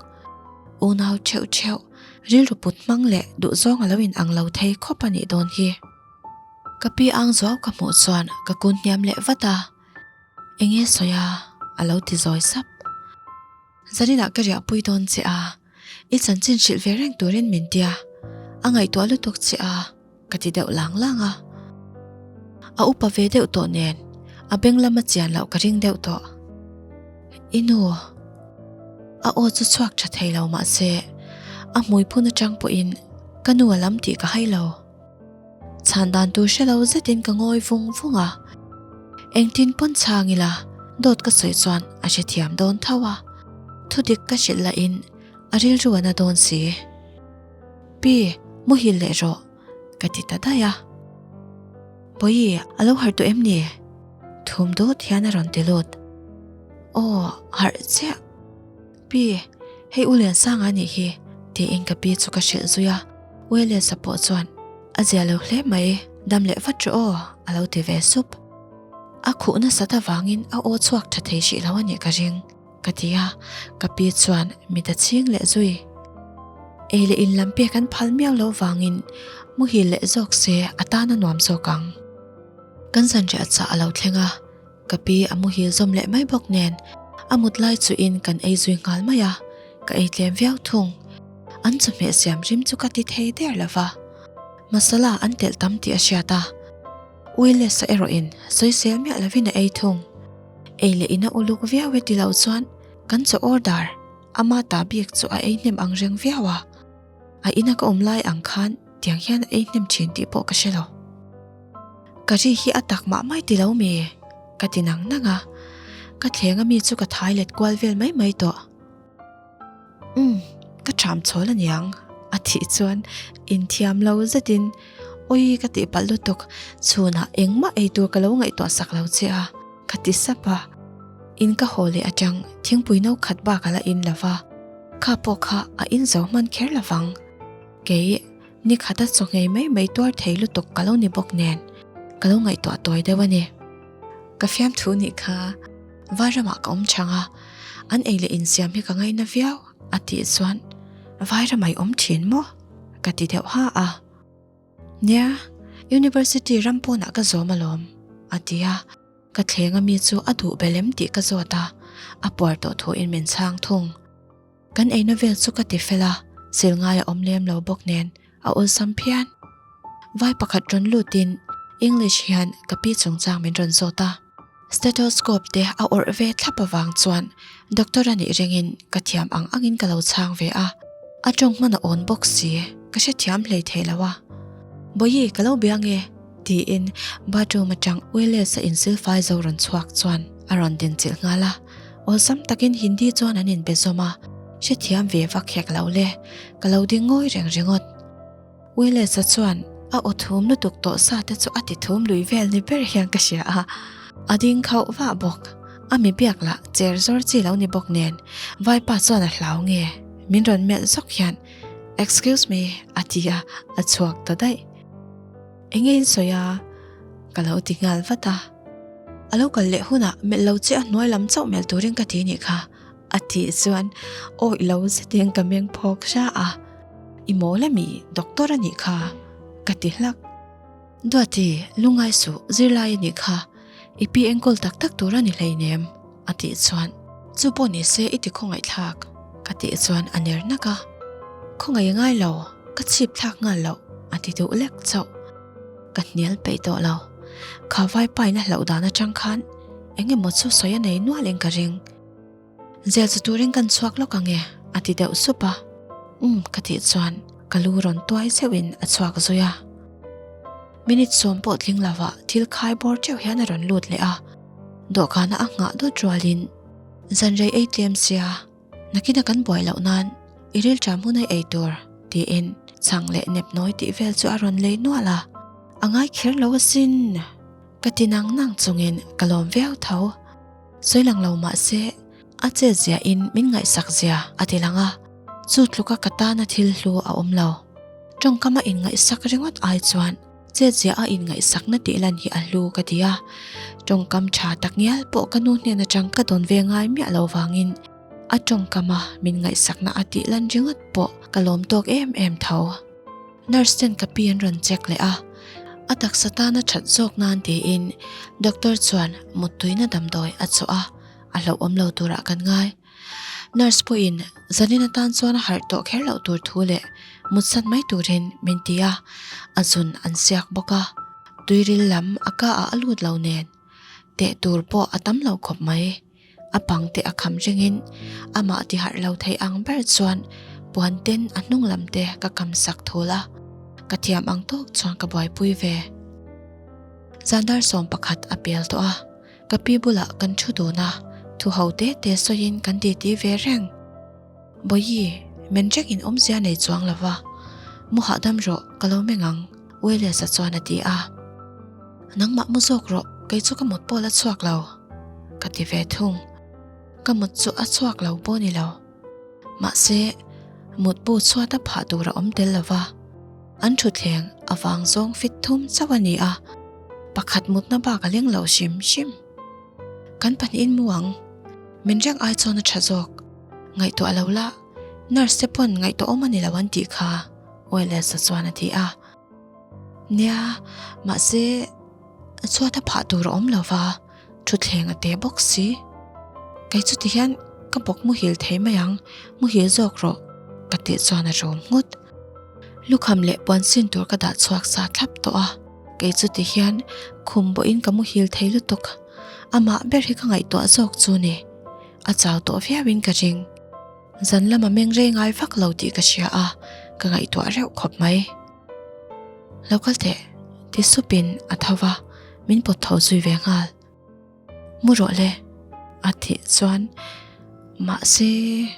Unau theuh theuh, rilru put hmang leh duhzawng a lo in ang lo thei khawp a nih dawn hi. Ka pi ang zuau ka hmuh chuan ka kun hniam leh vat a, Enge sawi a? a lo ti zawi sap. Zaninah ka riahpui dawn che a, i chanchin hrilh ve reng turin min tia, a ngaihtuah lutuk che a, ka ti deuh lang lang a. A upa ve deuh tawh nen, a beng lama chian loh ka ring deuh tawh. I nu. A aw chu chhuak tha thei lo mahse, a hmui phun atang pawhin ka nu a lam tih ka hai lo. Chhan dan tur hre lo zetin ka ngawi vung vung a, engtin pawn chhang ila dawt ka sawi chuan a hrethiam dawn tho a, thudik ka hrilh lahin a rilru a na dawn si. Pi, muhil leh rawh, ka ti ta daih a. Bawihi, a lo harh tawh em ni? Thum dawt hian a rawn ti lut. Aw, harh chiah. Pi, hei U Liansanga anih hi, tiin ka pi chu ka hrilh zui a, U Eliasa pawh chuan, A zia lo hle mai, dam leh vat rawh aw, a lo ti ve sup. A khuh nasat avangin a aw chhuak tha thei hrih lo anih ka ring, ka ti a, ka pi chuan mit a chhing leh zui. Ei leh in lam pek an phal miau loh vangin muhil leh zawk se a tan a nuam zawk ang. Kan zanriah chah a lo thleng a. Ka pi a muhil zawm leh mai bawk nen a mut lai chuhin kan ei zui nghal mai a, ka ei tlem viau thung. An chawhmeh siam rim chu ka ti thei der lo va, masala an telh tam tih a hriat a, Willis-a erawhin sawisel miah lovin a ei thung. Ei leh in a uluk viau e ti lo chuan kan chaw order ama ta bik chu a ei hnem ang reng viau a, a ina ka awm lai ang khan tiang hian a ei hnem thin tih pawh ka hre lo. Ka ri hi a tak mah mai ti lo mi? Ka ti nang nang a, ka thleng a mi chu ka thai let kual vel mai mai tawh. Umm, ka ṭham chhawl aniang a tih chuan inthiam lo zetin Awi ka tih palh lutuk, chhunah engmah ei tur ka lo ngaihtuah sak lo che a, ka ti sap a. In ka haw leh aṭang thingpui no khat bak a la in lo va, kha pawh kha a in zo hman kher lo vang. Kei ni khata chaw nghei mai mai tuar thei lutuk ka lo ni bawk nen ka lo ngaihtuah tawi deuh a ni. Ka fiamthu nih kha Vairamah ka awm chang a, an ei leh insiam hi ka ngaina viau a tih chuan Vairamah i awm thin maw? ka ti deuh ha a. Nia, University ram pawnah ka zawm alawm a ti a. Ka thleng ami chu a duh bel em tih ka zawt a, a puar tawh thuin min chhang thung. Kan eina vel chu ka ti fel a, sil ngai a awm lem lo bawk nen a awlsam phian. Vai pakhat rawn lutin English hian ka pi chungchang min rawn zawt a. Stethoscope te a awrh ve thlap avang chuan doctor a nih ringin ka thiam ang angin ka lo chhang ve a. A tawng hman a awn bawk si, ka hrethiam hlei thei lo a. Bawihi ka lo bia nge? Tiin bathroom atang Willis a insilfai zo rawn chhuak chuan a rawn dinchilh nghal a. Awlsam takin Hindi chuan an inbe zawm a, hrethiam ve vak hek lo le, ka lo ding ngawi reng ringawt. Willis-a chuan a aw thum lutuk tawh sa te chu a ti thum lui vel ni ber hian ka hria a, a ding khauh vah bawk. A mi biak lah cher zawr chi lo ni bawk nen, vaipa chuan a hlau nge, min rawn melh zawk hian, Excuse me, a ti a, a chhuak ta daih. Enge in sawi a? Ka lo ti nghal vat a. A lo kal leh hunah melh lo che a hnuai lam chauh melh turin ka ti nih kha, a tih chuan awih lo zetin ka meng phawk hra a. I mawl ami? Doctor a nih kha, ka ti hlak. Duati, lungngai suh, zirlai a nih kha. I pi enkawl tak tak tur a ni hleinem, a tih chuan chu pawh ni se i ti khawngaihthlak, ka tih chuan a ner nak a. Khawngaih ngai lo, ka chhip thlak nghal loh, a ti duh lek chauh. Ka hnial peih tawh lo. Kha vaipain a hlauh dan atang khan eng emaw chu sawi a nei nual in ka ring. Zel chu turin kan chhuak lawk ang e, a ti deuh sup a. Umm ka tih chuan ka lu rawn tuai zeuhin a chhuak zui a. Minute sawm pawh tling lovah thil khai bawr teuh hian a rawn lut leh a. Dawhkana a nghah dawt rualin zanrei ei tlem sia nakina kan buai loh nan i rilṭam hun a ei tur tiin chhang leh nep nawi tih vel chu a rawn lei nual a. A ngai kher lo asin! Ka ti nang nang chungin ka lawm viau tho. Sawi lang lo mah se a chet zia in min ngaihsak zia a ti lang a, chu tluka ka tana thil hlu a awm lo. Tawngkam a inngaihsak ringawt ai chuan chet zia a inngaihsakna tih lan hi a hlu ka ti a, tawngkam tha tak ngial pawh ka nu hnen atang ka dawn ve ngai miah lo vangin a tawngkama min ngaihsakna a tih lan ringawt pawh ka lawm tawk em em tho. Nurse ten ka pi an rawn check leh a, a taksa tana that zawk nan tiin doctor chuan muttuina damdawi a chawh a, a hlauhawm lo turah kan ngai. Nurse pawhin zanin atan chuan a harh tawh kher loh tur thu leh mutsan mai turin min ti a, a zun an siak bawk a, tuiril lam a ka ah a lut lo nen teh tur pawh a tam lo khawp mai. A pang te a kham ringin amah ti harh lo thei ang ber chuan puan ten a hnung lam te ka kam sak thul a, ka thiam ang tawk chuan ka buaipui ve. Zandar 11 a pel tawh a, ka pi bulah kan thu dun a, thu ho te te sawiin kan titi ve reng. Bawihi, men rengin awmzia nei chuang lo va, mu hahdam rawh ka lo meng ang, Waylesa chuan a ti a. Nangmah mu zawk rawh, kei chu ka mut pawh la chhuak lo, ka ti ve thung. Ka mut chu a chhuak lo pawh ni lo. Mahse, mut bu chhuat a phah tur a awm tel lo va, an thutthleng a vang zawng fit thum chauh a ni a, pakhat mutna bak a leng lo hrim hrim. Kan pahnihin mu ang, min reng ai chuan a tha zawk. Ngaihtuah lo la, nurse te pawn ngaihtuah awm a ni lo an tih kha, Waylesa chuan a ti a. Nia, mahse chhuat a phah tur a awm lo va, thutthleng a te bawk si. Kei chu tihian ka bawk muhil thei mai ang, muhil zawk rawh ka tih chuan a rum nghut. Lukham leh puan sin tur ka dah chhuak sa thlap tawh a, kei chu tihian khum bawhin ka muhil thei lutuk. Amah ber hi ka ngaihtuah zawk chu ni, a chau tawh viauin ka ring. Zan lama meng rei ngai vak lo tih ka hria a, ka ngaihtuah reuh khawp mai. Lo kal teh, ti supin a tho va, min pawt tho zui ve nghal. Mu rawh le, a tih chuan, Mahse,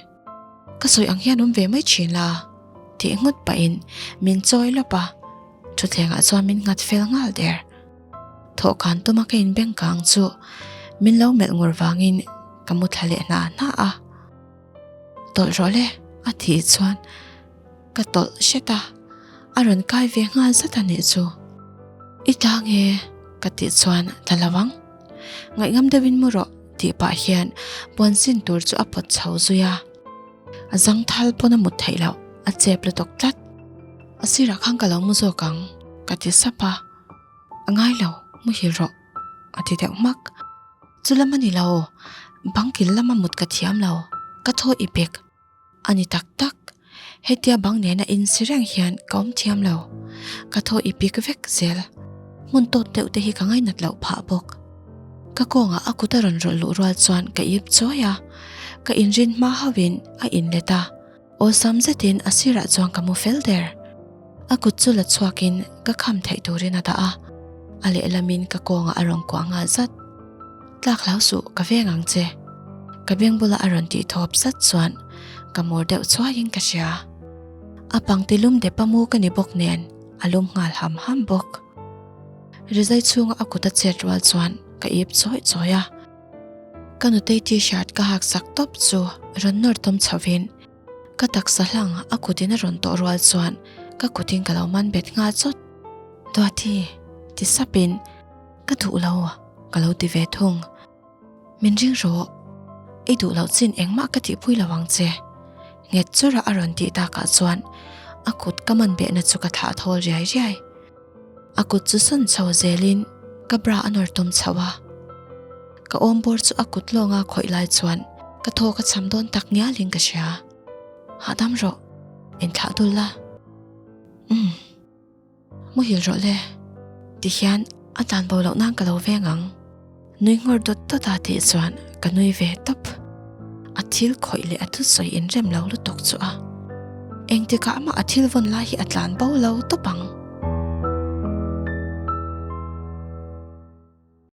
ka sawi ang hian awm ve mai thin la, tih nghut pahin min chawi lawp a, thutthlengah chuan min nghat fel nghal der. Thawhkan tuma ka inbeng kang chu min lo melh ngur vangin ka mu thla leh hna hna a. Tawlh rawh le, a tih chuan ka tawlh hret a. A rawn kai ve nghal zat a nih chu. I tla nge? Ka tih chuan tla lo ang. Ngaihngam deuhin mu rawh tih pah hian puan sin tur chu a pawt chho zui a. A zangthal pawn a mut theih loh, a chep lutuk tlat. A sirah khan ka lo mu zawk ang ka ti sap a. A ngai lo, muhil rawh a ti deuh hmak. Chu lam a ni lo, bang kil lama mut ka thiam lo, ka thaw i pek. A ni tak tak, hetia bang nena insi reng hian ka awm thiam lo, ka thaw i pik vek zel. Hmun tawt deuh te hi ka ngainat loh phah bawk. Ka kawngah a kut a rawn rawlh luh rual chuan ka ip chawi a, ka inrin hma hauhin a inlet a, awlsam zetin a sirah chuan ka mu fel der. A kut chu la chhuakin ka kham theih turin a dah a, a lehlamin ka kawngah a rawn kuah nghal zat. Tlak hlau suh, ka veng ang che. Ka beng bula a rawn tih thawp zat chuan ka mur deuh chuaiin ka hria. A pangti lum dep a mu ka ni bawk nen a lum nghal ham ham bawk. Rizai chhunga a kut a chet rual chuan ka ip chawih chawih a. Ka nutei t-shirt ka hak sak tawp chu rawn nawr tawm chhovin ka taksa hlang a kutin a rawn tawh rual chuan ka kutin ka lo man bet nghal chawt. Duati ti sapin Ka duh lo, ka lo ti ve thung. Min ring rawh, i duh loh chin engmah ka tihpui lo ang che. Nghet chura a rawn tih takah chuan a kut ka man behna chu ka thlah thawl riai riai. A kut chu sawn chho zelin ka bra a nawr tum chho a. Ka awm bawr chu a kut lawnga khawih lai chuan ka thaw ka cham dawn tak ngialin ka hria. Hahdam rawh, inthlah dul la. Umm. Muhil rawh le, tihian a tlan bo loh nan ka lo veng ang. Nui nghawr dawt dawt a tih chuan ka nui ve tawp. A thil khawih leh a thusawi inrem lo lutuk chu a. Engtikah mah a thil vawn lai hi a tlan bo lo tawp ang.